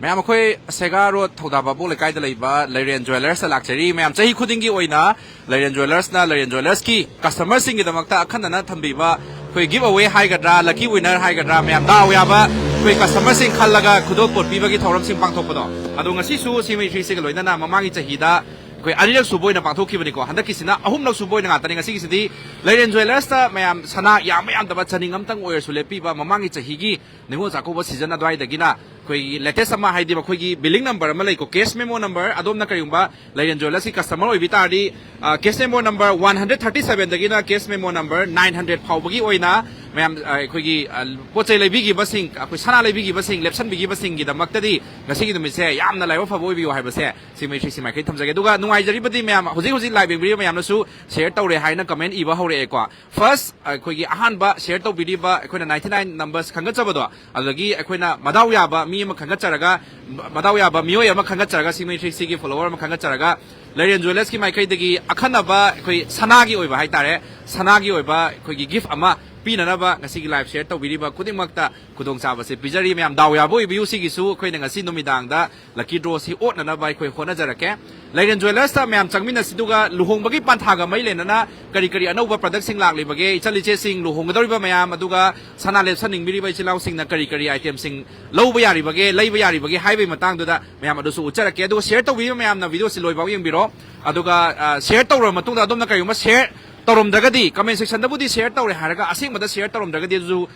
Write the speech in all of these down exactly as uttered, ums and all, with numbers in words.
ꯃꯌꯥꯝ, ꯑꯩꯈꯣꯏ ꯁꯦꯒꯥ ꯔꯣꯗ ꯊꯧꯗꯥ ꯚꯥꯕꯣꯛ ꯂꯩꯀꯥꯏꯗ ꯂꯩꯕ ꯂꯩꯔꯦꯟ ꯖ꯭ꯋꯦꯂꯔꯁꯇ ꯂꯥꯛꯆꯔꯤ꯫ ꯃꯌꯥꯝ, ꯆꯍꯤ ꯈꯨꯗꯤꯡꯒꯤ ꯑꯣꯏꯅ ꯂꯩꯔꯦꯟ ꯖ꯭ꯋꯦꯂꯔꯁꯅ ꯂꯩꯔꯦꯟ ꯖ꯭ꯋꯦꯂꯔꯁꯀꯤ ꯀꯁꯇꯃꯔꯁꯤꯡꯒꯤꯗꯃꯛꯇ ꯑꯈꯟꯅꯅ ꯊꯝꯕꯤꯕ ꯑꯩꯈꯣꯏ ꯒꯤꯐ ꯑꯋꯦ ꯍꯥꯏꯒꯗ꯭ꯔꯥ, ꯂꯛꯀꯤ ꯋꯤꯅꯔ ꯍꯥꯏꯒꯗ꯭ꯔꯥ, ꯃꯌꯥꯝ ꯗꯥꯎ ꯌꯥꯕ ꯑꯩꯈꯣꯏ ꯀꯁꯇꯃꯔꯁꯤꯡ ꯈꯜꯂꯒ ꯈꯨꯗꯣꯜꯄꯣꯠ ꯄꯤꯕꯒꯤ ꯊꯧꯔꯝꯁꯤꯡ ꯄꯥꯡꯊꯣꯛꯄꯗꯣ꯫ ꯑꯗꯣ ꯉꯁꯤꯁꯨ ꯁꯤꯃꯩ ꯊ꯭ꯔꯤꯁꯤꯒ ꯂꯣꯏꯅꯅ ꯃꯃꯥꯡꯒꯤ ꯆꯍꯤꯗ ꯑꯩꯈꯣꯏ ꯑꯅꯤꯔꯛ ꯁꯨꯕ ꯑꯣꯏꯅ ꯄꯥꯡꯊꯣꯛꯈꯤꯕꯅꯤꯀꯣ꯫ ꯍꯟꯗꯛꯀꯤꯁꯤꯅ ꯑꯍꯨꯝꯂꯛ ꯁꯨꯕ ꯑꯣꯏꯅ ꯉꯥꯛꯇꯅꯤ꯫ ꯉꯁꯤꯒꯤꯁꯤꯗꯤ ꯂꯩꯔꯦꯟ ꯖ꯭ꯋꯦꯂꯔꯁꯇ ꯃꯌꯥꯝ ꯁꯅꯥ ꯌꯥꯝꯕ ꯌꯥꯝꯗꯕ ꯆꯅꯤꯡ ꯑꯝꯇꯪ ꯑꯣꯏꯔꯁꯨ ꯂꯦꯞꯄꯤꯕ, ꯃꯃꯥꯡꯒꯤ ꯆꯍꯤꯒꯤ ꯅꯤꯉꯣꯜ ꯆꯥꯛꯀꯧꯕ ꯁꯤꯖꯟ ꯑꯗꯨꯋꯥꯏꯗꯒꯤꯅ ꯑꯩꯈꯣꯏꯒꯤ latest ꯑꯃ, ꯍꯥꯏꯗꯤ ꯃꯈꯣꯏꯒꯤ ꯕꯤꯂꯤꯡ ꯅꯝꯕꯔ ꯑꯃ ꯂꯩꯀꯣ, ꯀꯦꯁ ꯃꯦꯃꯣ ꯅꯝꯕꯔ꯫ ꯑꯗꯣꯝꯅ ꯀꯔꯤꯒꯨꯝꯕ ꯂꯩꯔꯦꯟ ꯖ꯭ꯋꯦꯂꯔꯁꯀꯤ ꯀꯁꯇꯃꯔ ꯑꯣꯏꯕꯤ ꯇꯥꯔꯗꯤ, ꯑ, cash memo number one hundred thirty ꯁꯚꯦꯟꯗꯒꯤꯅ cash memo number nine hundred ꯐꯥꯎꯕꯒꯤ ꯑꯣꯏꯅ ꯃꯌꯥꯝ, ꯑ, ꯑꯩꯈꯣꯏꯒꯤ, ꯑ, ꯄꯣꯠ ꯆꯩ ꯂꯩꯕꯤꯈꯤꯕꯁꯤꯡ, ꯑꯩꯈꯣꯏ ꯁꯅꯥ ꯂꯩꯕꯤꯈꯤꯕꯁꯤꯡ, ꯂꯦꯞꯁꯟꯕꯤꯈꯤꯕꯁꯤꯡꯒꯤꯗꯃꯛꯇꯗꯤ ꯉꯁꯤꯒꯤ ꯅꯨꯃꯤꯠꯁꯦ ꯌꯥꯝꯅ ꯂꯥꯏꯕꯛ ꯐꯕ ꯑꯣꯏꯕꯤꯌꯨ ꯍꯥꯏꯕꯁꯦ ꯁꯤ ꯃꯩ ꯊ꯭ꯔꯤ ꯁꯤ ꯃꯥꯏꯀꯩ ꯊꯝꯖꯒꯦ꯫ ꯑꯗꯨꯒ ꯅꯨꯡꯉꯥꯏꯖꯔꯤꯕꯗꯤ ꯃꯌꯥꯝ, ꯍꯧꯖꯤꯛ ꯍꯧꯖꯤꯛ ꯂꯥꯏꯚ ꯌꯦꯡꯕꯤꯔꯤꯕ ꯃꯌꯥꯝꯅꯁꯨ ꯁꯤꯌꯔ ꯇꯧꯔꯦ ꯍꯥꯏꯅ ꯀꯃꯦꯟ ꯏꯕ ꯍꯧꯔꯛꯑꯦꯀꯣ꯫ ꯐꯥꯔꯁ, ꯑꯩꯈꯣꯏꯒꯤ ꯑꯍꯥꯟꯕ ꯁꯤꯌꯔ ꯇꯧꯕꯤꯔꯤꯕ ꯑꯩꯈꯣꯏꯅ ꯅꯥꯏꯟꯇꯤ ꯅꯥꯏꯟ ꯅꯝꯕꯔꯁ ꯈꯟꯒꯠꯆꯕꯗꯣ, ꯑꯗꯨꯗꯒꯤ ꯑꯩꯈꯣꯏꯅ ꯃꯗꯥꯎ ꯌꯥꯕ ꯃꯤ ꯑꯃ ꯈꯟꯒꯠꯆꯔꯒ, ꯃ-, ꯃꯗꯥꯎ ꯌꯥꯕ ꯃꯤꯑꯣꯏ ꯑꯃ ꯈꯟꯒꯠꯆꯔꯒ, ꯁꯤ ꯃꯩ ꯊ꯭ꯔꯤ ꯁꯤꯒꯤ ꯐꯣꯂꯣꯋꯔ ꯑꯃ ꯈꯟꯒꯠꯆꯔꯒ, ꯂꯩꯔꯦꯟ ꯖ꯭ꯋꯦꯂꯔꯁꯀꯤ ꯃꯥꯏꯀꯩꯗꯒꯤ ꯑꯈꯟꯅꯕ ꯑꯩꯈꯣꯏ ꯁꯅꯥꯒꯤ ꯑꯣꯏꯕ ꯍꯥꯏꯇꯥꯔꯦ, ꯁꯅꯥꯒꯤ ꯑꯣꯏꯕ ꯑꯩꯈꯣꯏꯒꯤ ꯒꯤꯐ ꯑꯃ ꯄꯤꯅꯅꯕ ꯉꯁꯤꯒꯤ ꯂꯥꯏꯚ ꯁꯤꯌꯔ ꯇꯧꯕꯤꯔꯤꯕ ꯈꯨꯗꯤꯡꯃꯛꯇ ꯈꯨꯗꯣꯡꯆꯥꯕꯁꯦ ꯄꯤꯖꯔꯤ꯫ ꯃꯌꯥꯝ ꯗꯥꯎ ꯌꯥꯕ ꯑꯣꯏꯕꯤꯌꯨ꯫ ꯁꯤꯒꯤꯁꯨ ꯑꯩꯈꯣꯏꯅ ꯉꯁꯤ ꯅꯨꯃꯤꯗꯥꯡꯗ ꯂꯛꯀꯤ ꯗ꯭ꯔꯣꯁꯤ ꯑꯣꯠꯅꯅꯕ ꯑꯩꯈꯣꯏ ꯍꯣꯠꯅꯖꯔꯛꯀꯦ꯫ ꯂꯩꯔꯦꯟ ꯖ꯭ꯋꯦꯂꯔꯁꯇ ꯃꯌꯥꯝ ꯆꯪꯃꯤꯟꯅꯁꯤ, ꯑꯗꯨꯒ ꯂꯨꯍꯣꯡꯕꯒꯤ ꯄꯟꯊꯥꯒ ꯃꯔꯤ ꯂꯩꯅꯅ ꯀꯔꯤ ꯀꯔꯤ ꯑꯅꯧꯕ ꯄ꯭ꯔꯗꯛꯁꯤꯡ ꯂꯥꯛꯂꯤꯕꯒꯦ, ꯏꯆꯜ ꯏꯆꯦꯁꯤꯡ ꯂꯨꯍꯣꯡꯒꯗꯧꯔꯤꯕ ꯃꯌꯥꯝ, ꯑꯗꯨꯒ ꯁꯅꯥ ꯂꯦꯞꯁꯟꯅꯤꯡꯕꯤꯔꯤꯕ ꯏꯆꯤꯜ ꯏꯅꯥꯎꯁꯤꯡꯅ ꯀꯔꯤ ꯀꯔꯤ ꯑꯥꯏꯇꯦꯝꯁꯤꯡ ꯂꯧꯕ ꯌꯥꯔꯤꯕꯒꯦ, ꯂꯩꯕ ꯌꯥꯔꯤꯕꯒꯦ ꯍꯥꯏꯕꯒꯤ ꯃꯇꯥꯡꯗꯨꯗ ꯃꯌꯥꯝ ꯑꯗꯨꯁꯨ ꯎꯠꯆꯔꯛꯀꯦ꯫ ꯑꯗꯨꯒ ꯁꯤꯌꯔ ꯇꯧꯕꯤꯔꯤꯕ ꯃꯌꯥꯝꯅ ꯚꯤꯗꯤꯑꯣꯁꯤ ꯂꯣꯏꯐꯥꯎ ꯌꯦꯡꯕꯤꯔꯣ꯫ ꯑꯗꯨꯒ, ꯑ, ꯁꯤꯌꯔ ꯇꯧꯔꯕ ꯃꯇꯨꯡꯗ ꯑꯗꯣꯝꯅ ꯀꯔꯤꯒꯨꯝꯕ ꯁꯤꯌꯔ ꯇꯧꯔꯝꯗ꯭ꯔꯒꯗꯤ, ꯀꯃꯦꯟ ꯁꯦꯛꯁꯟꯗꯕꯨꯗꯤ ꯁꯤꯌꯔ ꯇꯧꯔꯦ ꯍꯥꯏꯔꯒ ꯑꯁꯦꯡꯕꯗ ꯁꯤꯌꯔ ꯇꯧꯔꯝꯗ꯭ꯔꯒꯗꯤ ꯑꯗꯨꯁꯨ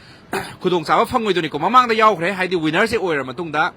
ꯈꯨꯗꯣꯡꯆꯥꯕ ꯐꯪꯉꯣꯏꯗꯣꯏꯅꯤꯀꯣ꯫ ꯃꯃꯥꯡꯗ ꯌꯥꯎꯈ꯭ꯔꯦ, ꯍꯥꯏꯗꯤ ꯋꯤꯅꯔꯁꯦ ꯑꯣꯏꯔ ꯃꯇꯨꯡꯗ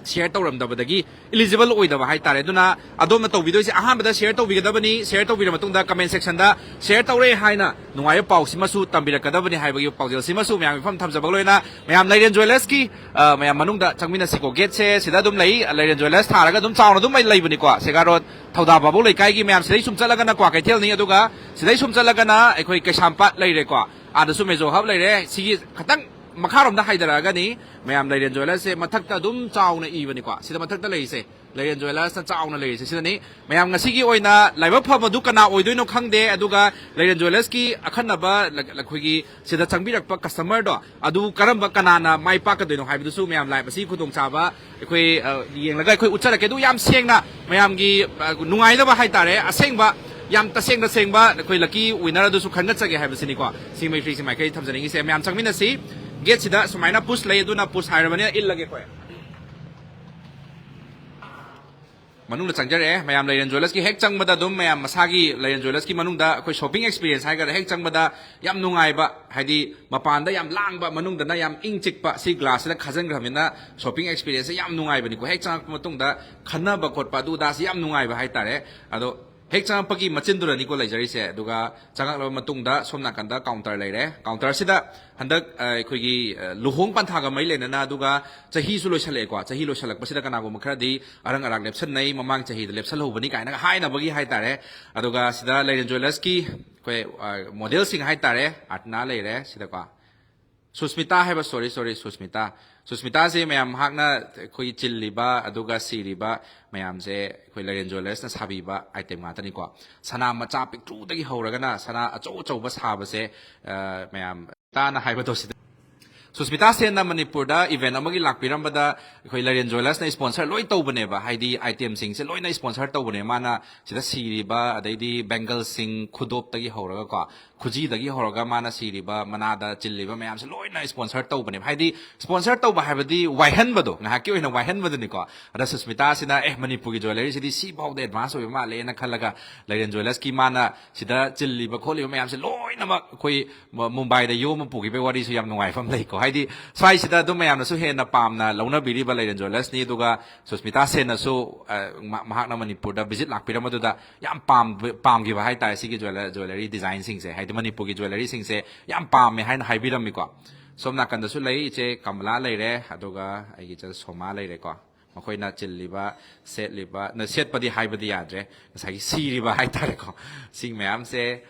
ꯁꯤꯌꯔ ꯇꯧꯔꯝꯗꯕꯗꯒꯤ ꯏꯂꯤꯖꯤꯕꯜ ꯑꯣꯏꯗꯕ ꯍꯥꯏꯇꯥꯔꯦ꯫ ꯑꯗꯨꯅ ꯑꯗꯣꯝꯅ ꯇꯧꯕꯤꯗꯣꯏꯁꯦ, ꯑꯍꯥꯟꯕꯗ ꯁꯤꯌꯔ ꯇꯧꯕꯤꯒꯗꯕꯅꯤ, ꯁꯤꯌꯔ ꯇꯧꯕꯤꯔ ꯃꯇꯨꯡꯗ ꯀꯃꯦꯟ ꯁꯦꯛꯁꯟꯗ ꯁꯤꯌꯔ ꯇꯧꯔꯦ ꯍꯥꯏꯅ ꯅꯨꯡꯉꯥꯏꯕ ꯄꯥꯎꯁꯤꯃꯁꯨ ꯇꯝꯕꯤꯔꯛꯀꯗꯕꯅꯤ ꯍꯥꯏꯕꯒꯤ ꯄꯥꯎꯖꯦꯜꯁꯤꯃꯁꯨ ꯃꯌꯥꯝ ꯃꯤꯐꯝ ꯊꯝꯖꯕꯒ ꯂꯣꯏꯅ, ꯃꯌꯥꯝ ꯂꯩꯔꯦꯟ ꯖ꯭ꯋꯦꯂꯔꯁꯀꯤ, ꯑ, ꯃꯌꯥꯝ ꯃꯅꯨꯡꯗ ꯆꯪꯃꯤꯟꯅꯁꯤꯀꯣ꯫ ꯒꯦꯠꯁꯦ ꯁꯤꯗ ꯑꯗꯨꯝ ꯂꯩ, ꯂꯩꯔꯦꯟ ꯖ꯭ꯋꯦꯂꯔꯁ ꯊꯥꯔꯒ ꯑꯗꯨꯝ ꯆꯥꯎꯅ ꯑꯗꯨꯝ ꯂꯩꯕꯅꯤꯀꯣ, ꯁꯦꯒꯥ ꯔꯣꯗ ꯊꯧꯗꯥ ꯚꯥꯕꯣꯛ ꯂꯩꯀꯥꯏꯒꯤ꯫ ꯃꯌꯥꯝ ꯁꯤꯗꯩ ꯁꯨꯝ ꯆꯠꯂꯒꯅ ꯀ꯭ꯋꯥꯀꯩꯊꯦꯜꯅꯤ, ꯑꯗꯨꯒ ꯁꯤꯗꯩ ꯁꯨꯝ ꯆꯠꯂꯒꯅ ꯑꯩꯈꯣꯏ ꯀꯩꯁꯥꯝꯄꯥꯠ ꯂꯩꯔꯦꯀꯣ꯫ ꯑꯥꯗꯁꯨ ꯃꯦꯖꯣ ꯍꯕ ꯂꯩꯔꯦ꯫ ꯁꯤꯒꯤ ꯈꯇꯪ ꯃꯈꯥꯔꯣꯝꯗ ꯍꯥꯏꯊꯔꯛꯑꯒꯅꯤ, ꯃꯌꯥꯝ ꯂꯩꯔꯦꯟ ꯖ꯭ꯋꯦꯂꯔꯁꯦ ꯃꯊꯛꯇ ꯑꯗꯨꯝ ꯆꯥꯎꯅ ꯏꯕꯅꯤꯀꯣ꯫ ꯁꯤꯗ ꯃꯊꯛꯇ ꯂꯩꯔꯤꯁꯦ, ꯂꯩꯔꯦꯟ ꯖ꯭ꯋꯦꯂꯔꯁꯅ ꯆꯥꯎꯅ ꯂꯩꯔꯤꯁꯦ ꯁꯤꯗꯅꯤ꯫ ꯃꯌꯥꯝ ꯉꯁꯤꯒꯤ ꯑꯣꯏꯅ ꯂꯥꯏꯕꯛ ꯐꯕꯗꯨ ꯀꯅꯥ ꯑꯣꯏꯗꯣꯏꯅꯣ ꯈꯪꯗꯦ, ꯑꯗꯨꯒ ꯂꯩꯔꯦꯟ ꯖ꯭ꯋꯦꯂꯔꯁꯀꯤ ꯑꯈꯟꯅꯕ ꯂ-, ꯑꯩꯈꯣꯏꯒꯤ ꯁꯤꯗ ꯆꯪꯕꯤꯔꯛꯄ ꯀꯁꯇꯃꯔꯗꯣ ꯑꯗꯨ ꯀꯔꯝꯕ, ꯀꯅꯥꯅ ꯃꯥꯏ ꯄꯥꯛꯀꯗꯣꯏꯅꯣ ꯍꯥꯏꯕꯗꯨꯁꯨ ꯃꯌꯥꯝ ꯂꯥꯏꯚ ꯑꯁꯤ ꯈꯨꯗꯣꯡꯆꯥꯕ ꯑꯩꯈꯣꯏ, ꯑ, ꯌꯦꯡꯂꯒ ꯑꯩꯈꯣꯏ ꯎꯠꯆꯔꯛꯀꯦ꯫ ꯑꯗꯨ ꯌꯥꯝ ꯁꯦꯡꯅ ꯃꯌꯥꯝꯒꯤ, ꯑ, ꯅꯨꯡꯉꯥꯏꯅꯕ ꯍꯥꯏꯇꯥꯔꯦ, ꯑꯁꯦꯡꯕ ꯌꯥꯝ ꯇꯁꯦꯡ ꯇꯁꯦꯡꯕ ꯑꯩꯈꯣꯏ ꯂꯛꯀꯤ ꯋꯤꯅꯔ ꯑꯗꯨꯁꯨ ꯈꯟꯒꯠꯆꯒꯦ ꯍꯥꯏꯕꯁꯤꯅꯤꯀꯣ꯫ ꯁꯤ ꯃꯩꯈ꯭ꯔꯤꯁꯤ ꯃꯥꯏꯀꯩ ꯊꯝꯖꯅꯤꯡꯉꯤꯁꯦ꯫ ꯃꯌꯥꯝ ꯆꯪꯃꯤꯟꯅꯁꯤ꯫ ꯒꯦꯠꯁꯤꯗ ꯁꯨꯃꯥꯏꯅ ꯄꯨꯁ ꯂꯩ, ꯑꯗꯨꯅ ꯄꯨꯁ ꯍꯥꯏꯔꯕꯅꯤꯅ ꯏꯜꯂꯒꯦ ꯑꯩꯈꯣꯏ꯫ ꯃꯅꯨꯡꯗ ꯆꯪꯖꯔꯛꯑꯦ꯫ ꯃꯌꯥꯝ ꯂꯩꯔꯦꯟ ꯖ꯭ꯋꯦꯂꯔꯁꯀꯤ ꯍꯦꯛ ꯆꯪꯕꯗ ꯑꯗꯨꯝ ꯃꯌꯥꯝ ꯃꯁꯥꯒꯤ ꯂꯩꯔꯦꯟ ꯖ꯭ꯋꯦꯂꯔꯁꯀꯤ ꯃꯅꯨꯡꯗ ꯑꯩꯈꯣꯏ ꯁꯣꯞꯄꯤꯡ ꯑꯦꯛꯁꯄꯤꯔꯤꯌꯦꯟꯁ ꯍꯥꯏꯒꯗ꯭ꯔꯥ, ꯍꯦꯛ ꯆꯪꯕꯗ ꯌꯥꯝ ꯅꯨꯡꯉꯥꯏꯕ, ꯍꯥꯏꯗꯤ ꯃꯄꯥꯟꯗ ꯌꯥꯝ ꯂꯥꯡꯕ, ꯃꯅꯨꯡꯗꯅ ꯌꯥꯝ ꯏꯪ ꯆꯤꯛꯄ, ꯁꯤ ꯒ꯭ꯂꯥꯁꯁꯤꯗ ꯈꯥꯖꯤꯟꯈ꯭ꯔꯕꯅꯤꯅ ꯁꯣꯞꯄꯤꯡ ꯑꯦꯛꯁꯄꯤꯔꯤꯌꯦꯟꯁꯁꯦ ꯌꯥꯝ ꯅꯨꯡꯉꯥꯏꯕꯅꯤꯀꯣ꯫ ꯍꯦꯛ ꯆꯪꯉꯛꯄ ꯃꯇꯨꯡꯗ ꯈꯟꯅꯕ ꯈꯣꯠꯄ ꯑꯗꯨ ꯑꯗꯥꯁꯤ ꯌꯥꯝ ꯅꯨꯡꯉꯥꯏꯕ ꯍꯥꯏꯇꯥꯔꯦ꯫ ꯑꯗꯣ ꯍꯦꯛ ꯆꯪꯉꯛꯄꯒꯤ ꯃꯆꯤꯟꯗꯨꯗꯅꯤꯀꯣ ꯂꯩꯖꯔꯤꯁꯦ꯫ ꯑꯗꯨꯒ ꯆꯪꯉꯛꯂꯕ ꯃꯇꯨꯡꯗ ꯁꯣꯝ ꯅꯥꯀꯟꯗ ꯀꯥꯎꯟꯇꯔ ꯂꯩꯔꯦ꯫ ꯀꯥꯎꯟꯇꯔꯁꯤꯗ ꯍꯟꯗꯛ, ꯑ, ꯑꯩꯈꯣꯏꯒꯤ, ꯑ, ꯂꯨꯍꯣꯡ ꯄꯟꯊꯥꯒ ꯃꯔꯤ ꯂꯩꯅꯅ, ꯑꯗꯨꯒ ꯆꯍꯤꯁꯨ ꯂꯣꯏꯁꯜꯂꯛꯑꯦꯀꯣ꯫ ꯆꯍꯤ ꯂꯣꯏꯁꯜꯂꯛꯄꯁꯤꯗ ꯀꯅꯥꯒꯨꯝꯕ ꯈꯔꯗꯤ ꯑꯔꯪ ꯑꯔꯥꯛ ꯂꯦꯞꯁꯟꯅꯩ, ꯃꯃꯥꯡ ꯆꯍꯤꯗ ꯂꯦꯞꯁꯜꯍꯧꯕꯅꯤ ꯀꯥꯏꯅꯒ ꯍꯥꯏꯅꯕꯒꯤ ꯍꯥꯏꯇꯥꯔꯦ꯫ ꯑꯗꯨꯒ ꯁꯤꯗ ꯂꯩꯔꯦꯟ ꯖ꯭ꯋꯦꯂꯔꯁꯀꯤ ꯑꯩꯈꯣꯏ, ꯑ, ꯃꯣꯗꯦꯜꯁꯤꯡ ꯍꯥꯏꯇꯥꯔꯦ, ꯑꯥꯔꯇꯅꯥ ꯂꯩꯔꯦ ꯁꯤꯗꯀꯣ꯫ ꯁꯨꯁꯃꯤꯇꯥ ꯍꯥꯏꯕ, ꯁꯣꯔꯤ, ꯁꯣꯔꯤ, ꯁꯨꯁꯃꯤꯇꯥ꯫ ꯁꯨꯁꯃꯤꯇꯥꯁꯦ ꯃꯌꯥꯝ ꯃꯍꯥꯛꯅ ꯑꯩꯈꯣꯏꯒꯤ ꯆꯤꯜꯂꯤꯕ ꯑꯗꯨꯒ ꯁꯤꯔꯤꯕ ꯃꯌꯥꯝꯁꯦ ꯑꯩꯈꯣꯏ ꯂꯩꯔꯦꯟ ꯖ꯭ꯋꯦꯂꯔꯁꯅ ꯁꯥꯕꯤꯕ ꯑꯥꯏꯇꯦꯝ ꯉꯥꯛꯇꯅꯤꯀꯣ꯫ ꯁꯅꯥ ꯃꯆꯥ ꯄꯤꯛꯇ꯭ꯔꯨꯗꯒꯤ ꯍꯧꯔꯒꯅ ꯁꯅꯥ ꯑꯆꯧ ꯑꯆꯧꯕ ꯁꯥꯕꯁꯦ, ꯑ, ꯃꯌꯥꯝ ꯇꯥꯅ ꯍꯥꯏꯕꯗꯣ ꯁꯤꯗ꯫ ꯁꯨꯁꯃꯤꯇꯥ ꯁꯦꯟꯅ ꯃꯅꯤꯄꯨꯔꯗ ꯏꯚꯦꯟ ꯑꯃꯒꯤ ꯂꯥꯛꯄꯤꯔꯝꯕꯗ ꯑꯩꯈꯣꯏ ꯂꯩꯔꯦꯟ ꯖ꯭ꯋꯦꯂꯔꯁꯅ ꯏꯁꯄꯣꯟꯁꯔ ꯂꯣꯏ ꯇꯧꯕꯅꯦꯕ, ꯍꯥꯏꯗꯤ ꯑꯥꯏꯇꯦꯝꯁꯤꯡꯁꯦ ꯂꯣꯏꯅ ꯏꯁꯄꯣꯟꯁꯔ ꯇꯧꯕꯅꯦ꯫ ꯃꯥꯅ ꯁꯤꯗ ꯁꯤꯔꯤꯕ, ꯑꯗꯩꯗꯤ ꯕꯦꯡꯒꯜꯁꯤꯡ, ꯈꯨꯗꯣꯞꯇꯒꯤ ꯍꯧꯔꯒꯀꯣ, ꯈꯨꯖꯤꯗꯒꯤ ꯍꯧꯔꯒ ꯃꯥꯅ ꯁꯤꯔꯤꯕ, ꯃꯅꯥꯗ ꯆꯤꯜꯂꯤꯕ ꯃꯌꯥꯝꯁꯦ ꯂꯣꯏꯅ ꯏꯁꯄꯣꯟꯁꯔ ꯇꯧꯕꯅꯦꯕ꯫ ꯍꯥꯏꯗꯤ ꯏꯁꯄꯣꯟꯁꯔ ꯇꯧꯕ ꯍꯥꯏꯕꯗꯤ ꯋꯥꯏꯍꯟꯕꯗꯣ, ꯉꯥꯏꯍꯥꯛꯀꯤ ꯑꯣꯏꯅ ꯋꯥꯏꯍꯟꯕꯗꯨꯅꯤꯀꯣ꯫ ꯑꯗ ꯁꯨꯁꯃꯤꯇꯥꯁꯤꯅ, "ꯑꯦ, ꯃꯅꯤꯄꯨꯔꯒꯤ ꯖ꯭ꯋꯦꯂꯔꯤꯁꯤꯗꯤ ꯁꯤ ꯐꯥꯎꯗ ꯑꯦꯗꯚꯥꯟꯁ ꯑꯣꯏꯕ ꯃꯥꯜꯂꯦꯅ" ꯈꯜꯂꯒ ꯂꯩꯔꯦꯟ ꯖ꯭ꯋꯦꯂꯔꯁꯀꯤ ꯃꯥꯅ ꯁꯤꯗ ꯆꯤꯜꯂꯤꯕ ꯈꯣꯠꯂꯤꯕ ꯃꯌꯥꯝꯁꯦ ꯂꯣꯏꯅꯃꯛ ꯑꯩꯈꯣꯏ ꯃ-, ꯃꯨꯝꯕꯥꯏꯗ ꯌꯣꯝꯃ ꯄꯨꯈꯤꯕꯒꯤ ꯋꯥꯔꯤꯁꯨ ꯌꯥꯝ ꯅꯨꯡꯉꯥꯏꯕ ꯑꯃ ꯂꯩꯀꯣ꯫ ꯍꯥꯏꯗꯤ ꯁ꯭ꯋꯥꯏꯁꯤꯗ ꯑꯗꯨꯝ ꯃꯌꯥꯝꯅꯁꯨ ꯍꯦꯟꯅ ꯄꯥꯝꯅ ꯂꯧꯅꯕꯤꯔꯤꯕ ꯂꯩꯔꯦꯟ ꯖ꯭ꯋꯦꯂꯔꯁꯅꯤ꯫ ꯑꯗꯨꯒ ꯁꯨꯁꯃꯤꯇꯥ ꯁꯦꯟꯅꯁꯨ, ꯑ, ꯃ-, ꯃꯍꯥꯛꯅ ꯃꯅꯤꯄꯨꯔꯗ ꯚꯤꯖꯤꯠ ꯂꯥꯛꯄꯤꯔꯝꯕꯗꯨꯗ ꯌꯥꯝ ꯄꯥꯝꯕ-, ꯄꯥꯝꯈꯤꯕ ꯍꯥꯏꯇꯥꯔꯦ ꯁꯤꯒꯤ ꯖ꯭ꯋꯦꯂꯔ-, ꯖ꯭ꯋꯦꯂꯔꯤ ꯗꯤꯖꯥꯏꯟꯁꯤꯡꯁꯦ, ꯍꯥꯏꯗꯤ ꯃꯅꯤꯄꯨꯔꯒꯤ ꯖ꯭ꯋꯦꯂꯔꯤꯁꯤꯡꯁꯦ ꯌꯥꯝ ꯄꯥꯝꯃꯦ ꯍꯥꯏꯅ ꯍꯥꯏꯕꯤꯔꯝꯃꯤꯀꯣ꯫ ꯁꯣꯝ ꯅꯥꯀꯟꯗꯁꯨ ꯂꯩ, ꯏꯆꯦ ꯀꯃꯂꯥ ꯂꯩꯔꯦ, ꯑꯗꯨꯒ ꯑꯩꯒꯤ ꯏꯆꯦ ꯁꯣꯃꯥ ꯂꯩꯔꯦꯀꯣ꯫ ꯃꯈꯣꯏꯅ ꯆꯤꯜꯂꯤꯕ, ꯁꯦꯠꯂꯤꯕ, ꯅ, ꯁꯦꯠꯄꯗꯤ ꯍꯥꯏꯕꯗꯤ ꯌꯥꯗ꯭ꯔꯦ, ꯉꯁꯥꯏꯒꯤ ꯁꯤꯔꯤꯕ ꯍꯥꯏꯇꯥꯔꯦꯀꯣ, ꯁꯤ ꯃꯌꯥꯝꯁꯦ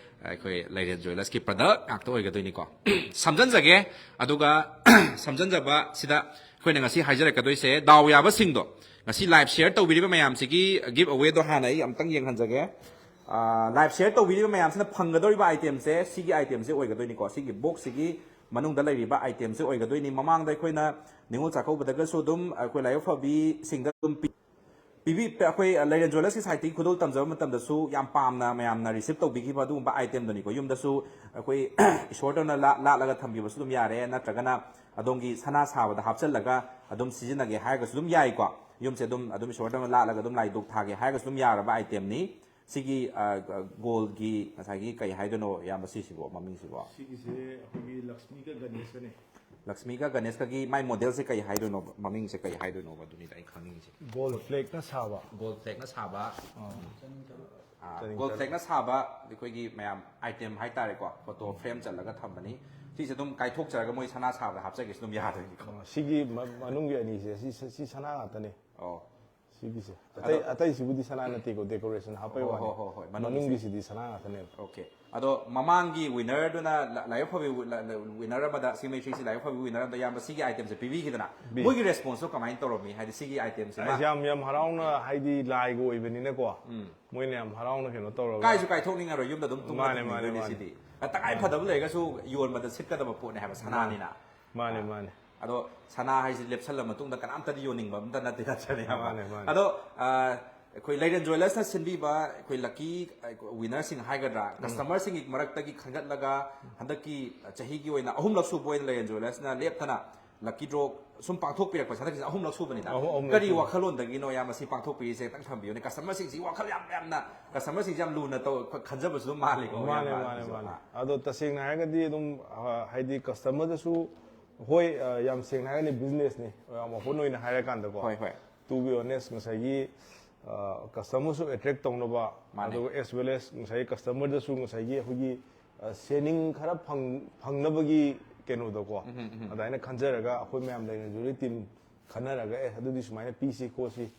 ꯑꯩꯈꯣꯏ ꯂꯩꯔꯦꯟ ꯖꯨꯋꯦꯂꯔꯁꯀꯤ ꯄ꯭ꯔꯗꯛ ꯉꯥꯛꯇ ꯑꯣꯏꯒꯗꯣꯏꯅꯤꯀꯣ꯫ ꯁꯝꯖꯟꯖꯒꯦ꯫ ꯑꯗꯨꯒ ꯁꯝꯖꯟꯖꯕ ꯁꯤꯗ ꯑꯩꯈꯣꯏꯅ ꯉꯁꯤ ꯍꯥꯏꯖꯔꯛꯀꯗꯣꯏꯁꯦ, ꯗꯥꯎ ꯌꯥꯕꯁꯤꯡꯗꯣ, ꯉꯁꯤ ꯂꯥꯏꯚ ꯁꯤꯌꯔ ꯇꯧꯕꯤꯔꯤꯕ ꯃꯌꯥꯝꯁꯤꯒꯤ ꯒꯤꯐ ꯑꯋꯦꯗꯣ ꯍꯥꯟꯅ ꯑꯩ ꯑꯝꯇꯪ ꯌꯦꯡꯍꯟꯖꯒꯦ꯫ ꯂꯥꯏꯚ ꯁꯤꯌꯔ ꯇꯧꯕꯤꯔꯤꯕ ꯃꯌꯥꯝꯁꯤꯅ ꯐꯪꯒꯗꯧꯔꯤꯕ ꯑꯥꯏꯇꯦꯝꯁꯦ ꯁꯤꯒꯤ ꯑꯥꯏꯇꯦꯝꯁꯦ ꯑꯣꯏꯒꯗꯣꯏꯅꯤꯀꯣ꯫ ꯁꯤꯒꯤ ꯕꯣꯛꯁꯁꯤꯒꯤ ꯃꯅꯨꯡꯗ ꯂꯩꯔꯤꯕ ꯑꯥꯏꯇꯦꯝꯁꯦ ꯑꯣꯏꯒꯗꯣꯏꯅꯤ꯫ ꯃꯃꯥꯡꯗ ꯑꯩꯈꯣꯏꯅ ꯅꯤꯉꯣꯜ ꯆꯥꯛꯀꯧꯕꯗꯒꯁꯨ ꯑꯗꯨꯝ ꯑꯩꯈꯣꯏ ꯂꯥꯏꯕꯛ ꯐꯕꯤꯁꯤꯡꯗ ꯑꯗꯨꯝ ꯄꯤ-, ꯄꯤꯕꯤ-, ꯑꯩꯈꯣꯏ ꯂꯩꯔꯦꯟ ꯖꯨꯋꯦꯂꯔꯁꯀꯤ ꯁꯥꯏꯠꯇꯒꯤ ꯈꯨꯗꯣꯜ ꯇꯝꯖꯕ ꯃꯇꯝꯗꯁꯨ ꯌꯥꯝ ꯄꯥꯝꯅ ꯃꯌꯥꯝꯅ ꯔꯤꯁꯤꯞ ꯇꯧꯕꯤꯈꯤꯕ ꯑꯗꯨꯒꯨꯝꯕ ꯑꯥꯏꯇꯦꯝꯗꯨꯅꯤꯀꯣ꯫ ꯌꯨꯝꯗꯁꯨ ꯑꯩꯈꯣꯏ ꯏꯁꯣꯔꯗꯧꯅ ꯂꯥ-, ꯂꯥꯠꯂꯒ ꯊꯝꯕꯤꯕꯁꯨ ꯑꯗꯨꯝ ꯌꯥꯔꯦ, ꯅꯠꯇ꯭ꯔꯒꯅ ꯑꯗꯣꯝꯒꯤ ꯁꯅꯥ ꯁꯥꯕꯗ ꯍꯥꯞꯆꯜꯂꯒ ꯑꯗꯨꯝ ꯁꯤꯖꯤꯟꯅꯒꯦ ꯍꯥꯏꯔꯒꯁꯨ ꯑꯗꯨꯝ ꯌꯥꯏꯀꯣ꯫ ꯌꯨꯝꯁꯦ ꯑꯗꯨꯝ, ꯑꯗꯨꯝ ꯏꯁꯣꯔꯗꯧꯅ ꯂꯥꯠꯂꯒ ꯑꯗꯨꯝ ꯂꯥꯏ ꯙꯨꯛ ꯊꯥꯒꯦ ꯍꯥꯏꯔꯒꯁꯨ ꯑꯗꯨꯝ ꯌꯥꯔꯕ ꯑꯥꯏꯇꯦꯝꯅꯤ꯫ ꯁꯤꯒꯤ, ꯑ, ꯑ, ꯒꯣꯜꯒꯤ ꯉꯁꯥꯏꯒꯤ ꯀꯩ ꯍꯥꯏꯗꯣꯏꯅꯣ, ꯏꯌꯥꯝꯕ, ꯁꯤꯁꯤꯕꯣ, ꯃꯃꯤꯡꯁꯤꯕꯣ? ꯁꯤꯒꯤꯁꯦ ꯑꯩꯈꯣꯏꯒꯤ ꯂꯛꯁꯃꯤꯒ ꯒꯅꯦꯁꯀꯅꯦ꯫ ꯂꯛꯁꯃꯤꯒ ꯒꯅꯦꯁꯀꯒꯤ ꯃꯥꯏ ꯃꯣꯗꯦꯜꯁꯦ ꯀꯩ ꯍꯥꯏꯗꯣꯏꯅꯣꯕ, ꯃꯃꯤꯡꯁꯦ ꯀꯩ ꯍꯥꯏꯗꯣꯏꯅꯣꯕ, ꯑꯗꯨꯅꯤꯗ ꯑꯩ ꯈꯪꯅꯤꯡꯉꯤꯁꯦ꯫ ꯒꯣꯜ ꯐ꯭ꯂꯦꯛꯅ ꯁꯥꯕ꯫ ꯒꯣꯜ ꯐ꯭ꯂꯦꯛꯅ ꯁꯥꯕ꯫ ꯑꯥ, ꯆꯅꯤꯡ ꯇꯔꯨꯛ꯫ ꯒꯣꯜ ꯐ꯭ꯂꯦꯛꯅ ꯁꯥꯕ ꯑꯩꯈꯣꯏꯒꯤ ꯃꯌꯥꯝ ꯑꯥꯏꯇꯦꯝ ꯍꯥꯏꯇꯥꯔꯦꯀꯣ, ꯐꯣꯇꯣ ꯐ꯭ꯔꯦꯝ ꯆꯜꯂꯒ ꯊꯝꯕꯅꯤ꯫ ꯁꯤꯁꯦ ꯑꯗꯨꯝ ꯀꯥꯏꯊꯣꯛꯆꯔꯒ ꯃꯣꯏ ꯁꯅꯥ ꯁꯥꯕꯗ ꯍꯥꯞꯆꯒꯦꯁꯨ ꯑꯗꯨꯝ ꯌꯥꯗꯣꯏꯅꯤꯀꯣ꯫ ꯑ, ꯁꯤꯒꯤ ꯃ-, ꯃꯅꯨꯡꯒꯤ ꯑꯅꯤꯁꯦ, ꯁꯤ, ꯁꯤ, ꯁꯤ ꯁꯅꯥ ꯉꯥꯛꯇꯅꯦ꯫ ꯑꯣ꯫ ꯁꯤꯒꯤꯁꯦ꯫ ꯑꯇꯩ, ꯑꯗꯣ ꯑꯇꯩꯁꯤꯕꯨꯗꯤ ꯁꯅꯥ ꯅꯠꯇꯦꯀꯣ, ꯗꯦꯀꯣꯔꯦꯁꯟ ꯍꯥꯞꯄꯩ ꯍꯣꯏ, ꯋꯥꯅꯤ꯫ ꯍꯣꯏ, ꯍꯣꯏ, ꯍꯣꯏ꯫ ꯃꯅꯨꯡꯒꯤꯁꯦ꯫ ꯃꯅꯨꯡꯒꯤꯁꯤꯗꯤ ꯁꯅꯥ ꯉꯥꯛꯇꯅꯦꯕ꯫ ꯑꯣꯀꯦ꯫ ꯑꯗꯣ ꯃꯃꯥꯡꯒꯤ ꯋꯤꯅꯔꯗꯨꯅ ꯂ-, ꯂꯥꯏꯕꯛ ꯐꯕꯤ ꯋꯤ-, ꯂ-, ꯂ-, ꯋꯤꯅꯔ ꯑꯃꯗ, ꯁꯤꯃꯦꯇ꯭ꯔꯤꯁꯤ ꯂꯥꯏꯕꯛ ꯐꯕꯤ ꯋꯤꯅꯔ ꯑꯃꯗ, ꯏꯌꯥꯝꯕ, ꯁꯤꯒꯤ ꯑꯥꯏꯇꯦꯝꯁꯦ ꯄꯤꯕꯤꯈꯤꯗꯅ, ꯄꯤ꯫ ꯃꯣꯏꯒꯤ ꯔꯦꯁꯄꯣꯟꯁꯇꯣ ꯀꯃꯥꯏꯅ ꯇꯧꯔꯝꯃꯤ? ꯍꯥꯏꯗꯤ ꯁꯤꯒꯤ ꯑꯥꯏꯇꯦꯝꯁꯤꯃ ꯑꯩꯁꯦ ꯌꯥꯝ, ꯌꯥꯝ ꯍꯔꯥꯎꯅ, ꯍꯥꯏꯗꯤ ꯂꯥꯏꯒ ꯑꯣꯏꯕꯅꯤꯅꯀꯣ, ꯎꯝ꯫ ꯃꯣꯏꯅ ꯌꯥꯝ ꯍꯔꯥꯎꯅ ꯀꯩꯅꯣ ꯇꯧꯔꯒ꯫ ꯀꯥꯏꯁꯨ ꯀꯥꯏꯊꯣꯛꯅꯤꯡꯉꯔꯣꯏ, ꯌꯨꯝꯗ ꯑꯗꯨꯝ ꯇꯨꯝꯃ ꯃꯥꯅꯦ, ꯃꯥꯅꯦ, ꯊꯝꯅꯤꯡꯗꯣꯏꯅꯦ ꯃꯥꯅꯦ꯫ ꯁꯤꯗꯤ꯫ ꯑ, ꯇꯉꯥꯏ ꯐꯗꯕ ꯂꯩꯔꯒꯁꯨ ꯌꯣꯟꯕꯗ ꯁꯤꯠꯀꯗꯕ ꯄꯣꯠꯅꯦ ꯍꯥꯏꯕ, ꯁꯅꯥꯅꯤꯅ꯫ ꯃꯥꯅꯦ, ꯑ, ꯃꯥꯅꯦ꯫ ꯑꯗꯣ ꯁꯅꯥ ꯍꯥꯏꯁꯤ ꯂꯦꯞꯁꯜꯂ ꯃꯇꯨꯡꯗ ꯀꯅꯥꯝꯇꯗꯤ ꯌꯣꯟꯅꯤꯡꯕ ꯑꯝꯇ ꯅꯠꯇꯦ, ꯅꯠꯇ꯭ꯔꯅꯦ, ꯏꯌꯥꯝꯕ? ꯃꯥꯅꯦ, ꯃꯥꯅꯦ꯫ ꯑꯗꯣ, ꯑ, ꯑꯩꯈꯣꯏ ꯂꯩꯔꯦꯟ ꯖꯨꯋꯦꯂꯔꯁꯅ ꯁꯤꯟꯕꯤꯕ ꯑꯩꯈꯣꯏ ꯂꯛꯀꯤ, ꯑ, ꯋꯤꯅꯔꯁꯤꯡ ꯍꯥꯏꯒꯗ꯭ꯔꯥ, ꯎꯝ꯫ ꯀꯁꯇꯃꯔꯁꯤꯡꯒꯤ ꯃꯔꯛꯇꯒꯤ ꯈꯟꯒꯠꯂꯒ ꯍꯟꯗꯛꯀꯤ ꯆꯍꯤꯒꯤ ꯑꯣꯏꯅ ꯑꯍꯨꯝꯂꯛ ꯁꯨꯕ ꯑꯣꯏꯅ ꯂꯩꯔꯦꯟ ꯖꯨꯋꯦꯂꯔꯁꯅ ꯂꯦꯞꯇꯅ ꯂꯛꯀꯤ ꯗ꯭ꯔꯣ ꯁꯨꯝ ꯄꯥꯡꯊꯣꯛꯄꯤꯔꯛꯄꯁꯦ ꯍꯟꯗꯛꯀꯤꯁꯦ ꯑꯍꯨꯝꯂꯛ ꯁꯨꯕꯅꯤꯅ꯫ ꯑꯍꯨꯝ, ꯑꯍꯨꯝꯂꯛ ꯀꯔꯤ ꯁꯨꯕ꯫ ꯋꯥꯈꯜꯂꯣꯟꯗꯒꯤꯅꯣ, ꯏꯌꯥꯝꯕ, ꯁꯤ ꯄꯥꯡꯊꯣꯛꯄꯤꯔꯤꯁꯦ ꯈꯤꯇꯪ ꯊꯝꯕꯤꯌꯨꯅꯦ꯫ ꯀꯁꯇꯃꯔꯁꯤꯡꯁꯤ ꯋꯥꯈꯜ ꯌꯥꯝ, ꯌꯥꯝꯅ, ꯀꯁꯇꯃꯔꯁꯤꯡꯁꯤ ꯌꯥꯝ ꯂꯨꯅ ꯇꯧ-, ꯈꯟꯖꯕꯁꯨ ꯑꯗꯨꯝ ꯃꯥꯜꯂꯤꯀꯣ, ꯃꯥꯅꯦ, ꯏꯌꯥꯝꯕ, ꯃꯥꯅꯦ, ꯑꯗꯨꯁꯨ꯫ ꯃꯥꯅꯦ꯫ ꯑꯥ꯫ ꯑꯗꯣ ꯇꯁꯦꯡꯅ ꯍꯥꯏꯔꯒꯗꯤ ꯑꯗꯨꯝ, ꯑ, ꯍꯥꯏꯗꯤ ꯀꯁꯇꯃꯔꯗꯁꯨ ꯍꯣꯏ, ꯑ, ꯌꯥꯝ ꯁꯦꯡꯅ ꯍꯥꯏꯔꯒꯗꯤ ꯕꯤꯖꯤꯅꯦꯁꯅꯤ, ꯌꯥꯝ ꯑꯣꯄꯟ ꯑꯣꯏꯅ ꯍꯥꯏꯔꯀꯥꯟꯗꯀꯣ꯫ ꯍꯣꯏ, ꯍꯣꯏ꯫ To be honest, ꯉꯁꯥꯏꯒꯤ, ꯑ, ꯀꯁꯇꯃꯔꯁꯨ ꯑꯦꯇ꯭ꯔꯦꯛ ꯇꯧꯅꯕ, ꯃꯥꯅꯦ꯫ ꯑꯗꯨꯒ as well as ꯉꯁꯥꯏꯒꯤ ꯀꯁꯇꯃꯔꯗꯁꯨ ꯉꯁꯥꯏꯒꯤ ꯑꯩꯈꯣꯏꯒꯤ, ꯑ, ꯁꯦꯅꯤꯡ ꯈꯔ ꯐꯪ-, ꯐꯪꯅꯕꯒꯤ ꯀꯩꯅꯣꯗꯀꯣ, ꯎꯝ, ꯎꯝ, ꯎꯝ꯫ ꯑꯗꯨꯃꯥꯏꯅ ꯈꯟꯖꯔꯒ ꯑꯩꯈꯣꯏ ꯃꯌꯥꯝ ꯂꯩꯔꯦꯟ ꯖꯨꯋꯦꯂꯔꯤ ꯇꯤꯝ ꯈꯟꯅꯔꯒ, "ꯑꯦ, ꯑꯗꯨꯗꯤ ꯁꯨꯃꯥꯏꯅ ꯄꯤꯁꯤ ꯈꯣꯠꯁꯤ",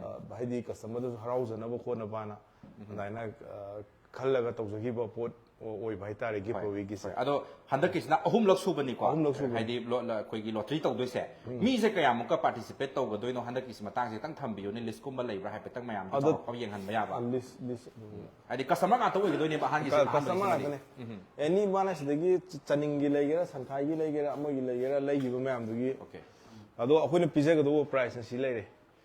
ꯑ, ꯍꯥꯏꯗꯤ customerꯗꯨꯁꯨ ꯍꯔꯥꯎꯖꯅꯕ ꯈꯣꯠꯅꯕꯅ ꯑꯗꯨꯃꯥꯏꯅ, ꯑ, ꯈꯜꯂꯒ ꯇꯧꯖꯈꯤꯕ ꯄꯣꯠ ꯑꯣꯏꯕ ꯍꯥꯏꯇꯥꯔꯦ, gift ꯍꯣꯏ, ꯍꯧꯕꯒꯤꯁꯦ꯫ ꯍꯣꯏ꯫ ꯑꯗꯣ ꯍꯟꯗꯛꯀꯤꯁꯤꯅ ꯑꯍꯨꯝꯂꯛ ꯁꯨꯕꯅꯤꯀꯣ? ꯑꯍꯨꯝꯂꯛ ꯁꯨꯕꯅꯤ꯫ ꯍꯥꯏꯗꯤ ꯂꯣ-, ꯂ-, ꯑꯩꯈꯣꯏꯒꯤ lottery ꯇꯧꯗꯣꯏꯁꯦ꯫ ꯃꯤꯁꯦ ꯀꯌꯥꯃꯨꯛꯀ participate ꯇꯧꯒꯗꯣꯏꯅꯣ? ꯍꯟꯗꯛꯀꯤꯁꯤ ꯃꯇꯥꯡꯁꯦ ꯈꯤꯇꯪ ꯊꯝꯕꯤꯌꯨꯅꯦ, listꯀꯨꯝꯕ ꯂꯩꯕ꯭ꯔꯥ ꯍꯥꯏꯐꯦꯠꯇꯪ ꯃꯌꯥꯝꯗ ꯑꯗꯣ ꯆꯥꯎꯔꯥꯛꯄ ꯌꯦꯡꯍꯟꯕ ꯌꯥꯕ꯫ ꯑ, list, list, ꯎꯝ꯫ ꯍꯥꯏꯗꯤ customer ꯉꯥꯛꯇ ꯑꯣꯏꯒꯗꯣꯏꯅꯦꯕ ꯑꯍꯥꯟꯒꯤꯁꯤꯗ, ꯀ-, customer ꯑꯍꯥꯟꯕꯒꯤꯁꯤꯃꯗꯤ꯫ ꯉꯥꯛꯇꯅꯦ꯫ ꯎꯝ꯫ Any ꯃꯥꯅ ꯁꯤꯗꯒꯤ ꯆ-, ꯆꯅꯤꯡꯒꯤ ꯂꯩꯒꯦꯔꯥ, ꯁꯟꯈꯥꯏꯒꯤ ꯂꯩꯒꯦꯔꯥ, ꯑꯃꯒꯤ ꯂꯩꯒꯦꯔꯥ, ꯂꯩꯈꯤꯕ ꯃꯌꯥꯝꯗꯨꯒꯤ꯫ Okay꯫ ꯑꯗꯣ ꯑꯩꯈꯣꯏꯅ ꯄꯤꯖꯒꯗꯧꯕ prizeꯅ ꯁꯤ ꯂꯩꯔꯦ꯫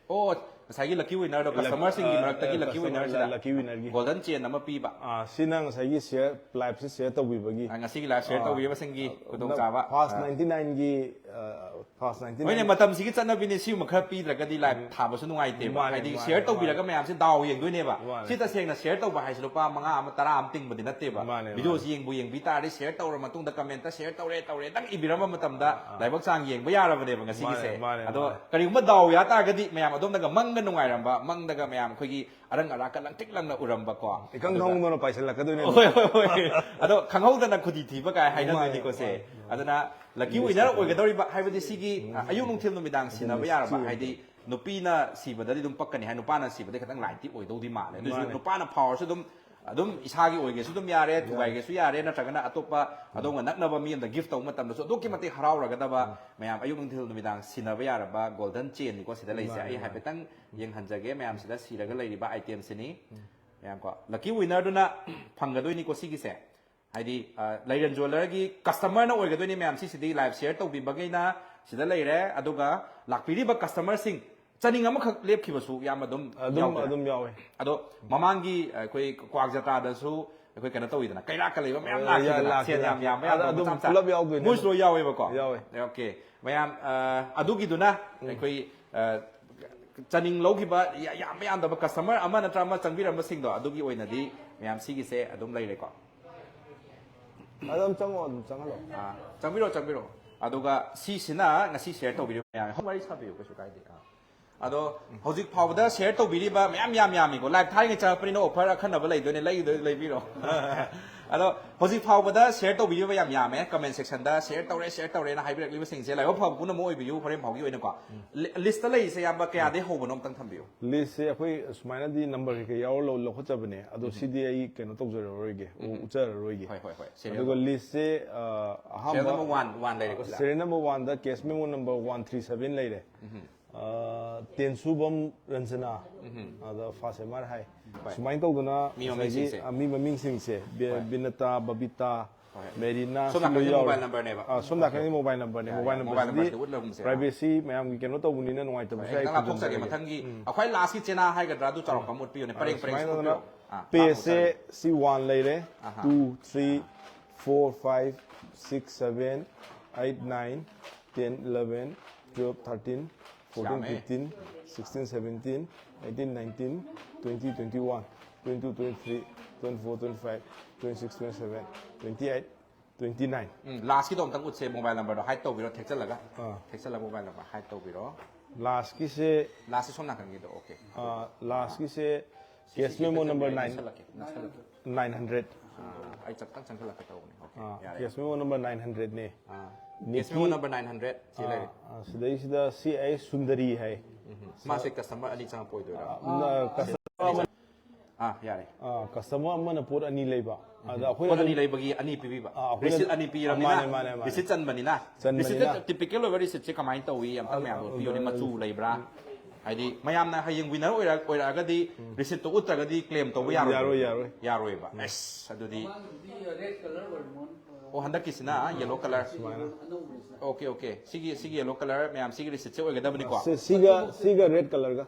ꯑꯣ, ꯉꯁꯥꯏꯒꯤ lucky winnerꯗꯣ, lucky, customerꯁꯤꯡꯒꯤ ꯑ, ꯃꯔꯛꯇꯒꯤ ꯑ, lucky customer, winnerꯁꯤꯗ lucky winnerꯒꯤ꯫ Golden chain ꯑꯃ ꯄꯤꯕ꯫ ꯑ, ꯁꯤ ꯅꯪ ꯉꯁꯥꯏꯒꯤ share, liveꯁꯦ share ꯇꯧꯕꯤꯕꯒꯤ꯫ ꯑ, ꯉꯁꯤꯒꯤ live share ꯑ, ꯇꯧꯕꯤꯕꯁꯤꯡꯒꯤ ꯑ, ꯈꯨꯗꯣꯡꯆꯥꯕ꯫ First ꯑ꯫ Ninety-nineꯒꯤ, ꯑ, first ninety-nine꯫ ꯍꯣꯏꯅꯦ, ꯃꯇꯝꯁꯤꯒꯤ ꯆꯠꯅꯕꯤꯅꯦ, ꯁꯤꯒꯨꯝꯕ ꯈꯔ ꯄꯤꯗ꯭ꯔꯒꯗꯤ live ꯎꯝ꯫ ꯊꯥꯕꯁꯨ ꯅꯨꯡꯉꯥꯏꯇꯦꯕ꯫ ꯃꯥꯅꯦ, ꯍꯥꯏꯗꯤ ꯃꯥꯅꯦ, share ꯇꯧꯕꯤꯔꯒ ꯃꯥꯅꯦ꯫ ꯃꯌꯥꯝꯁꯦ ꯗꯥꯎ ꯌꯦꯡꯗꯣꯏꯅꯦꯕ꯫ ꯃꯥꯅꯦ꯫ ꯁꯤ ꯇꯁꯦꯡꯅ share ꯇꯧꯕ ꯍꯥꯏꯁꯦ ꯂꯨꯄꯥ ꯃꯉꯥ ꯑꯃ, ꯇꯔꯥ ꯑꯃ ꯇꯤꯡꯕꯗꯤ ꯅꯠꯇꯦꯕ꯫ ꯃꯥꯅꯦ, videoꯁꯤ ꯃꯥꯅꯦ꯫ ꯌꯦꯡꯕꯨ ꯌꯦꯡꯕꯤ ꯇꯥꯔꯗꯤ, share ꯇꯧꯔ ꯃꯇꯨꯡꯗ commentꯇ "share ꯇꯧꯔꯦ, ꯇꯧꯔꯦ"ꯗꯪ ꯏꯕꯤꯔꯝꯕ ꯃꯇꯝꯗ ꯑꯥ, ꯑꯥ꯫ ꯂꯥꯏꯕꯛ ꯆꯥꯡ ꯌꯦꯡꯕ ꯌꯥꯔꯕꯅꯦꯕ ꯉꯁꯤꯒꯤꯁꯦ꯫ ꯃꯥꯅꯦ, ꯃꯥꯅꯦ, ꯑꯗꯣ ꯃꯥꯅꯦ꯫ ꯀꯔꯤꯒꯨꯝꯕ ꯗꯥꯎ ꯌꯥ ꯇꯥꯔꯒꯗꯤ ꯃꯌꯥꯝ ꯑꯗꯣꯝꯗꯒ ꯃꯪꯒ ꯅꯨꯡꯉꯥꯏꯔꯝꯕ, ꯃꯪꯗꯒ ꯃꯌꯥꯝ ꯑꯩꯈꯣꯏꯒꯤ ꯑꯔꯪ ꯑꯔꯥꯛꯀ ꯂꯪꯇ꯭ꯔꯤꯛ ꯂꯪꯅ ꯎꯔꯝꯕꯀꯣ꯫ ꯏꯀꯪ ꯑꯗꯨꯒ ꯈꯪꯍꯧꯗꯅ ꯄꯥꯏꯁꯤꯜꯂꯛꯀꯗꯣꯏꯅꯦ꯫ ꯍꯣꯏ, ꯍꯣꯏ, ꯍꯣꯏ꯫ ꯑꯗꯣ ꯈꯪꯍꯧꯗꯅ ꯈꯨꯗꯤ ꯊꯤꯕ ꯀꯥꯏ ꯍꯥꯏꯅꯗꯣꯏꯅꯤꯀꯣ ꯃꯥꯅꯦ, ꯁꯦ꯫ ꯃꯥꯅꯦ꯫ ꯑꯗꯨꯅ lucky winner ꯑꯣꯏꯒꯗꯧꯔꯤꯕ ꯍꯥꯏꯕꯗꯤ ꯁꯤꯒꯤ, ꯎꯝ꯫ ꯑ, ꯑꯌꯨꯛ ꯅꯨꯡꯊꯤꯜ ꯅꯨꯃꯤꯗꯥꯡ ꯁꯤꯟꯅꯕ ꯌꯥꯔꯕ, ꯁꯤ ꯍꯥꯏꯗꯤ ꯅꯨꯄꯤꯅ ꯁꯤꯕꯗꯗꯤ ꯑꯗꯨꯝ ꯄꯛꯀꯅꯤ ꯍꯥꯏ, ꯅꯨꯄꯥꯅ ꯁꯤꯕꯗꯤ ꯈꯤꯇꯪ ꯂꯥꯏꯠꯇꯤ ꯑꯣꯏꯗꯧꯗꯤ ꯃꯥꯜꯂꯦ꯫ ꯑꯗꯨꯁꯨ ꯃꯥꯅꯦ꯫ ꯅꯨꯄꯥꯅ ꯐꯥꯎꯔꯁꯨ ꯑꯗꯨꯝ, ꯑꯗꯨꯝ ꯏꯁꯥꯒꯤ ꯑꯣꯏꯒꯦꯁꯨ ꯑꯗꯨꯝ ꯌꯥꯔꯦ, ꯌꯥꯔꯦ꯫ ꯊꯨꯒꯥꯏꯒꯦꯁꯨ ꯌꯥꯔꯦ, ꯅꯠꯇ꯭ꯔꯒꯅ ꯑꯇꯣꯞꯄ ꯑꯗꯣꯝꯒ ꯅꯛꯅꯕ ꯃꯤ ꯑꯃꯗ gift ꯇꯧꯕ ꯃꯇꯝꯗꯁꯨ ꯑꯗꯨꯛꯀꯤ ꯃꯇꯤꯛ ꯍꯔꯥꯎꯔꯒꯗꯕ ꯎꯝ꯫ ꯃꯌꯥꯝ ꯑꯌꯨꯛ ꯅꯨꯡꯊꯤꯜ ꯅꯨꯃꯤꯗꯥꯡ ꯁꯤꯟꯅꯕ ꯌꯥꯔꯕ golden chainꯅꯤꯀꯣ ꯁꯤꯗ ꯂꯩꯁꯦ꯫ ꯃꯥꯅꯦ, ꯑꯩ ꯃꯥꯅꯦ꯫ ꯍꯥꯏꯐꯦꯠꯇꯪ ꯌꯦꯡꯍꯟꯖꯒꯦ ꯃꯌꯥꯝꯁꯤꯗ ꯁꯤꯔꯒ ꯂꯩꯔꯤꯕ itemꯁꯤꯅꯤ꯫ ꯎꯝ꯫ ꯃꯌꯥꯝ ꯀꯣ, lucky winnerꯗꯨꯅ ꯐꯪꯒꯗꯣꯏꯅꯤꯀꯣ ꯁꯤꯒꯤꯁꯦ꯫ ꯍꯥꯏꯗꯤ, ꯑ, ꯂꯩꯔꯦꯟ ꯖ꯭ꯋꯦꯂꯔꯒꯤ customerꯅ ꯑꯣꯏꯒꯗꯣꯏꯅꯤ ꯃꯌꯥꯝ꯫ ꯁꯤꯁꯤꯗꯤ live share ꯇꯧꯕꯤꯕꯈꯩꯅ ꯁꯤꯗ ꯂꯩꯔꯦ꯫ ꯑꯗꯨꯒ ꯂꯥꯛꯄꯤꯔꯤꯕ customerꯁꯤꯡ ꯆꯅꯤꯡ ꯑꯃꯈꯛ ꯂꯦꯞꯈꯤꯕꯁꯨ ꯌꯥꯝ ꯑꯗꯨꯝ ꯑꯗꯨꯝ, ꯌꯥꯎꯗ꯭ꯔꯥ? ꯑꯗꯨꯝ ꯌꯥꯎꯋꯦ꯫ ꯑꯗꯣ ꯃꯃꯥꯡꯒꯤ ꯑꯩꯈꯣꯏ ꯀ꯭ꯋꯥꯛ ꯖꯇ꯭ꯔꯥꯗꯁꯨ ꯑꯩꯈꯣꯏ ꯀꯩꯅꯣ ꯇꯧꯋꯤꯗꯅ, ꯀꯩꯔꯥꯛꯀ ꯂꯩꯕ ꯃꯌꯥꯝ ꯑ, ꯂꯥꯛꯈꯤꯗꯅ, ꯂꯥꯛꯈꯤ, ꯁꯦꯟ ꯌꯥꯝ ꯂꯥꯛꯈꯤ꯫ ꯌꯥꯝꯕ ꯑꯗ ꯌꯥꯝꯗꯕ ꯑꯗꯨꯝ ꯃꯆꯥ ꯃꯆꯥ꯫ ꯄꯨꯂꯞ ꯌꯥꯎꯗꯣꯏꯅꯦ꯫ ꯃꯣꯏꯁꯨ ꯂꯣꯏ ꯌꯥꯎꯋꯦꯕꯀꯣ? ꯌꯥꯎꯋꯦ꯫ Okay꯫ ꯃꯌꯥꯝ, ꯑ, ꯑꯗꯨꯒꯤꯗꯨꯅ ꯎꯝ꯫ ꯑꯩꯈꯣꯏ, ꯑ, ꯆꯅꯤꯡ ꯂꯧꯈꯤꯕ ꯌꯥ-, ꯌꯥꯝꯕ ꯌꯥꯝꯗꯕ customer ꯑꯃ ꯅꯠꯇ꯭ꯔ ꯑꯃ ꯆꯪꯕꯤꯔꯝꯕꯁꯤꯡꯗꯣ, ꯑꯗꯨꯒꯤ ꯑꯣꯏꯅꯗꯤ ꯃꯌꯥꯝ ꯁꯤꯒꯤꯁꯦ ꯑꯗꯨꯝ ꯂꯩꯔꯦꯀꯣ꯫ ꯑꯗꯨꯝ ꯆꯪꯉꯣ, ꯑꯗꯨꯝ ꯆꯪꯍꯜꯂꯣ꯫ ꯑꯥ, ꯆꯪꯕꯤꯔꯣ, ꯆꯪꯕꯤꯔꯣ꯫ ꯑꯗꯨꯒ ꯁꯤꯁꯤꯅ ꯉꯁꯤ share ꯇꯧꯕꯤꯔꯤꯕ ꯃꯌꯥꯝ, ꯍꯣꯝ ꯋꯥꯔꯤ ꯁꯥꯕꯤꯌꯨ, ꯀꯩꯁꯨ ꯀꯥꯏꯗꯦ꯫ ꯑꯥ꯫ ꯑꯗꯣ ꯍꯧꯖꯤꯛ ꯐꯥꯎꯕꯗ share ꯇꯧꯕꯤꯔꯤꯕ ꯃꯌꯥꯝ ꯌꯥꯝ ꯌꯥꯝꯃꯤꯀꯣ, live ꯊꯥꯔꯤꯉꯩ ꯆꯪꯉꯛꯄꯅꯤꯅ offer ꯑꯈꯟꯅꯕ ꯂꯩꯗꯣꯏꯅꯦ, ꯂꯩꯗꯣꯏ ꯂꯩꯕꯤꯔꯣ꯫ ꯑꯗꯣ ꯍꯧꯖꯤꯛ ꯐꯥꯎꯕꯗ ꯁꯤꯌꯔ ꯇꯧꯕꯤꯔꯤꯕ ꯌꯥꯝ ꯌꯥꯝꯃꯦ, ꯀꯃꯦꯟ ꯁꯦꯛꯁꯟꯗ ꯁꯤꯌꯔ ꯇꯧꯔꯦ, ꯁꯤꯌꯔ ꯇꯧꯔꯦꯅ ꯍꯥꯏꯕꯤꯔꯛꯂꯤꯕꯁꯤꯡꯁꯦ ꯂꯥꯏꯕꯛ ꯐꯕ ꯄꯨꯝꯅꯃꯛ ꯑꯣꯏꯕꯤꯌꯨ꯫ ꯍꯣꯔꯦꯟ ꯐꯥꯎꯒꯤ ꯑꯣꯏꯅꯀꯣ, ꯂꯤ- ꯂꯤꯁꯇ ꯂꯩꯔꯤꯁꯦ ꯑꯌꯥꯝꯕ ꯀꯌꯥꯗꯩ ꯍꯧꯕꯅꯣ ꯑꯝꯇꯪ ꯊꯝꯕꯤꯌꯨ꯫ ꯂꯤꯁꯁꯦ ꯑꯩꯈꯣꯏ ꯁꯨꯃꯥꯏꯅꯗꯤ ꯅꯝꯕꯔ ꯀꯩꯀꯩ ꯌꯥꯎꯔ ꯂꯧ- ꯂꯧꯈꯠꯆꯕꯅꯦ, ꯑꯗꯣ ꯁꯤꯗꯤ ꯑꯩ ꯀꯩꯅꯣ ꯇꯧꯖꯔꯔꯣꯏꯒꯦ, ꯎ- ꯎꯠꯆꯔꯔꯣꯏꯒꯦ꯫ ꯍꯣꯏ, ꯍꯣꯏ, ꯍꯣꯏ, ꯁꯦꯔꯤꯌꯦꯜ ꯑꯗꯨꯒ ꯅꯝꯕꯔ꯫ ꯂꯤꯁꯁꯦ, ꯑ, ꯑꯍꯥꯟꯕ ꯁꯦꯔꯤꯌꯦꯜ ꯅꯝꯕꯔ ꯋꯥꯟ, ꯋꯥꯟ ꯂꯩꯔꯦꯀꯣ ꯁꯤꯗ? ꯁꯦꯔꯤꯌꯦꯜ ꯅꯝꯕꯔ ꯋꯥꯟꯗ cash memo number one three seven ꯂꯩꯔꯦ꯫ ꯑ, ꯇꯦꯟꯁꯨꯕꯝ ꯔꯟꯖꯅꯥ, ꯑꯗ ꯐꯥꯁ ꯑꯦꯝ ꯑꯥꯔ ꯍꯥꯏ꯫ ꯍꯣꯏ꯫ ꯁꯨꯃꯥꯏꯅ ꯇꯧꯗꯅ ꯃꯤ ꯉꯁꯥꯏꯒꯤ, ꯃꯃꯤꯡꯁꯤꯡꯁꯦ꯫ ꯑ, ꯃꯤ ꯃꯃꯤꯡꯁꯤꯡꯁꯦ, ꯕꯤ- ꯍꯣꯏ꯫ ꯕꯤꯅꯇꯥ, ꯕꯕꯤꯇꯥ, ꯍꯣꯏ꯫ ꯃꯦꯔꯤꯅꯥ, ꯁꯣꯝ ꯁꯤ ꯂꯣꯏ ꯅꯥꯀꯟꯁꯦ ꯌꯥꯎꯔꯦ꯫ ꯃꯣꯕꯥꯏꯜ ꯅꯝꯕꯔꯅꯦꯕ꯫ ꯑ, ꯁꯣꯝ ꯅꯥꯀꯟꯒꯤ ꯃꯣꯕꯥꯏꯜ ꯅꯝꯕꯔꯅꯦ꯫ ꯌꯥꯔꯦ, ꯃꯣꯕꯥꯏꯜ ꯌꯥꯔꯦ꯫ ꯃꯣꯕꯥꯏꯜ ꯅꯝꯕꯔꯁꯤꯗꯤ ꯅꯝꯕꯔꯁꯤꯗꯤ ꯎꯠꯂꯒꯨꯝꯁꯦ꯫ ꯄ꯭ꯔꯥꯏꯚꯦꯁꯤ ꯃꯌꯥꯝꯒꯤ ꯀꯩꯅꯣ ꯇꯧꯕꯅꯤꯅ ꯅꯨꯡꯉꯥꯏꯇꯕꯁꯨ ꯍꯣꯏ, ꯌꯥꯏ, ꯈꯤꯇꯪ ꯂꯥꯞꯊꯣꯛꯆꯒꯦ꯫ ꯈꯨꯝꯖꯤꯟꯖꯔꯒꯦ꯫ ꯃꯊꯪꯒꯤ ꯎꯝ꯫ ꯑꯩꯈꯣꯏ ꯂꯥꯁꯀꯤ ꯆꯦꯅꯥ ꯍꯥꯏꯒꯗ꯭ꯔꯥ, ꯑꯗꯨ ꯆꯥꯎꯔꯥꯛꯄ ꯑꯃ ꯎꯠꯄꯤꯌꯨꯅꯦ꯫ ꯄꯔꯦꯡ, ꯄꯔꯦꯡ ꯁꯨꯃꯥꯏꯅ ꯎꯠꯄꯤꯔꯣ꯫ ꯇꯧꯗꯅ ꯑꯥ, ꯄꯦꯖꯁꯦ ꯂꯥꯞꯊꯣꯛꯆꯒꯦ꯫ ꯁꯤ ꯋꯥꯟ ꯂꯩꯔꯦ, ꯑꯍꯥ꯫ Two, three, four, five, six, seven, eight, nine, ten, eleven, twelve, thirteen, fourteen, ꯌꯥꯝꯃꯦ꯫ Fifteen, sixteen, seventeen, eighteen, nineteen, twenty, twenty one, twenty two, twenty three, twenty four, twenty five, twenty six, twenty seven, twenty eight, twenty nine. Um, ꯂꯥꯁꯀꯤꯗꯣ ꯑꯝꯇꯪ ꯎꯠꯁꯦ, mobile ꯅꯝꯕꯔꯗꯣ ꯍꯥꯏꯠ ꯇꯧꯕꯤꯔꯣ, ꯊꯦꯛꯆꯜꯂꯒ꯫ ꯑꯥ꯫ ꯊꯦꯛꯆꯜꯂꯒ mobile number ꯍꯥꯏꯠ ꯇꯧꯕꯤꯔꯣ꯫ ꯂꯥꯁꯀꯤꯁꯦ ꯂꯥꯁꯁꯦ ꯁꯣꯝ ꯅꯥꯀꯟꯒꯤꯗꯣ, okay. ꯑꯥ, ꯂꯥꯁꯀꯤꯁꯦ ꯁꯤ, case ꯁꯤ, ꯃꯦꯃꯣ ꯈꯤꯇꯪ ꯅꯝꯕꯔ ꯅꯥꯏꯟ, ꯅꯛꯁꯜꯂꯛꯀꯦ, ꯅꯛꯁꯜꯂꯛꯀꯦ꯫ Nine hundred. ꯑꯥ, ꯑꯩ ꯆꯞ ꯇꯪ ꯆꯪꯁꯜꯂꯛꯀꯦ ꯇꯧꯕꯅꯦ꯫ ꯑꯣꯀꯦ, ꯑꯥ, ꯌꯥꯔꯦ꯫ ꯀꯦꯁ ꯃꯦꯃꯣ ꯅꯝꯕꯔ ꯅꯥꯏꯟ ꯍꯟꯗ꯭ꯔꯦꯠꯅꯦ꯫ ꯑꯥ, ꯅꯤꯀꯤ cash memo number nine hundred ꯁꯤ ꯑꯥ, ꯂꯩꯔꯦ꯫ ꯑꯥ, ꯁꯤꯗꯩꯁꯤꯗ ꯁꯤ ꯑꯩ ꯁꯨꯟꯗꯔꯤ ꯍꯥꯏ꯫ ꯎꯝ, ꯃꯥꯁꯦ ꯀꯁꯇꯃꯔ ꯑꯅꯤ ꯆꯪꯉꯛꯄ ꯑꯣꯏꯗꯣꯏꯔꯥ? ꯑꯥ, ꯀꯁꯇꯃꯔ ꯑꯃ ꯑꯥ, ꯌꯥꯔꯦ꯫ ꯑꯥ, ꯀꯁꯇꯃꯔ ꯑꯃꯅ ꯄꯣꯠ ꯑꯅꯤ ꯂꯩꯕ꯫ ꯎꯝ꯫ ꯑꯗ ꯑꯩꯈꯣꯏꯅ ꯄꯣꯠ ꯑꯅꯤ ꯑꯗꯨꯝ ꯂꯩꯕꯒꯤ ꯑꯅꯤ ꯄꯤꯕꯤꯕ꯫ ꯑꯥ, ꯑꯩꯈꯣꯏꯅ ꯔꯤꯁꯤꯠ ꯑꯅꯤ ꯄꯤꯔꯕꯅꯤꯅ, ꯃꯥꯅꯦ, ꯃꯥꯅꯦ, ꯃꯥꯅꯦ꯫ ꯔꯤꯁꯤꯠ ꯆꯟꯕꯅꯤꯅ꯫ ꯆꯟꯕꯅꯤꯅ꯫ ꯔꯤꯁꯤꯠꯇ ꯇꯤꯄꯤꯀꯦꯜ ꯑꯣꯏꯕ ꯔꯤꯁꯤꯠꯁꯦ ꯀꯃꯥꯏꯅ ꯇꯧꯏ? ꯑꯝꯇ ꯑꯗꯨ, ꯃꯌꯥꯝꯗꯣ ꯑꯗꯨ, ꯎꯠꯄꯤꯌꯨꯅꯦ, ꯑꯗꯨ, ꯃꯆꯨ ꯂꯩꯕ꯭ꯔꯥ? ꯎꯝ꯫ ꯍꯥꯏꯗꯤ ꯃꯌꯥꯝꯅ ꯍꯌꯦꯡ ꯋꯤꯅꯔ ꯑꯣꯏꯔ-, ꯑꯣꯏꯔꯛꯑꯒꯗꯤ ꯎꯝ꯫ ꯔꯤꯁꯤꯠꯇꯣ ꯎꯠꯇ꯭ꯔꯒꯗꯤ ꯀ꯭ꯂꯦꯝ ꯇꯧꯕ ꯌꯥꯔꯣꯏ? ꯌꯥꯔꯣꯏ, ꯌꯥꯔꯣꯏ꯫ ꯌꯥꯔꯣꯏꯕ꯫ ꯎꯝ꯫ ꯑꯁ, ꯑꯗꯨꯗꯤ꯫ ꯃꯃꯥꯡꯒꯤꯗꯨꯗꯤ ꯔꯦꯗ ꯀꯂꯔ ꯑꯣꯏꯔꯝꯃꯣꯏ꯫ ꯑꯣ, ꯍꯟꯗꯛꯀꯤꯁꯤꯅ ꯌꯦꯂꯣ ꯀꯂꯔ꯫ ꯁꯨꯃꯥꯏꯅ꯫ ꯑꯅꯧꯕꯁꯤꯅ꯫ Okay, okay. ꯁꯤꯒꯤ, ꯁꯤꯒꯤ ꯌꯦꯂꯣ ꯀꯂꯔ ꯃꯌꯥꯝ ꯁꯤꯒꯤ ꯔꯤꯁꯤꯠꯁꯦ ꯑꯣꯏꯒꯗꯕꯅꯤꯀꯣ꯫ ꯁꯤ-, ꯁꯤꯒ, ꯁꯤꯒ ꯔꯦꯗ ꯀꯂꯔꯒ꯫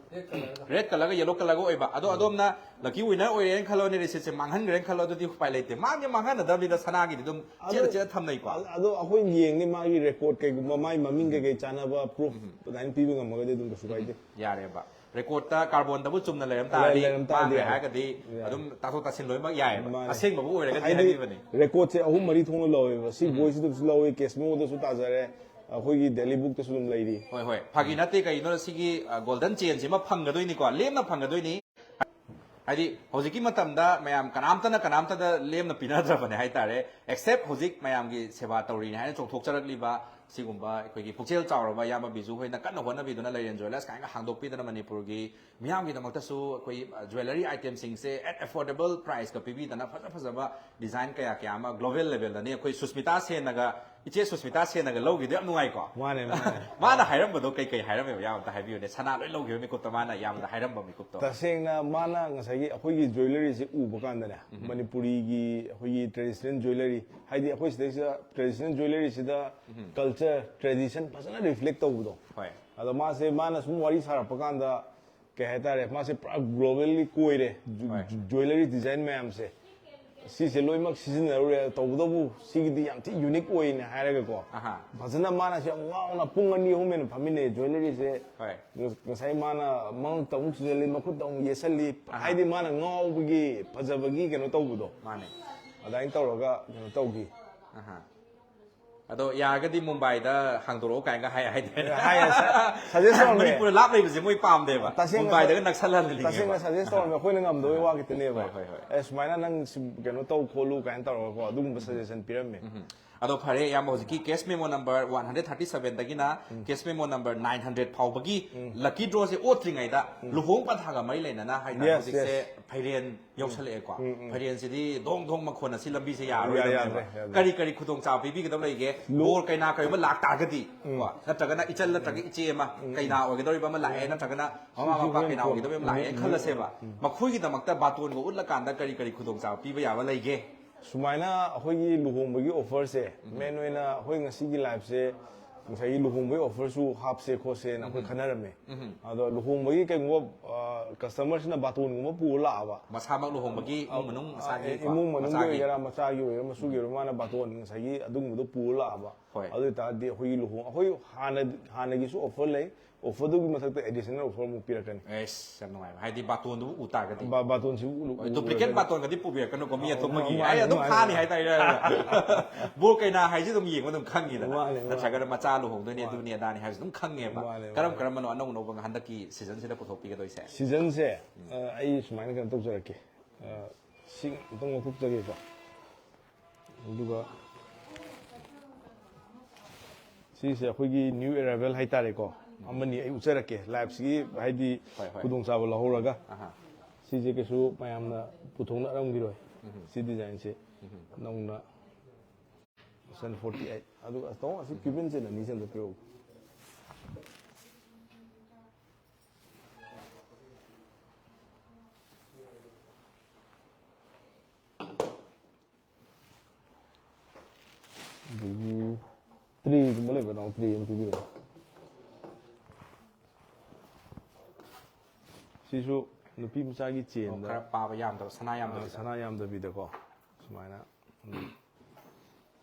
ꯔꯦꯗ ꯀꯂꯔꯒ ꯌꯦꯂꯣ ꯀꯂꯔꯒ ꯑꯣꯏꯕ꯫ ꯑꯗꯣ ꯑꯗꯣꯝꯅ ꯂꯛꯀꯤ ꯋꯤꯅꯔ ꯑꯣꯏꯔꯦꯅ ꯈꯜꯂꯣꯅꯦ, ꯔꯤꯁꯤꯠꯁꯦ ꯃꯥꯡꯍꯟꯈ꯭ꯔꯦꯅ ꯈꯜꯂꯣ, ꯑꯗꯨꯗꯤ ꯎꯄꯥꯏ ꯂꯩꯇꯦ꯫ ꯃꯥꯡꯗꯤ ꯃꯥꯡꯍꯟꯅꯗꯕꯅꯤꯗ, ꯁꯅꯥꯒꯤꯗꯤ ꯑꯗꯨꯝ ꯆꯦꯠꯅ ꯑꯗꯣ, ꯆꯦꯠꯅ ꯊꯝꯅꯩꯀꯣ꯫ ꯑ-, ꯑꯗꯣ ꯑꯩꯈꯣꯏ ꯌꯦꯡꯅꯤ ꯃꯥꯒꯤ ꯔꯦꯀꯣꯔꯗ ꯀꯩꯒꯨꯝꯕ, ꯃꯥꯒꯤ ꯃꯃꯤꯡ ꯀꯩꯀꯩ ꯆꯥꯟꯅꯕ ꯄ꯭ꯔꯨꯐ ꯑꯗꯨꯃꯥꯏꯅ ꯄꯤꯕ ꯉꯝꯃꯒꯗꯤ ꯑꯗꯨꯝ ꯀꯩꯁꯨ ꯀꯥꯏꯗꯦ꯫ ꯌꯥꯔꯦꯕ꯫ ꯔꯦꯀꯣꯔꯗꯇ ꯀꯥꯔꯕꯣꯟꯗꯕꯨ ꯆꯨꯝꯅ ꯂꯩꯔꯝ ꯂꯩ-, ꯇꯥꯔꯗꯤ, ꯂꯩꯔꯝ ꯇꯥꯔꯗꯤ ꯃꯥꯡꯈ꯭ꯔꯦ ꯌꯥꯔꯦ꯫ ꯍꯥꯏꯔꯒꯗꯤ ꯌꯥꯔꯦ꯫ ꯑꯗꯨꯝ ꯇꯥꯊꯣꯛ ꯇꯥꯁꯤꯟ ꯂꯣꯏꯅꯃꯛ ꯌꯥꯏꯑꯕ꯫ ꯃꯥꯅꯦ꯫ ꯑꯁꯦꯡꯕꯕꯨ ꯑꯣꯏꯔꯒꯗꯤ ꯍꯥꯏꯗꯤ ꯍꯥꯏꯕꯤꯕꯅꯤ꯫ ꯔꯦꯀꯣꯔꯗꯁꯦ ꯑꯍꯨꯝ ꯃꯔꯤ ꯊꯣꯛꯅ ꯂꯧꯋꯦꯕ꯫ ꯁꯤ ꯎꯝ꯫ ꯚꯣꯏꯁꯇꯁꯨ ꯂꯧꯋꯦ, ꯀꯦꯁ ꯃꯦꯃꯣꯗꯁꯨ ꯇꯥꯖꯔꯦ, ꯑꯩꯈꯣꯏꯒꯤ ꯗꯦꯂꯤ ꯕꯨꯛꯇꯁꯨ ꯑꯗꯨꯝ ꯂꯩꯔꯤ꯫ ꯍꯣꯏ, ꯍꯣꯏ꯫ ꯐꯥꯒꯤ ꯅꯠꯇꯦ, ꯀꯩꯒꯤꯅꯣꯗ ꯁꯤꯒꯤ, ꯑ, ꯒꯣꯜꯗꯟ ꯆꯦꯟꯁꯤꯃ ꯐꯪꯒꯗꯣꯏꯅꯤꯀꯣ, ꯂꯦꯝꯅ ꯐꯪꯒꯗꯣꯏꯅꯤ꯫ ꯍꯥꯏꯗꯤ ꯍꯧꯖꯤꯛꯀꯤ ꯃꯇꯝꯗ ꯃꯌꯥꯝ ꯀꯅꯥꯝꯇꯅ ꯀꯅꯥꯝꯇꯗ ꯂꯦꯝꯅ ꯄꯤꯅꯗ꯭ꯔꯕꯅꯦ ꯍꯥꯏꯇꯥꯔꯦ, except ꯍꯧꯖꯤꯛ ꯃꯌꯥꯝꯒꯤ ꯁꯦꯕꯥ ꯇꯧꯔꯤꯅꯦ ꯍꯥꯏꯅ ꯆꯣꯡꯊꯣꯛꯆꯔꯛꯂꯤꯕ ꯁꯤꯒꯨꯝꯕ ꯑꯩꯈꯣꯏꯒꯤ ꯄꯨꯛꯆꯦꯜ ꯆꯥꯎꯔꯕ ꯏꯌꯥꯝꯕ ꯕꯤꯖꯨ ꯍꯣꯏꯅ ꯀꯟꯅ ꯍꯣꯠꯅꯕꯤꯗꯨꯅ ꯂꯩꯔꯦꯟ ꯖ꯭ꯋꯦꯂꯔꯁ ꯀꯥꯏꯅ ꯍꯥꯡꯗꯣꯛꯄꯤꯗꯅ ꯃꯅꯤꯄꯨꯔꯒꯤ ꯃꯤꯌꯥꯝꯒꯤꯗꯃꯛꯇꯁꯨ ꯑꯩꯈꯣꯏ ꯖ꯭ꯋꯦꯂꯔꯤ ꯑꯥꯏꯇꯦꯝꯁꯤꯡꯁꯦ at affordable priceꯀ ꯄꯤꯕꯤꯗꯅ ꯐꯖ ꯐꯖꯕ ꯗꯤꯖꯥꯏꯟ ꯀꯌꯥ ꯀꯌꯥ ꯑꯃ global levelꯗꯅꯤ ꯑꯩꯈꯣꯏ ꯁꯨꯁꯃꯤꯇꯥ ꯁꯦꯟꯅꯒ, ꯏꯆꯦ ꯁꯨꯁꯃꯤꯇꯥ ꯁꯦꯟꯅꯒ ꯂꯧꯈꯤꯗꯣ ꯌꯥꯝ ꯅꯨꯡꯉꯥꯏꯀꯣ꯫ ꯃꯥꯅꯦ ꯃꯥꯅꯦ ꯃꯥꯅ ꯍꯥꯏꯔꯝꯕꯗꯣ ꯀꯩ ꯀꯩ ꯍꯥꯏꯔꯝꯃꯦꯕ? ꯌꯥꯝ ꯑꯝꯇ ꯍꯥꯏꯕꯤꯌꯨꯅꯦ, ꯁꯅꯥ ꯂꯣꯏ ꯂꯧꯈꯤꯕ ꯃꯤꯀꯨꯞꯇ ꯃꯥꯅ ꯌꯥꯝꯅ ꯍꯥꯏꯔꯝꯕ ꯃꯤꯀꯨꯞꯇꯣ꯫ ꯇꯁꯦꯡꯅ ꯃꯥꯅ ꯉꯁꯥꯏꯒꯤ ꯑꯩꯈꯣꯏꯒꯤ ꯖ꯭ꯋꯦꯂꯔꯤꯁꯦ ꯎꯕ ꯀꯥꯟꯗꯅꯦ, ꯃꯅꯤꯄꯨꯔꯤꯒꯤ ꯑꯩꯈꯣꯏꯒꯤ traditional jewellery, ꯍꯥꯏꯗꯤ ꯑꯩꯈꯣꯏ ꯁꯤꯗꯩꯁꯤꯗ traditional jewelleryꯁꯤꯗ culture, tradition ꯐꯖꯅ reflect ꯇꯧꯕꯗꯣ꯫ ꯍꯣꯏ꯫ ꯑꯗꯣ ꯃꯥꯁꯦ, ꯃꯥꯅ ꯁꯨꯝ ꯋꯥꯔꯤ ꯁꯥꯔꯛꯄ ꯀꯥꯟꯗ, ꯀꯩ ꯍꯥꯏꯇꯥꯔꯦ, ꯃꯥꯁꯦ ꯄꯨꯔꯥ globally ꯀꯣꯏꯔꯦ꯫ ꯍꯣꯏ꯫ Jewellery design ꯃꯌꯥꯝꯁꯦ, ꯁꯤꯁꯦ ꯂꯣꯏꯅꯃꯛ ꯁꯤꯖꯤꯟꯅꯔꯨꯔꯦ, ꯇꯧꯕꯇꯕꯨ ꯁꯤꯒꯤꯗꯤ ꯌꯥꯝ ꯊꯤ unique ꯑꯣꯏꯅ ꯍꯥꯏꯔꯒꯀꯣ꯫ ꯑꯍꯥ꯫ ꯐꯖꯅ ꯃꯥꯅꯁꯨ ꯌꯥꯝ ꯉꯥꯎꯅ ꯄꯨꯡ ꯑꯅꯤ ꯑꯍꯨꯝ ꯍꯦꯟꯅ ꯐꯝꯃꯤꯟꯅꯩ ꯖ꯭ꯋꯦꯂꯔꯤꯁꯦ꯫ ꯍꯣꯏ꯫ ꯉꯁꯥꯏ ꯃꯥꯅ ꯃꯉꯛꯇ ꯑꯃꯨꯛ ꯊꯤꯖꯤꯜꯂꯤ, ꯃꯈꯨꯠꯇ ꯑꯃꯨꯛ ꯌꯦꯠꯁꯜꯂꯤ, ꯑꯍꯥ꯫ ꯍꯥꯏꯗꯤ ꯃꯥꯅ ꯉꯥꯎꯕꯒꯤ, ꯐꯖꯕꯒꯤ ꯀꯩꯅꯣ ꯇꯧꯕꯗꯣ꯫ ꯃꯥꯅꯦ꯫ ꯑꯗꯨꯃꯥꯏꯅ ꯇꯧꯔꯒ ꯀꯩꯅꯣ ꯇꯧꯈꯤ꯫ ꯑꯍꯥ꯫ ꯑꯗꯣ ꯌꯥꯔꯒꯗꯤ ꯃꯨꯝꯕꯥꯏꯗ ꯍꯥꯡꯗꯣꯔꯛꯑꯣ ꯀꯥꯏꯅꯒ ꯍꯥꯏ ꯍꯥꯏꯗꯤ꯫ ꯍꯥꯏ, ꯁ-, suggest ꯇꯧꯔꯝꯃꯦ꯫ ꯃꯅꯤꯄꯨꯔꯗ ꯂꯥꯞ ꯂꯩꯕꯁꯦ ꯃꯣꯏ ꯄꯥꯝꯗꯦꯕ꯫ ꯇꯁꯦꯡꯅ ꯃꯨꯝꯕꯥꯏꯗꯒ ꯁ-, ꯅꯛꯁꯜꯍꯜꯍꯜꯂꯤꯅꯦꯕ꯫ ꯇꯁꯦꯡꯅ suggest ꯇꯧꯔꯝꯃꯦ, ꯑꯩꯈꯣꯏꯅ ꯉꯝꯗꯕꯩ ꯋꯥ ꯈꯤꯇꯅꯦꯕ꯫ ꯍꯣꯏ, ꯍꯣꯏ, ꯍꯣꯏ꯫ ꯑꯦ, ꯁꯨꯃꯥꯏꯅ ꯅꯪ ꯁꯤ ꯀꯩꯅꯣ ꯇꯧ ꯈꯣꯠꯂꯨ ꯀꯥꯏꯅ ꯇꯧꯔꯒꯀꯣ, ꯑꯗꯨꯒꯨꯝꯕ suggestion ꯄꯤꯔꯝꯃꯦ꯫ ꯑꯗꯣ ꯐꯔꯦ, ꯏꯌꯥꯝꯕ, ꯍꯧꯖꯤꯛꯀꯤ case memo number one hundred thirty seven ꯗꯒꯤꯅ case memo number nine hundred ꯐꯥꯎꯕꯒꯤ lucky draw ꯁꯦ ꯑꯣꯠꯇ꯭ꯔꯤꯉꯩꯗ ꯂꯨꯍꯣꯡ ꯄꯟꯊꯥꯒ ꯃꯔꯤ ꯂꯩꯅꯅ ꯍꯥꯏꯇꯥꯔꯦ, Yes, ꯍꯧꯖꯤꯛꯁꯦ yes. ꯐꯩꯔꯦꯟ ꯌꯧꯁꯜꯂꯛꯑꯦꯀꯣ꯫ ꯐꯩꯔꯦꯟꯁꯤꯗꯤ ꯗꯣꯡ ꯗꯣꯡ ꯃꯈꯣꯟ ꯑꯁꯤ ꯂꯝꯕꯤꯁꯦ ꯌꯥ-, ꯌꯥꯔꯣꯏꯗꯕꯅꯦꯕ꯫ ꯌꯥꯗ꯭ꯔꯦ, ꯌꯥꯗ꯭ꯔꯦ꯫ ꯀꯔꯤ ꯀꯔꯤ ꯈꯨꯗꯣꯡꯆꯥꯕ ꯄꯤꯕꯤꯒꯗꯕ ꯂꯩꯒꯦ? ꯕꯣꯔ ꯀꯩꯅꯥ ꯀꯔꯤꯒꯨꯝꯕ ꯂꯥꯛꯇꯥꯔꯒꯗꯤ ꯀꯣ, ꯅꯠꯇ꯭ꯔꯒꯅ ꯏꯆꯜ ꯅꯠꯇ꯭ꯔꯒ ꯏꯆꯦ ꯑꯃ ꯀꯩꯅꯥ ꯑꯣꯏꯒꯗꯧꯔꯤꯕ ꯑꯃ ꯂꯥꯛꯑꯦ, ꯅꯠꯇ꯭ꯔꯒꯅ ꯃꯃꯥ ꯃꯄꯥ ꯀꯩꯅꯥ ꯑꯣꯏꯒꯗꯧꯔꯤꯕ ꯑꯃ ꯂꯥꯛꯑꯦꯅ ꯈꯜꯂꯁꯦꯕ, ꯃꯈꯣꯏꯒꯤꯗꯃꯛꯇ ꯕꯥꯇꯣꯟꯒ ꯎꯠꯂꯀꯥꯟꯗ ꯀꯔꯤ ꯀꯔꯤ ꯈꯨꯗꯣꯡꯆꯥꯕ ꯄꯤꯕ ꯌꯥꯕ ꯂꯩꯒꯦ? ꯁꯨꯃꯥꯏꯅ ꯑꯩꯈꯣꯏꯒꯤ ꯂꯨꯍꯣꯡꯕꯒꯤ offer ꯁꯦ, main ꯑꯣꯏꯅ ꯑꯩꯈꯣꯏ ꯉꯁꯤꯒꯤ live ꯁꯦ ꯉꯁꯥꯏꯒꯤ ꯂꯨꯍꯣꯡꯕꯒꯤ offer ꯁꯨ ꯍꯥꯞꯁꯦ ꯈꯣꯠꯁꯦꯅ ꯑꯩꯈꯣꯏ ꯈꯟꯅꯔꯝꯃꯦ꯫ ꯑꯗꯣ ꯂꯨꯍꯣꯡꯕꯒꯤ ꯀꯩꯒꯨꯝꯕ, ꯑ, customer ꯁꯤꯅ ꯕꯥꯇꯣꯟꯒꯨꯝꯕ ꯄꯨꯔ ꯂꯥꯛꯑꯕ, ꯃꯁꯥꯃꯛ ꯂꯨꯍꯣꯡꯕꯒꯤ ꯏꯃꯨꯡ ꯃꯅꯨꯡ ꯃꯁꯥꯒꯤ ꯀꯣ, ꯏꯃꯨꯡ ꯃꯅꯨꯡꯒꯤ ꯃꯆꯥꯒꯤ꯫ ꯑꯣꯏꯒꯦꯔꯥ, ꯃꯆꯥꯒꯤ ꯑꯣꯏꯒꯦꯔꯥ, ꯃꯁꯨꯒꯤ ꯑꯣꯏꯒꯦꯔꯥ, ꯃꯥꯅ ꯕꯥꯇꯣꯟ ꯉꯁꯥꯏꯒꯤ ꯑꯗꯨꯒꯨꯝꯕꯗꯣ ꯄꯨꯔ ꯂꯥꯛꯑꯕ, ꯍꯣꯏ꯫ ꯑꯗꯨ ꯑꯣꯏꯇꯥꯔꯗꯤ ꯑꯩꯈꯣꯏꯒꯤ ꯂꯨꯍꯣꯡ, ꯑꯩꯈꯣꯏ ꯍꯥꯟꯅ, ꯍꯥꯟꯅꯒꯤꯁꯨ offer ꯂꯩ, ꯑꯣꯐꯔꯗꯨꯒꯤ ꯃꯊꯛꯇ ꯑꯦꯗꯤꯁꯅꯦꯜ ꯑꯣꯐꯔ ꯑꯃꯨꯛ ꯄꯤꯔꯛꯀꯅꯤ꯫ ꯑꯦꯁ, ꯌꯥꯝ ꯅꯨꯡꯉꯥꯏꯕ꯫ ꯍꯥꯏꯗꯤ ꯕꯥꯇꯣꯟꯗꯨꯕꯨ ꯎ ꯇꯥꯔꯒꯗꯤ ꯕꯥ- ꯕꯥꯇꯣꯟꯁꯤꯕꯨ ꯎ- ꯗꯨꯄ꯭ꯂꯤꯀꯦꯠ ꯕꯥꯇꯣꯟꯒꯗꯤ ꯄꯨꯕꯤꯔꯛꯀꯅꯨꯀꯣ, ꯃꯤ ꯑꯇꯣꯞꯄꯒꯤ꯫ ꯃꯥꯅꯦ, ꯑꯩ ꯑꯗꯨꯝ ꯃꯥꯅꯦ, ꯈꯥꯅꯤ ꯃꯥꯅꯦ꯫ ꯍꯥꯏꯇꯥꯔꯦ꯫ ꯕꯣꯔ ꯀꯩꯅꯥ ꯍꯥꯏꯁꯦ ꯑꯗꯨꯝ ꯌꯦꯡꯕ ꯑꯗꯨꯝ ꯈꯪꯉꯤꯗꯅ꯫ ꯃꯥꯅꯦ, ꯃꯥꯅꯦ꯫ ꯅꯠꯇ꯭ꯔꯒꯅ ꯃꯆꯥ ꯂꯨꯍꯣꯡꯗꯣꯏꯅꯦ, ꯃꯥꯅꯦ꯫ ꯑꯗꯨꯅꯤ ꯑꯗꯥꯅꯤ ꯍꯥꯏꯕꯁꯦ ꯑꯗꯨꯝ ꯈꯪꯉꯦꯕ꯫ ꯃꯥꯅꯦ, ꯃꯥꯅꯦ꯫ ꯀꯔꯝ ꯀꯔꯝꯕꯅꯣ ꯑꯅꯧ ꯑꯅꯧꯕ ꯍꯟꯗꯛꯀꯤ ꯁꯤꯖꯟꯁꯤꯗ ꯄꯨꯊꯣꯛꯄꯤꯒꯗꯣꯏꯁꯦ? ꯁꯤꯖꯟꯁꯦ, ꯑ, ꯑꯩ ꯁꯨꯃꯥꯏꯅ ꯀꯩꯅꯣ ꯇꯧꯖꯔꯛꯀꯦ꯫ ꯑ, ꯁꯤ ꯑꯃꯨꯛꯇꯪ ꯂꯧꯊꯣꯛꯆꯒꯦꯀꯣ꯫ ꯑꯗꯨꯒ ꯁꯤꯁꯦ ꯑꯩꯈꯣꯏꯒꯤ ꯅ꯭ꯌꯨ ꯑꯦꯔꯥꯏꯚꯦꯜ ꯍꯥꯏꯇꯥꯔꯦꯀꯣ, ꯑꯃꯅꯤ ꯑꯩ ꯎꯠꯆꯔꯛꯀꯦ ꯂꯥꯏꯐꯁꯤꯒꯤ, ꯍꯥꯏꯗꯤ ꯍꯣꯏ, ꯍꯣꯏ꯫ ꯈꯨꯗꯣꯡꯆꯥꯕ ꯂꯧꯍꯧꯔꯒ꯫ ꯑꯍꯥ꯫ ꯁꯤꯁꯦ ꯀꯩꯁꯨ ꯃꯌꯥꯝꯅ ꯄꯨꯊꯣꯛꯅꯔꯝꯈꯤꯔꯣꯏ꯫ ꯁꯤ ꯗꯤꯖꯥꯏꯟꯁꯦ ꯅꯧꯅ ꯁꯟ ꯐꯣꯔꯇꯤ ꯑꯩꯠ꯫ ꯑꯗꯨꯒ ꯑꯁ, ꯇꯥꯃꯣ, ꯑꯁꯤ ꯀ꯭ꯌꯨꯕꯤꯟ ꯆꯦꯟ ꯑꯅꯤ ꯆꯦꯟꯗ ꯄꯤꯔꯛꯎ꯫ ꯑꯗꯒꯤ ꯇ꯭ꯔꯦꯒꯨꯝꯕ ꯂꯩꯕ꯭ꯔꯥ? ꯅꯅꯥꯎ, ꯇ꯭ꯔꯦ ꯑꯃ ꯄꯤꯕꯤꯔꯣ꯫ ꯁꯤꯁꯨ ꯅꯨꯄꯤ ꯃꯆꯥꯒꯤ ꯑꯣ, ꯆꯦꯟꯗ, ꯈꯔ ꯄꯥꯕ ꯌꯥꯝꯗꯕ, ꯁꯅꯥ ꯌꯥꯝꯗꯕ꯫ ꯁꯅꯥ ꯌꯥꯝꯗꯕꯤꯗꯀꯣ, ꯁꯨꯃꯥꯏꯅ꯫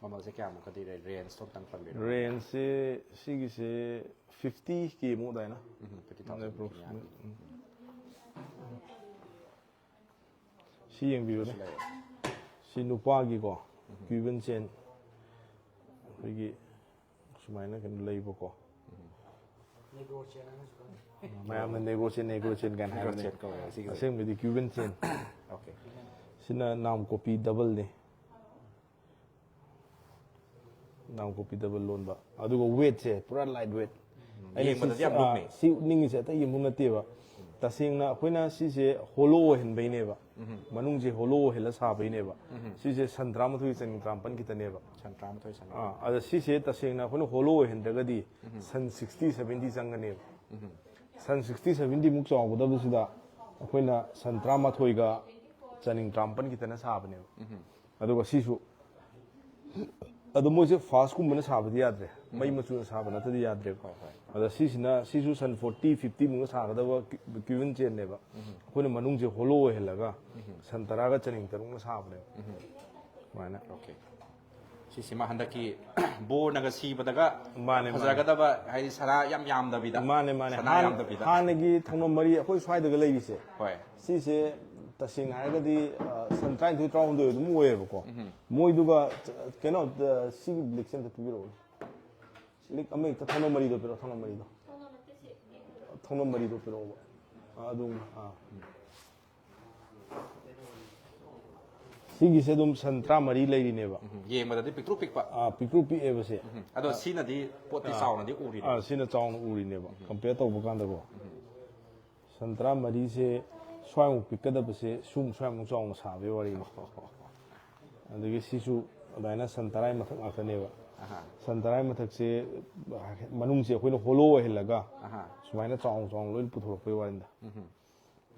ꯃꯃꯜꯁꯦ ꯀꯌꯥꯃꯨꯛꯀꯗꯤ ꯂꯩ? ꯔꯦꯟꯖꯇꯣ ꯑꯝꯇꯪ ꯄꯟꯕꯤꯔꯣ꯫ ꯔꯦꯟꯖꯁꯦ ꯁꯤꯒꯤꯁꯦ ꯐꯤꯐꯇꯤ ꯀꯦ ꯃꯨꯛ ꯑꯗꯥꯏꯅ꯫ ꯎꯝ, fifty thousand ꯑꯦꯄ꯭ꯔꯣꯛꯁ꯫ ꯃꯌꯥꯗꯤ꯫ ꯎꯝ꯫ ꯁꯤ ꯌꯦꯡꯕꯤꯌꯨꯅꯦ꯫ ꯁꯤ ꯂꯩꯔꯦ꯫ ꯁꯤ ꯅꯨꯄꯥꯒꯤꯀꯣ, ꯀ꯭ꯌꯨꯕꯟ ꯆꯦꯟ, ꯑꯩꯈꯣꯏꯒꯤ ꯁꯨꯃꯥꯏꯅ ꯀꯩꯅꯣ ꯂꯩꯕꯀꯣ꯫ ꯅꯦꯒ꯭ꯔꯣ ꯆꯦꯟ ꯍꯥꯏꯅꯁꯨ ꯈꯪꯅꯩ꯫ ꯃꯌꯥꯝꯅ ꯅꯦꯒ꯭ꯔꯣ ꯆꯦꯟ, ꯅꯦꯒ꯭ꯔꯣ ꯆꯦꯟ ꯀꯥꯏꯅ ꯅꯦꯒ꯭ꯔꯣ ꯍꯥꯏꯕꯅꯦ꯫ ꯆꯦꯟ ꯀꯧꯋꯦ ꯁꯤꯒꯤꯁꯦ꯫ ꯑꯁꯦꯡꯕꯗꯤ ꯀ꯭ꯌꯨꯕꯟ ꯆꯦꯟ꯫ ꯑꯣꯀꯦ꯫ ꯁꯤꯅ ꯅꯥꯝ ꯀꯣꯄꯤ ꯗꯕꯜꯅꯤ꯫ ꯅꯥꯝ ꯀꯣꯄꯤ ꯗꯕꯜ ꯂꯣꯟꯕ꯫ ꯑꯗꯨꯒ ꯋꯦꯠꯁꯦ ꯄꯨꯔꯥ ꯂꯥꯏꯠ ꯋꯦꯠ꯫ ꯑꯩꯅ ꯌꯦꯡꯕꯗꯗꯤ ꯁꯤ-, ꯌꯥꯝ ꯂꯨꯝꯃꯦ꯫ ꯑꯥ, ꯁꯤ ꯎꯠꯅꯤꯡꯉꯤꯁꯦ ꯑꯇꯩ ꯌꯦꯡꯐꯝ ꯅꯠꯇꯦꯕ꯫ ꯇꯁꯦꯡꯅ ꯑꯩꯈꯣꯏꯅ ꯁꯤꯁꯦ ꯍꯣꯂꯣ ꯑꯣꯏꯍꯟꯕꯩꯅꯦꯕ꯫ ꯃꯅꯨꯡꯁꯦ ꯍꯣꯂꯣ ꯑꯣꯏꯍꯜꯂ ꯁꯥꯕꯩꯅꯦꯕ꯫ ꯁꯤꯁꯦ ꯁꯟ ꯇꯔꯥꯃꯥꯊꯣꯏ ꯆꯅꯤ ꯇꯔꯥꯃꯥꯄꯟ ꯈꯤꯇꯅꯦꯕ꯫ ꯁꯟ ꯇꯔꯥꯃꯥꯊꯣꯏ, ꯁꯟ ꯑꯥ, ꯑꯗ ꯁꯤꯁꯦ ꯇꯁꯦꯡꯅ ꯑꯩꯈꯣꯏꯅ ꯍꯣꯂꯣ ꯑꯣꯏꯍꯟꯗ꯭ꯔꯒꯗꯤ ꯁꯟ ꯁꯤꯛꯁꯇꯤ ꯁꯚꯦꯟꯇꯤ ꯆꯪꯒꯅꯦꯕ꯫ ꯁꯟ ꯁꯤꯛꯁꯇꯤ ꯁꯚꯦꯟꯇꯤ ꯃꯨꯛ ꯆꯥꯎꯒꯗꯕꯁꯤꯗ ꯑꯩꯈꯣꯏꯅ ꯁꯟ ꯇꯔꯥꯃꯥꯊꯣꯏꯒ ꯆꯅꯤꯡ ꯇꯔꯥꯃꯥꯄꯟ ꯈꯤꯇꯅ ꯁꯥꯕꯅꯦꯕ꯫ ꯑꯗꯨꯒ ꯁꯤꯁꯨ ꯑꯗꯣ ꯃꯣꯏꯁꯦ ꯐꯥꯁꯀꯨꯝꯕꯅ ꯁꯥꯕꯗꯤ ꯌꯥꯗ꯭ꯔꯦ, ꯃꯩ ꯃꯆꯨꯅ ꯁꯥꯕ ꯅꯠꯇ꯭ꯔꯗꯤ ꯌꯥꯗ꯭ꯔꯦꯕ꯫ ꯍꯣꯏ, ꯍꯣꯏ꯫ ꯑꯗ ꯁꯤꯁꯤꯅ, ꯁꯤꯁꯨ ꯁꯟ ꯐꯣꯔꯇꯤ, ꯐꯤꯐꯇꯤ ꯃꯨꯛꯅ ꯁꯥꯒꯗꯕ ꯀ꯭ꯌꯨꯕꯟ ꯆꯦꯟꯅꯦꯕ꯫ ꯑꯩꯈꯣꯏꯅ ꯃꯅꯨꯡꯁꯦ ꯍꯣꯂꯣ ꯑꯣꯏꯍꯜꯂꯒ ꯁꯟ ꯇꯔꯥꯒ ꯆꯅꯤꯡ ꯇꯔꯨꯛꯅ ꯁꯥꯕꯅꯦꯕ꯫ ꯁꯨꯃꯥꯏꯅ꯫ ꯑꯣꯀꯦ꯫ ꯁꯤꯁꯤꯃ ꯍꯟꯗꯛꯀꯤ ꯕꯣꯔꯅꯒ ꯁꯤꯕꯗꯒ ꯃꯥꯅꯦ, ꯃꯥꯅꯦ꯫ ꯐꯖꯒꯗꯕ, ꯍꯥꯏꯗꯤ ꯁꯅꯥ ꯌꯥꯝ ꯌꯥꯝꯗꯕꯤꯗ, ꯃꯥꯅꯦ ꯃꯥꯅꯦ ꯁꯅꯥ ꯍꯥꯟꯅ- ꯌꯥꯝꯗꯕꯤꯗ꯫ ꯍꯥꯟꯅꯒꯤ ꯊꯧꯅꯝ ꯃꯔꯤ ꯑꯩꯈꯣꯏ ꯁ꯭ꯋꯥꯏꯗꯒ ꯂꯩꯔꯤꯁꯦ, ꯍꯣꯏ꯫ ꯁꯤꯁꯦ ꯇꯁꯦꯡꯅ ꯍꯥꯏꯔꯒꯗꯤ ꯑ, ꯁꯟ ꯇꯔꯥꯅꯤꯊꯣꯏ ꯇꯔꯥꯍꯨꯝꯗꯣꯏ ꯑꯗꯨꯝ ꯑꯣꯏꯌꯦꯕꯀꯣ꯫ ꯃꯣꯏꯗꯨꯒ ꯆ- ꯀꯩꯅꯣ ꯑ, ꯁꯤꯒꯤ ꯂꯤꯛꯁꯦ ꯑꯝꯇ ꯄꯤꯕꯤꯔꯛꯑꯣ꯫ ꯂꯤꯛ ꯑꯃ ꯍꯦꯛꯇ ꯊꯧꯅꯝ ꯃꯔꯤꯗꯣ ꯄꯤꯔꯛꯑꯣ, ꯊꯧꯅꯝ ꯃꯔꯤꯗꯣ꯫ ꯊꯧꯅꯝ ꯃꯔꯤꯗꯣ ꯄꯤꯔꯛꯑꯣꯕ꯫ ꯑ, ꯑꯗꯨꯝ ꯑꯥ꯫ ꯁꯤꯒꯤꯁꯦ ꯑꯗꯨꯝ ꯁꯟ ꯇꯔꯥꯃꯔꯤ ꯂꯩꯔꯤꯅꯦꯕ꯫ ꯎꯝ, ꯌꯦꯡꯕꯗꯗꯤ ꯄꯤꯛꯇ꯭ꯔꯨ ꯄꯤꯛꯄ꯫ ꯑꯥ, ꯄꯤꯛꯇ꯭ꯔꯨ ꯄꯤꯛꯑꯦꯕ ꯁꯦ꯫ ꯎꯝ, ꯑꯗꯣ ꯁꯤꯅꯗꯤ ꯄꯣꯠꯇꯤ ꯆꯥꯎꯅꯗꯤ ꯎꯔꯤꯅꯦ꯫ ꯑꯥ, ꯁꯤꯅ ꯆꯥꯎꯅ ꯎꯔꯤꯅꯦꯕ ꯀꯝꯄꯤꯌꯔ ꯇꯧꯕ ꯀꯥꯟꯗꯀꯣ꯫ ꯁꯟ ꯇꯔꯥꯃꯔꯤꯁꯦ ꯁ꯭ꯋꯥꯏꯃꯨꯛ ꯄꯤꯛꯀꯗꯕꯁꯦ ꯁꯨꯝ ꯁ꯭ꯋꯥꯏꯃꯨꯛ ꯆꯥꯎꯅ ꯁꯥꯕꯒꯤ ꯋꯥꯔꯤꯅꯤ꯫ ꯑꯗꯒꯤ ꯁꯤꯁꯨ ꯑꯗꯨꯃꯥꯏꯅ ꯁꯟ ꯇꯔꯥꯒꯤ ꯃꯊꯛ ꯉꯥꯛꯇꯅꯦꯕ꯫ ꯑꯍꯥ꯫ ꯁꯟ ꯇꯔꯥꯒꯤ ꯃꯊꯛꯁꯦ ꯃꯅꯨꯡꯁꯦ ꯑꯩꯈꯣꯏꯅ ꯍꯣꯂꯣ ꯑꯣꯏꯍꯜꯂꯒ ꯑꯍꯥ꯫ ꯁꯨꯃꯥꯏꯅ ꯆꯥꯎꯅ ꯆꯥꯎꯅ ꯂꯣꯏꯅ ꯄꯨꯊꯣꯔꯛꯄꯒꯤ ꯋꯥꯔꯤꯅꯤꯗ꯫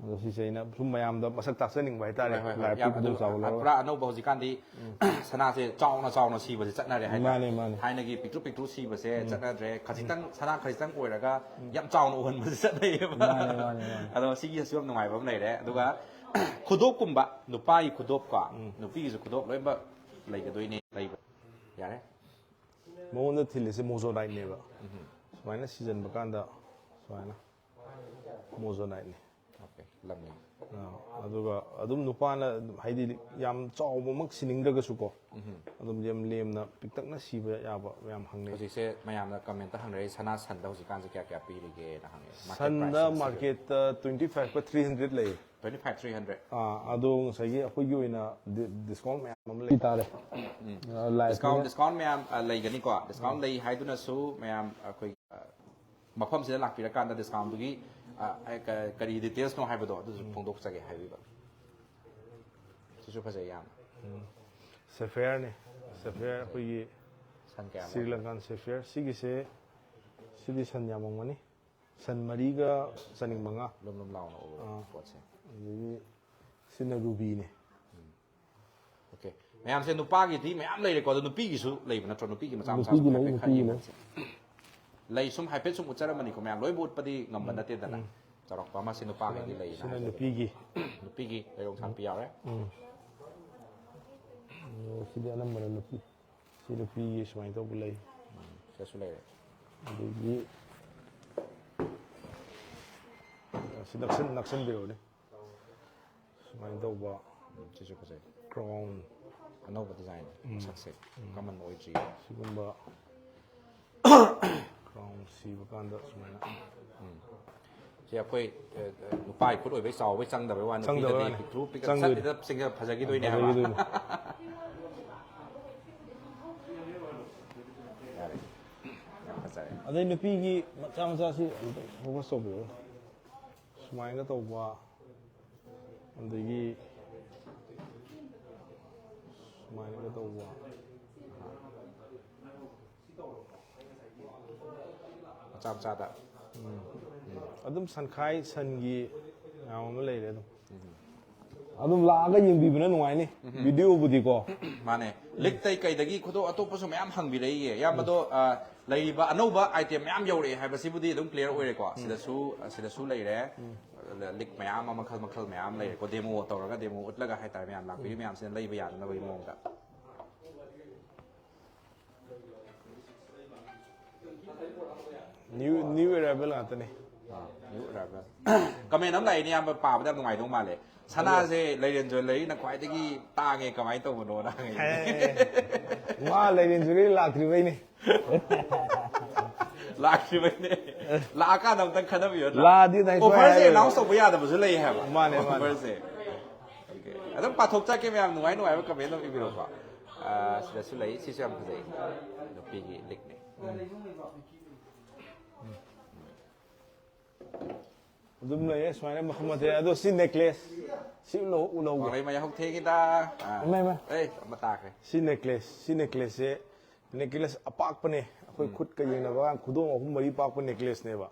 ꯑꯗꯣ ꯁꯤꯁꯦ ꯑꯩꯅ ꯁꯨꯝ ꯃꯌꯥꯝꯗ ꯃꯁꯛ ꯇꯥꯛꯆꯅꯤꯡꯕ ꯍꯥꯏꯇꯥꯔꯦ꯫ ꯍꯣꯏ, ꯍꯣꯏ, ꯍꯣꯏ꯫ ꯂꯥꯏꯐꯀꯤ ꯌꯥꯝ ꯑꯗꯨ ꯈꯨꯗꯣꯡꯆꯥꯕ ꯂꯧꯔꯒ꯫ ꯄꯨꯔꯥ ꯑꯅꯧꯕ ꯍꯧꯖꯤꯛꯀꯥꯟꯗꯤ ꯁꯅꯥꯁꯦ ꯆꯥꯎꯅ ꯆꯥꯎꯅ ꯁꯤꯕꯁꯦ ꯆꯠꯅꯔꯦ ꯍꯥꯏꯇꯥꯔꯦ꯫ ꯃꯥꯅꯦ, ꯃꯥꯅꯦ꯫ ꯊꯥꯏꯅꯒꯤ ꯄꯤꯛꯇ꯭ꯔꯨ ꯄꯤꯛꯇ꯭ꯔꯨ ꯁꯤꯕꯁꯦ ꯆꯠꯅꯗ꯭ꯔꯦ꯫ ꯈꯖꯤꯛꯇꯪ, ꯁꯅꯥ ꯈꯖꯤꯛꯇꯪ ꯑꯣꯏꯔꯒ ꯌꯥꯝ ꯆꯥꯎꯅ ꯎꯍꯟꯕꯁꯦ ꯆꯠꯅꯩꯌꯦꯕ꯫ ꯃꯥꯅꯦ, ꯃꯥꯅꯦ, ꯃꯥꯅꯦ꯫ ꯑꯗꯣ ꯁꯤꯒꯤꯁꯨ ꯌꯥꯝ ꯅꯨꯡꯉꯥꯏꯕ ꯑꯃ ꯂꯩꯔꯦ꯫ ꯑꯗꯨꯒ ꯈꯨꯗꯣꯞꯀꯨꯝꯕ, ꯅꯨꯄꯥꯒꯤ ꯈꯨꯗꯣꯞꯀꯣ, ꯅꯨꯄꯤꯒꯤꯁꯨ ꯈꯨꯗꯣꯞ ꯂꯣꯏꯅꯃꯛ ꯂꯩꯒꯗꯣꯏꯅꯦ, ꯂꯩꯕ ꯌꯥꯔꯦ꯫ ꯃꯉꯣꯟꯗ ꯊꯤꯜꯂꯤꯁꯦ ꯃꯣꯖꯣꯅꯥꯏꯠꯅꯦꯕ꯫ ꯁꯨꯃꯥꯏꯅ ꯁꯤꯖꯟꯕ ꯀꯥꯟꯗ ꯁꯨꯃꯥꯏꯅ ꯃꯣꯖꯣꯅꯥꯏꯠꯅꯤ꯫ ꯑꯣꯀꯦ, ꯂꯪꯉꯤ꯫ ꯑꯥ, ꯑꯗꯨꯒ ꯑꯗꯨꯝ ꯅꯨꯄꯥꯅ ꯑꯗꯨꯝ ꯍꯥꯏꯗꯤ ꯌꯥꯝ ꯆꯥꯎꯕꯃꯛ ꯁꯤꯅꯤꯡꯗ꯭ꯔꯒꯁꯨꯀꯣ, ꯑꯗꯨꯝ ꯌꯥꯝ ꯂꯦꯝꯅ ꯄꯤꯛꯇꯛꯅ ꯁꯤꯕ ꯌꯥꯕ ꯌꯥꯝ ꯍꯪꯅꯩ꯫ ꯍꯧꯖꯤꯛꯁꯦ ꯃꯌꯥꯝꯅ ꯀꯃꯦꯟꯇ ꯍꯪꯅꯔꯛꯏ, ꯁꯅꯥ ꯁꯟꯗ ꯍꯧꯖꯤꯛꯀꯥꯟꯁꯦ ꯀꯌꯥ ꯀꯌꯥ ꯄꯤꯔꯤꯒꯦꯅ ꯍꯪꯉꯦ꯫ Market ꯁꯟꯗ price ꯁꯤꯒ꯫ ꯃꯥꯔꯀꯦꯠꯇ ꯇ꯭ꯋꯦꯟꯇꯤ ꯐꯥꯏꯚꯀ ꯊ꯭ꯔꯤ ꯍꯟꯗ꯭ꯔꯦꯗ ꯂꯩꯌꯦ꯫ Twenty five, three hundred꯫ ꯑꯥ, ꯑꯗꯣ ꯉꯁꯥꯏꯒꯤ ꯑꯩꯈꯣꯏꯒꯤ ꯑꯣꯏꯅ ꯗꯤ-, ꯗꯤꯁꯀꯥꯎꯟ ꯃꯌꯥꯝ ꯑꯃ ꯂꯩ ꯇꯥꯔꯦ꯫ ꯑꯥ, ꯂꯥꯏꯐ ꯗꯤꯁꯀꯥꯎꯟ, ꯗꯤꯁꯀꯥꯎꯟ ꯃꯌꯥꯝ ꯑ, ꯂꯩꯒꯅꯤꯀꯣ꯫ ꯗꯤꯁꯀꯥꯎꯟ ꯂꯩ ꯍꯥꯏꯗꯨꯅꯁꯨ ꯃꯌꯥꯝ ꯑꯩꯈꯣꯏ ꯑ, ꯃꯐꯝꯁꯤꯗ ꯂꯥꯛꯄꯤꯔꯀꯥꯟꯗ ꯗꯤꯁꯀꯥꯎꯟꯗꯨꯒꯤ ꯑ, ꯑ, ꯀ-, ꯀꯔꯤ ꯗꯤꯇꯦꯜꯁꯅꯣ ꯍꯥꯏꯕꯗꯣ ꯑꯗꯨꯁꯨ ꯐꯣꯡꯗꯣꯛꯆꯒꯦ ꯍꯥꯏꯕꯤꯕ꯫ ꯁꯤꯁꯨ ꯐꯖꯩ ꯌꯥꯝ꯫ ꯁꯦꯐꯤꯌꯔꯅꯤ꯫ ꯁꯦꯐꯤꯌꯔ ꯑꯩꯈꯣꯏꯒꯤ ꯁꯟ ꯀꯌꯥ ꯁ꯭ꯔꯤ ꯂꯪꯀꯥꯟ ꯁꯦꯐꯤꯌꯔ꯫ ꯁꯤꯒꯤꯁꯦ, ꯁꯤꯗꯤ ꯁꯟ ꯌꯥꯝꯃꯝꯒꯅꯤ꯫ ꯁꯟ ꯃꯔꯤꯒ ꯆꯅꯤꯡ ꯃꯉꯥ꯫ ꯂꯨꯝ ꯂꯨꯝ ꯂꯥꯎꯅ ꯎꯕ ꯑꯥ꯫ ꯄꯣꯠꯁꯦ꯫ ꯑꯗꯒꯤ ꯁꯤꯅ ꯔꯨꯕꯤꯅꯦ꯫ ꯑꯣꯀꯦ꯫ ꯃꯌꯥꯝꯁꯦ ꯅꯨꯄꯥꯒꯤꯗꯤ ꯃꯌꯥꯝ ꯂꯩꯔꯦꯀꯣ, ꯑꯗꯣ ꯅꯨꯄꯤꯒꯤꯁꯨ ꯂꯩꯕ ꯅꯠꯇ꯭ꯔꯣ? ꯅꯨꯄꯤꯒꯤ ꯃꯆꯥ ꯃꯆꯥꯁꯨ ꯅꯨꯄꯤꯒꯤ ꯂꯩ, ꯍꯥꯏꯐꯦꯠ ꯈꯔ ꯅꯨꯄꯤꯒꯤ ꯌꯦꯡꯍꯟꯁꯦ꯫ ꯂꯩ ꯁꯨꯝ ꯍꯥꯏꯐꯦꯠ ꯁꯨꯝ ꯎꯠꯆꯔꯝꯕꯅꯤꯀꯣ, ꯃꯌꯥꯝ ꯂꯣꯏꯕ ꯎꯠꯄꯗꯤ ꯉꯝꯕ ꯅꯠꯇꯦꯗꯅ꯫ ꯆꯥꯎꯔꯥꯛꯄ ꯑꯃ ꯁꯤ ꯅꯨꯄꯥꯒꯤꯗꯤ ꯂꯩ ꯁꯤꯅ ꯍꯥꯏꯕꯗꯣ꯫ ꯅꯨꯄꯤꯒꯤ꯫ ꯅꯨꯄꯤꯒꯤ ꯂꯩꯔꯣꯡ ꯁꯥꯠꯄꯤ ꯌꯥꯎꯔꯦ꯫ ꯎꯝ꯫ ꯑꯣ, ꯁꯤꯗꯤ ꯑꯅꯝꯕꯅ ꯅꯨꯄꯤ꯫ ꯁꯤ ꯅꯨꯄꯤꯒꯤ ꯁꯨꯃꯥꯏꯅ ꯇꯧꯕ ꯂꯩ꯫ ꯁꯤꯗꯁꯨ ꯂꯩꯔꯦ꯫ ꯑꯗꯒꯤ ꯁꯤ ꯅꯛꯁꯟ ꯅꯛꯁꯟꯕꯤꯔꯛꯎꯅꯦ꯫ ꯁꯨꯃꯥꯏꯅ ꯇꯧꯕ ꯎꯝ, ꯁꯤꯁꯨ ꯐꯖꯩ꯫ ꯀ꯭ꯔꯥꯎꯟ ꯑꯅꯧꯕ ꯗꯤꯖꯥꯏꯟ, ꯃꯁꯛꯁꯦ ꯀꯃꯟ ꯑꯣꯏꯗ꯭ꯔꯤ꯫ ꯁꯤꯒꯨꯝꯕ ꯀ꯭ꯔꯥꯎꯟ ꯁꯤꯕ ꯀꯥꯟꯗ ꯁꯨꯃꯥꯏꯅ ꯁꯤ ꯑꯩꯈꯣꯏ ꯑ, ꯑ, ꯅꯨꯄꯥꯒꯤ ꯈꯨꯠ ꯑꯣꯏꯕꯩ ꯆꯥꯎꯕꯩ ꯆꯪꯗꯕꯩ ꯋꯥꯅꯤ꯫ ꯆꯪꯗꯕꯩ ꯅꯨꯄꯤꯗꯗꯤ ꯋꯥꯅꯤ꯫ ꯄꯤꯛꯇ꯭ꯔꯨ ꯄꯤꯛ ꯆꯪꯗꯣꯏꯅꯤ꯫ ꯁꯠ ꯍꯦꯛꯇ ꯆꯤꯡꯖ ꯐꯖꯈꯤꯗꯣꯏꯅꯦ ꯍꯥꯏꯕ꯫ ꯐꯖꯈꯤꯗꯣꯏꯅꯤ꯫ ꯌꯥꯔꯦ꯫ ꯌꯥꯝ ꯐꯖꯔꯦ꯫ ꯑꯗꯩ ꯅꯨꯄꯤꯒꯤ ꯃꯆꯥ ꯃꯆꯥꯁꯤ ꯑꯝꯇ ꯐꯣꯀꯁ ꯇꯧꯕꯤꯔꯣ꯫ ꯁꯨꯃꯥꯏꯅ ꯇꯧꯕ, ꯑꯗꯒꯤ ꯁꯨꯃꯥꯏꯅꯒ ꯇꯧꯕ꯫ ꯃꯆꯥ ꯃꯆꯥꯗ꯫ ꯑꯗꯨꯝ ꯁꯟꯈꯥꯏ ꯁꯟꯒꯤ ꯃꯌꯥꯝ ꯑꯃ ꯂꯩꯔꯦ ꯑꯗꯨꯝ꯫ ꯑꯗꯨꯝ ꯂꯥꯛꯑꯒ ꯌꯦꯡꯕꯤꯕꯅ ꯅꯨꯡꯉꯥꯏꯅꯤ꯫ ꯚꯤꯗꯤꯑꯣꯕꯨꯗꯤꯀꯣ꯫ ꯃꯥꯅꯦ꯫ ꯂꯤꯛꯇꯩ ꯀꯩꯗꯒꯤ ꯈꯨꯗꯣꯞ ꯑꯇꯣꯞꯄꯁꯨ ꯃꯌꯥꯝ ꯍꯪꯕꯤꯔꯛꯏꯌꯦ꯫ ꯏꯌꯥꯝꯕꯗꯣ ꯑ, ꯂꯩꯔꯤꯕ ꯑꯅꯧꯕ ꯑꯥꯏꯇꯦꯝ ꯃꯌꯥꯝ ꯌꯧꯔꯛꯑꯦ ꯍꯥꯏꯕꯁꯤꯕꯨꯗꯤ ꯑꯗꯨꯝ ꯀ꯭ꯂꯤꯌꯥꯔ ꯑꯣꯏꯔꯦꯀꯣ꯫ ꯁꯤꯗꯁꯨ ꯑ, ꯁꯤꯗꯁꯨ ꯂꯩꯔꯦ꯫ ꯂꯤꯛ ꯃꯌꯥꯝ ꯑꯃ ꯃꯈꯜ ꯃꯈꯜ ꯃꯌꯥꯝ ꯂꯩꯔꯦꯀꯣ꯫ ꯗꯦꯃꯣ ꯇꯧꯔꯒ ꯗꯦꯃꯣ ꯎꯠꯂꯒ ꯍꯥꯏꯇꯥꯔꯦ ꯃꯌꯥꯝ ꯂꯥꯛꯄꯤꯔꯤ ꯃꯌꯥꯝꯁꯤꯅ ꯂꯩꯕ ꯌꯥꯅꯅꯕꯒꯤ ꯃꯑꯣꯡꯗ꯫ ꯅ꯭ꯌꯨ ꯅ꯭ꯌꯨ ꯑꯦꯔꯥꯏꯚꯦꯜ ꯉꯥꯛꯇꯅꯤ꯫ ꯀꯃꯦꯟ ꯑꯃ ꯂꯥꯛꯏꯅꯦ ꯏꯌꯥꯝꯕ, ꯄꯥꯕꯗ ꯌꯥꯝ ꯅꯨꯡꯉꯥꯏꯗꯧ ꯃꯥꯜꯂꯦ꯫ ꯁꯅꯥꯁꯦ ꯂꯩꯔꯦꯟꯖꯣꯏ ꯂꯩꯔꯤꯅ ꯈ꯭ꯋꯥꯏꯗꯒꯤ ꯇꯥꯡꯉꯦ, ꯀꯃꯥꯏꯅ ꯇꯧꯕꯅꯣꯅ ꯍꯪꯉꯛꯏꯅꯦ꯫ ꯃꯥ ꯂꯩꯔꯦꯟꯖꯣꯏ ꯂꯩꯔꯤ ꯂꯥꯛꯇ꯭ꯔꯤꯕꯩꯅꯦ꯫ ꯂꯥꯛꯇ꯭ꯔꯤꯕꯩꯅꯦ꯫ ꯂꯥꯛꯑꯀꯥꯟꯗ ꯑꯝꯇꯪ ꯈꯟꯅꯕꯤꯌꯣ꯫ ꯂꯥꯛꯑꯗꯤ ꯅꯪ ꯁꯨꯃꯥꯏꯅ ꯑꯣꯐꯔꯁꯦ ꯍꯥꯏꯔꯣꯏ꯫ ꯑꯦꯅꯥꯎꯟꯁ ꯇꯧꯕ ꯌꯥꯗꯕꯁꯨ ꯂꯩ ꯍꯥꯏꯕ꯫ ꯃꯥꯅꯦ, ꯃꯥꯅꯦ꯫ ꯑꯣꯐꯔꯁꯦ꯫ ꯑꯣꯀꯦ꯫ ꯑꯗꯨꯝ ꯄꯥꯊꯣꯛꯆꯔꯛꯀꯦ ꯃꯌꯥꯝ, ꯅꯨꯡꯉꯥꯏ ꯅꯨꯡꯉꯥꯏꯕ ꯀꯃꯦꯟ ꯑꯗꯨꯝ ꯏꯕꯤꯔꯣꯀꯣ꯫ ꯑ, ꯁꯤꯗꯁꯨ ꯂꯩ, ꯁꯤꯁꯨ ꯌꯥꯝ ꯐꯖꯩ꯫ ꯅꯨꯄꯤꯒꯤ ꯂꯤꯛꯅꯦ꯫ ꯑꯗꯨꯝ ꯂꯩꯌꯦ ꯁꯨꯃꯥꯏꯅ ꯃꯈꯜ ꯃꯊꯦꯜ꯫ ꯑꯗꯣ ꯁꯤ ꯅꯦꯀ꯭ꯂꯦꯁ ꯁꯤ ꯎꯠꯂꯧ ꯎꯠꯂꯧꯒꯦ꯫ ꯋꯥꯡꯂꯩ ꯃꯌꯥ ꯍꯧ ꯊꯦꯡꯉꯤꯗ꯫ ꯑꯥ꯫ ꯏꯃꯥ, ꯏꯃꯥ꯫ ꯑꯦ, ꯑꯃ ꯇꯥꯈ꯭ꯔꯦ꯫ ꯁꯤ ꯅꯦꯀ꯭ꯂꯦꯁ ꯁꯤ ꯅꯦꯀ꯭ꯂꯦꯁꯁꯦ ꯅꯦꯀ꯭ꯂꯦꯁ ꯑꯄꯥꯛꯄꯅꯦ꯫ ꯑꯩꯈꯣꯏ ꯈꯨꯠꯀ ꯌꯦꯡꯅꯕ ꯈꯨꯗꯣꯡ ꯑꯍꯨꯝ ꯃꯔꯤ ꯄꯥꯛꯄ ꯅꯦꯀ꯭ꯂꯦꯁꯅꯦꯕ꯫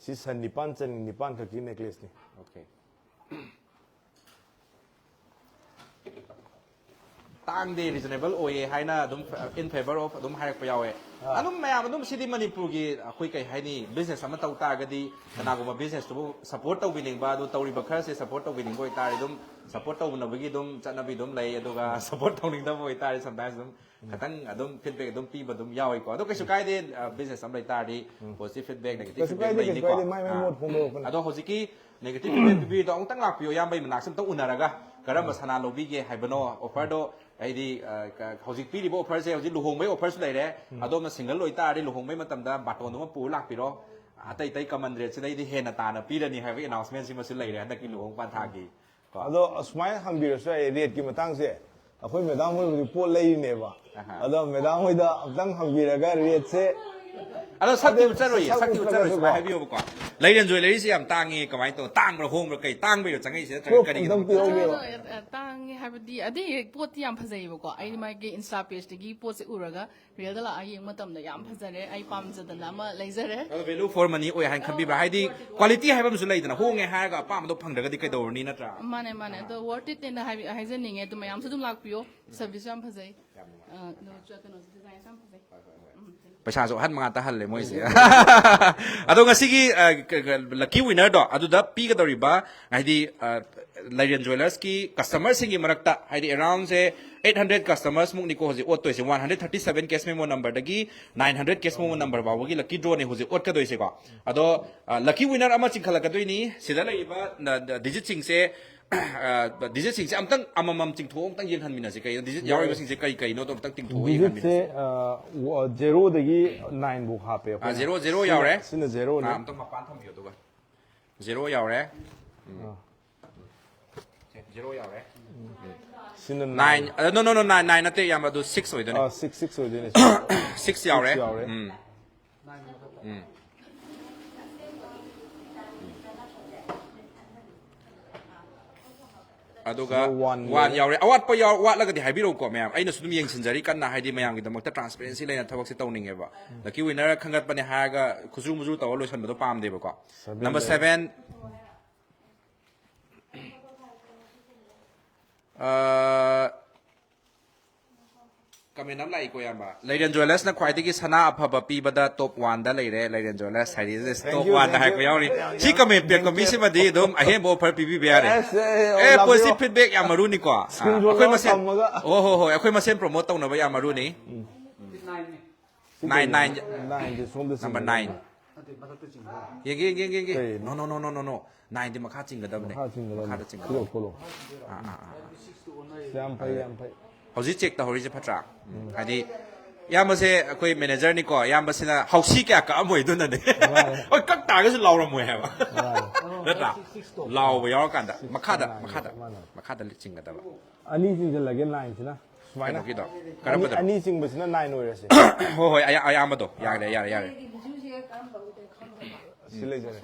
ꯁꯤ ꯁꯟ ꯅꯤꯄꯥꯟ ꯆꯟ ꯅꯤꯄꯥꯟ ꯈꯛꯀꯤ ꯅꯦꯀ꯭ꯂꯦꯁꯅꯤ꯫ ꯑꯣꯀꯦ꯫ ꯇꯥꯡꯗꯦ, ꯔꯤꯖꯅꯦꯕꯜ ꯑꯣꯏꯌꯦ ꯍꯥꯏꯅ ꯑꯗꯨꯝ in favor of ꯑꯗꯨꯝ ꯍꯥꯏꯔꯛꯄ ꯌꯥꯎꯋꯦ꯫ ꯑꯗꯨꯝ ꯃꯌꯥꯝ ꯑꯗꯨꯝ ꯁꯤꯗꯤ ꯃꯅꯤꯄꯨꯔꯒꯤ ꯑꯩꯈꯣꯏ ꯀꯩ ꯍꯥꯏꯅꯤ, ꯕꯤꯖꯤꯅꯦꯁ ꯑꯃ ꯇꯧ ꯇꯥꯔꯒꯗꯤ ꯀꯅꯥꯒꯨꯝꯕ ꯕꯤꯖꯤꯅꯦꯁꯇꯨꯕꯨ ꯁꯄꯣꯔꯠ ꯇꯧꯕꯤꯅꯤꯡꯕ, ꯑꯗꯨ ꯇꯧꯔꯤꯕ ꯈꯔꯁꯦ ꯁꯄꯣꯔꯠ ꯇꯧꯕꯤꯅꯤꯡꯕ ꯑꯣꯏꯇꯥꯔꯗꯤ ꯑꯗꯨꯝ ꯁꯄꯣꯔꯠ ꯇꯧꯅꯕꯒꯤ ꯑꯗꯨꯝ ꯆꯠꯅꯕꯤ ꯑꯗꯨꯝ ꯂꯩ꯫ ꯑꯗꯨꯒ ꯁꯄꯣꯔꯠ ꯇꯧꯅꯤꯡꯗꯕ ꯑꯣꯏꯇꯥꯔꯗꯤ sometimes ꯑꯗꯨꯝ ꯈꯤꯇꯪ ꯑꯗꯨꯝ ꯐꯤꯗꯕꯦꯛ ꯑꯗꯨꯝ ꯄꯤꯕ ꯑꯗꯨꯝ ꯌꯥꯎꯏꯀꯣ꯫ ꯑꯗꯣ ꯀꯩꯁꯨ ꯀꯥꯏꯗꯦ, ꯕꯤꯖꯤꯅꯦꯁ ꯑꯃ ꯂꯩ ꯇꯥꯔꯗꯤ ꯄꯣꯖꯤꯇꯤꯚ ꯐꯤꯗꯕꯦꯛ, ꯅꯦꯒꯦꯇꯤꯚ ꯀꯩꯁꯨ ꯐꯤꯗꯕꯦꯛ ꯀꯥꯏꯗꯦ, ꯀꯩꯁꯨ ꯂꯩꯅꯤꯀꯣ꯫ ꯀꯥꯏꯗꯦ, ꯃꯥꯏ ꯃꯥꯏ ꯑꯥ꯫ ꯃꯣꯠ ꯐꯣꯡꯗꯣꯔꯛꯄꯅꯤ꯫ ꯑꯗꯣ ꯍꯧꯖꯤꯛꯀꯤ ꯅꯦꯒꯦꯇꯤꯚ ꯐꯤꯗꯕꯦꯛ ꯄꯤꯕꯤꯔꯤꯗꯣ ꯑꯃꯨꯛꯇꯪ ꯂꯥꯛꯄꯤꯌꯣ, ꯏꯌꯥꯝꯕꯒꯤ ꯃꯅꯥꯛꯁꯦ ꯑꯝꯇꯪ ꯎꯅꯔꯒ ꯀꯔꯝꯕ ꯁꯅꯥ ꯂꯧꯕꯤꯒꯦ ꯍꯥꯏꯕꯅꯣ, ꯑꯣꯐꯔꯗꯣ ꯍꯥꯏꯗꯤ, ꯑ, ꯀ-, ꯍꯧꯖꯤꯛ ꯄꯤꯔꯤꯕ ꯑꯣꯐꯔꯁꯦ, ꯍꯧꯖꯤꯛ ꯂꯨꯍꯣꯡꯕꯒꯤ ꯑꯣꯐꯔꯁꯨ ꯂꯩꯔꯦ꯫ ꯑꯗꯣꯝꯅ ꯁꯤꯡꯒꯜ ꯑꯣꯏꯇꯥꯔꯗꯤ ꯂꯨꯍꯣꯡꯕꯒꯤ ꯃꯇꯝꯗ ꯕꯥꯇꯣꯟ ꯑꯃ ꯄꯨꯔ ꯂꯥꯛꯄꯤꯔꯣ, ꯑꯇꯩ ꯑꯇꯩ ꯀꯃꯟ ꯔꯦꯠꯁꯤꯗꯩꯗꯤ ꯍꯦꯟꯅ ꯇꯥꯅ ꯄꯤꯔꯅꯤ ꯍꯥꯏꯕꯒꯤ ꯑꯦꯅꯥꯎꯟꯁꯃꯦꯟꯁꯤꯃꯁꯨ ꯂꯩꯔꯦ ꯍꯟꯗꯛꯀꯤ ꯂꯨꯍꯣꯡꯕ ꯄꯥꯟꯊꯥꯒꯤ꯫ ꯀꯣ꯫ ꯑꯗꯣ ꯑꯁꯨꯃꯥꯏꯅ ꯍꯪꯕꯤꯔꯁꯨ ꯌꯥꯏ, ꯔꯦꯠꯀꯤ ꯃꯇꯥꯡꯁꯦ꯫ ꯑꯩꯈꯣꯏ ꯃꯦꯗꯥꯝ ꯍꯣꯏꯕꯨꯗꯤ ꯄꯣꯠ ꯂꯩꯔꯤꯅꯦꯕ꯫ ꯑꯍꯥ꯫ ꯑꯗꯣ ꯃꯦꯗꯥꯝ ꯍꯣꯏꯗ ꯑꯝꯇꯪ ꯍꯪꯕꯤꯔꯒ ꯔꯦꯠꯁꯦ ꯑꯗꯣ ꯁꯛꯇꯤ ꯑꯗꯣ ꯎꯠꯆꯔꯣꯏꯌꯦ, ꯁꯛ ꯁꯛꯇꯤ ꯎꯠꯆꯔꯣꯏ꯫ ꯎꯠꯇ꯭ꯔꯒꯁꯨ ꯁꯨꯃꯥꯏꯅ ꯀꯣ꯫ ꯍꯥꯏꯕꯤꯌꯣꯕꯀꯣ, ꯂꯩꯔꯦꯟ ꯖ꯭ꯋꯦꯂꯔꯤꯁꯦ ꯌꯥꯝ ꯇꯥꯡꯉꯦ, ꯀꯃꯥꯏꯅ ꯇꯧ, ꯇꯥꯡꯕꯩꯔꯣ ꯆꯪꯉꯛꯏꯁꯦ ꯅꯠꯇ꯭ꯔꯒ ꯄ꯭ꯔꯨꯐ ꯀꯔꯤꯒꯤꯅꯣ? ꯑꯝꯇꯪ ꯄꯤꯔꯛꯎꯅꯦꯕ꯫ ꯑ, ꯇꯥꯡꯉꯦ ꯍꯥꯏꯕꯗꯤ, ꯑꯗꯩ ꯄꯣꯠꯇꯤ ꯌꯥꯝ ꯐꯖꯩꯌꯦꯕꯀꯣ꯫ ꯑꯩ ꯃꯥꯒꯤ ꯏꯟꯁꯇꯥ ꯄꯦꯖꯇꯒꯤ ꯄꯣꯠꯁꯦ ꯎꯔꯒ ꯔꯤꯌꯦꯜꯗ ꯂꯥꯛꯑ ꯌꯦꯡꯕ ꯃꯇꯝꯗ ꯌꯥꯝ ꯐꯖꯔꯦ, ꯑꯩ ꯄꯥꯝꯖꯗꯅ ꯑꯃ ꯂꯩꯖꯔꯦ꯫ ꯑꯗꯣ ꯚꯦꯂꯨ ꯐꯣꯔ ꯃꯅꯤ ꯑꯣꯏ ꯍꯥꯏꯅ ꯈꯟꯕꯤꯕ꯭ꯔꯥ? ꯍꯥꯏꯗꯤ ꯀ꯭ꯋꯥꯂꯤꯇꯤ ꯍꯥꯏꯕ ꯑꯃꯁꯨ ꯂꯩꯗꯅ, ꯍꯣꯡꯉꯦ ꯍꯥꯏꯔꯒ ꯑꯄꯥꯝꯕꯗꯣ ꯐꯪꯗ꯭ꯔꯒꯗꯤ ꯀꯩꯗꯧꯔꯨꯅꯤ, ꯅꯠꯇ꯭ꯔꯥ? ꯃꯥꯅꯦ, ꯃꯥꯅꯦ꯫ ꯑꯗꯣ ꯋꯔꯠ ꯏꯠ ꯍꯥꯏꯅ ꯍꯥꯏꯕꯤ-, ꯍꯥꯏꯖꯅꯤꯡꯉꯦ꯫ ꯑꯗꯨ ꯃꯌꯥꯝꯁꯨ ꯑꯗꯨꯝ ꯂꯥꯛꯄꯤꯌꯣ, ꯁꯔꯚꯤꯁꯁꯨ ꯌꯥꯝ ꯐꯖꯩ꯫ ꯑ, ꯑꯗꯣ ꯀꯩꯅꯣꯁꯨ, ꯗꯤꯖꯥꯏꯟꯁꯨ ꯌꯥꯝ ꯐꯖꯩ꯫ ꯎꯝ, thank you꯫ ꯄꯩꯁꯥꯁꯨ ꯑꯍꯟ ꯃꯉꯥ ꯇꯥꯍꯜꯂꯦ ꯃꯣꯏꯁꯦ꯫ ꯑꯗꯣ ꯉꯁꯤꯒꯤ, ꯑ, ꯀ-, ꯀ-, ꯂꯛꯀꯤ ꯋꯤꯅꯔꯗꯣ ꯑꯗꯨꯗ ꯄꯤꯒꯗꯧꯔꯤꯕ, ꯍꯥꯏꯗꯤ, ꯑ, ꯂꯩꯔꯦꯟ ꯖ꯭ꯋꯦꯂꯔꯁꯀꯤ ꯀꯁꯇꯃꯔꯁꯤꯡꯒꯤ ꯃꯔꯛꯇ, ꯍꯥꯏꯗꯤ, ꯑꯦꯔꯥꯎꯟꯁꯦ ꯑꯩꯠ ꯍꯟꯗ꯭ꯔꯦꯠ ꯀꯁꯇꯃꯔꯁ ꯃꯨꯛꯅꯤꯀꯣ ꯍꯧꯖꯤꯛ ꯑꯣꯠꯇꯣꯏꯁꯦ꯫ One hundred thirty seven cash memo ꯅꯝꯕꯔꯗꯒꯤ nine hundred cash memo number ꯐꯥꯎꯕꯒꯤ ꯂꯛꯀꯤ ꯗ꯭ꯔꯣꯅꯦ ꯍꯧꯖꯤꯛ ꯑꯣꯠꯀꯗꯣꯏꯁꯦꯀꯣ꯫ ꯑꯗꯣ, ꯑ, ꯂꯛꯀꯤ ꯋꯤꯅꯔ ꯑꯃ ꯆꯤꯡꯈꯠꯂꯛꯀꯗꯣꯏꯅꯤ꯫ ꯁꯤꯗ ꯂꯩꯔꯤꯕ ꯅ-, ꯅ-, ꯗꯤꯖꯤꯠꯁꯤꯡꯁꯦ, ꯑ, ꯗꯤꯖꯤꯠꯁꯤꯡꯁꯦ ꯑꯝꯇꯪ ꯑꯃꯃꯝ ꯆꯤꯡꯊꯣꯛꯑ ꯑꯝꯇꯪ ꯌꯦꯡꯍꯟꯃꯤꯟꯅꯁꯦ꯫ ꯀꯩꯅꯣ, ꯗꯤꯖꯤꯠ ꯌꯥꯎꯔꯤꯕꯁꯤꯡꯁꯦ ꯀꯩ ꯀꯩꯅꯣꯗꯣ ꯑꯝꯇꯪ ꯆꯤꯡꯊꯣꯛꯑ ꯗꯤꯖꯤꯠꯁꯦ, ꯌꯦꯡꯍꯟꯃꯤꯟꯅꯁꯦ꯫ ꯑ, ꯋ-, ꯖꯦꯔꯣꯗꯒꯤ ꯅꯥꯏꯟ ꯐꯥꯎ ꯍꯥꯞꯄꯦ ꯑ, ꯑꯩꯈꯣꯏꯅ꯫ ꯖꯦꯔꯣ, ꯖꯦꯔꯣ ꯁꯤꯅ, ꯌꯥꯎꯔꯦ꯫ ꯁꯤꯅ ꯖꯦꯔꯣꯅꯦ꯫ ꯑ, ꯑꯝꯇꯪ ꯃꯄꯥꯟ ꯊꯝꯕꯤꯌꯣ ꯑꯗꯨꯒ꯫ ꯖꯦꯔꯣ ꯌꯥꯎꯔꯦ꯫ ꯎꯝ꯫ ꯑꯥ꯫ ꯁꯦ, ꯖꯦꯔꯣ ꯌꯥꯎꯔꯦ꯫ ꯁꯤꯅ ꯅꯥꯏꯟ꯫ ꯅꯥꯏꯟ꯫ ꯑ, no, no, no, nine, nine ꯅꯠꯇꯦ, ꯏꯌꯥꯝꯕ, ꯑꯗꯨ ꯁꯤꯛꯁ ꯑꯣꯏꯗꯣꯏꯅꯦ꯫ ꯑꯥ, ꯁꯤꯛꯁ, ꯁꯤꯛꯁ ꯑꯣꯏꯗꯣꯏꯅꯦ꯫ ꯁꯤꯛꯁ ꯌꯥꯎꯔꯦ꯫ ꯁꯤꯛꯁ ꯌꯥꯎꯔꯦ꯫ ꯎꯝ꯫ ꯎꯝ꯫ ꯑꯗꯨꯒ ꯁꯤꯗ ꯋꯥꯟ ꯋꯥꯟ ꯂꯩꯔꯦ꯫ ꯌꯥꯎꯔꯦ꯫ ꯑꯋꯥꯠꯄ ꯌꯥꯎ-, ꯋꯥꯠꯂꯒꯗꯤ ꯍꯥꯏꯕꯤꯔꯛꯎꯀꯣ, ꯃꯌꯥꯝ꯫ ꯑꯩꯅꯁꯨ ꯑꯗꯨꯝ ꯌꯦꯡꯁꯤꯟꯖꯔꯤ ꯀꯟꯅ, ꯍꯥꯏꯗꯤ ꯃꯌꯥꯝꯒꯤꯗꯃꯛꯇ ꯇ꯭ꯔꯥꯟꯁꯄꯦꯔꯦꯟꯁꯤ ꯂꯩꯅ ꯊꯕꯛꯁꯦ ꯇꯧꯅꯤꯡꯉꯦꯕ꯫ ꯂꯛꯀꯤ ꯋꯤꯅꯔ ꯈꯟꯒꯠꯄꯅꯦ ꯍꯥꯏꯔꯒ ꯈꯨꯖꯨ ꯃꯨꯖꯨ ꯇꯧꯔ ꯂꯣꯏꯁꯟꯕꯗꯣ ꯄꯥꯝꯗꯦꯕꯀꯣ꯫ ꯁꯚꯦꯟ ꯅꯝꯕꯔ ꯂꯩꯔꯦ꯫ ꯁꯚꯦꯟ꯫ ꯑ, ꯀꯃꯦꯟ ꯑꯃ ꯂꯥꯛꯏꯀꯣ, ꯏꯌꯥꯝꯕ꯫ ꯂꯩꯔꯦꯟ ꯖ꯭ꯋꯦꯂꯔꯁꯅ ꯈ꯭ꯋꯥꯏꯗꯒꯤ ꯁꯅꯥ ꯑꯐꯕ ꯄꯤꯕꯗ ꯇꯣꯞ ꯋꯥꯟꯗ ꯂꯩꯔꯦ, ꯂꯩꯔꯦꯟ ꯖ꯭ꯋꯦꯂꯔꯁ ꯍꯥꯏꯗꯤ꯫ ꯇꯣꯞ ꯋꯥꯟꯗ ꯍꯥꯏꯔꯛꯄ ꯌꯥꯎꯔꯤ꯫ ꯁꯤ ꯀꯃꯦꯟ ꯄꯤꯔꯛꯄ ꯃꯤꯁꯤꯃꯗꯤ ꯑꯗꯨꯝ ꯑꯍꯦꯟꯕ ꯑꯣꯐꯔ ꯄꯤꯕꯤꯕ ꯌꯥꯔꯦ꯫ ꯑꯦ, ꯄꯣꯖꯤꯇꯤꯚ ꯐꯤꯗꯕꯦꯛ ꯌꯥꯝ ꯃꯔꯨꯅꯤ ꯀꯣ꯫ ꯑꯩꯈꯣꯏ ꯃꯁꯦꯟ, ꯑꯣ, ꯍꯣ, ꯍꯣꯏ, ꯑꯩꯈꯣꯏ ꯃꯁꯦꯟ ꯄ꯭ꯔꯣꯃꯣꯠ ꯇꯧꯅꯕ ꯌꯥꯝ ꯃꯔꯨꯅꯤ꯫ Nine, nine. Number nine. ꯌꯦꯡꯒꯦ, ꯌꯦꯡꯒꯦ, ꯌꯦꯡꯒꯦ, ꯌꯦꯡꯒꯦ꯫ ꯀꯩꯅꯣ? ꯅꯣ, ꯅꯣ, ꯅꯣ, ꯅꯣ, ꯅꯣ, ꯅꯣ꯫ ꯅꯥꯏꯟꯗꯤ ꯃꯈꯥ ꯆꯤꯡꯒꯗꯕꯅꯦ꯫ ꯃꯈꯥ ꯆꯤꯡꯒꯗꯕꯅꯦ꯫ ꯃꯈꯥꯗ ꯆꯤꯡꯒꯗꯕꯅꯦ꯫ ꯈꯨꯂꯣ, ꯈꯨꯂꯣ꯫ ꯑꯥ, ꯑꯥ, ꯑꯥ꯫ ꯌꯥꯝ ꯐꯩ, ꯌꯥꯝ ꯐꯩ꯫ ꯍꯧꯖꯤꯛ ꯆꯦꯛ ꯇꯧꯍꯧꯔꯤꯁꯦ ꯐꯠꯇ꯭ꯔꯥ? ꯎꯝ꯫ ꯍꯥꯏꯗꯤ, ꯏꯌꯥꯝꯕꯁꯦ ꯑꯩꯈꯣꯏ ꯃꯦꯅꯦꯖꯔꯅꯤꯀꯣ, ꯏꯌꯥꯝꯕꯁꯤꯅ ꯍꯧꯁꯤ ꯀꯌꯥ ꯀꯛꯑꯝꯃꯣꯏ ꯑꯗꯨꯅꯅꯦ꯫ ꯃꯥꯅꯦ꯫ ꯍꯣꯏ, ꯀꯛ ꯇꯥꯔꯒꯁꯨ ꯂꯥꯎꯔꯝꯃꯣꯏ ꯍꯥꯏꯕ꯫ ꯃꯥꯅꯦ꯫ ꯅꯠꯇ꯭ꯔꯥ? ꯂꯥꯎꯕ ꯌꯥꯎꯔꯀꯥꯟꯗ꯫ ꯃꯈꯥꯗ, ꯃꯈꯥꯗ, ꯃꯥꯅꯦ꯫ ꯃꯈꯥꯗ ꯆꯤꯡꯒꯗꯕ꯫ ꯑꯅꯤ ꯆꯤꯡꯁꯤꯜꯂꯒꯦ, ꯅꯥꯏꯟꯁꯤꯅ꯫ ꯁꯨꯃꯥꯏꯅ꯫ ꯀꯩꯅꯣꯒꯤꯗꯣ? ꯑꯅꯤ, ꯀꯔꯝꯕꯗꯅꯣ? ꯑꯅꯤ ꯆꯤꯡꯕꯁꯤꯅ ꯅꯥꯏꯟ ꯑꯣꯏꯔꯁꯦ꯫ ꯍꯣꯏ, ꯍꯣꯏ, ꯑꯌꯥ-, ꯑꯌꯥꯝꯕꯗꯣ꯫ ꯌꯥꯔꯦ, ꯌꯥꯔꯦ, ꯌꯥꯔꯦ꯫ ꯁꯤ ꯂꯩꯖꯔꯦ꯫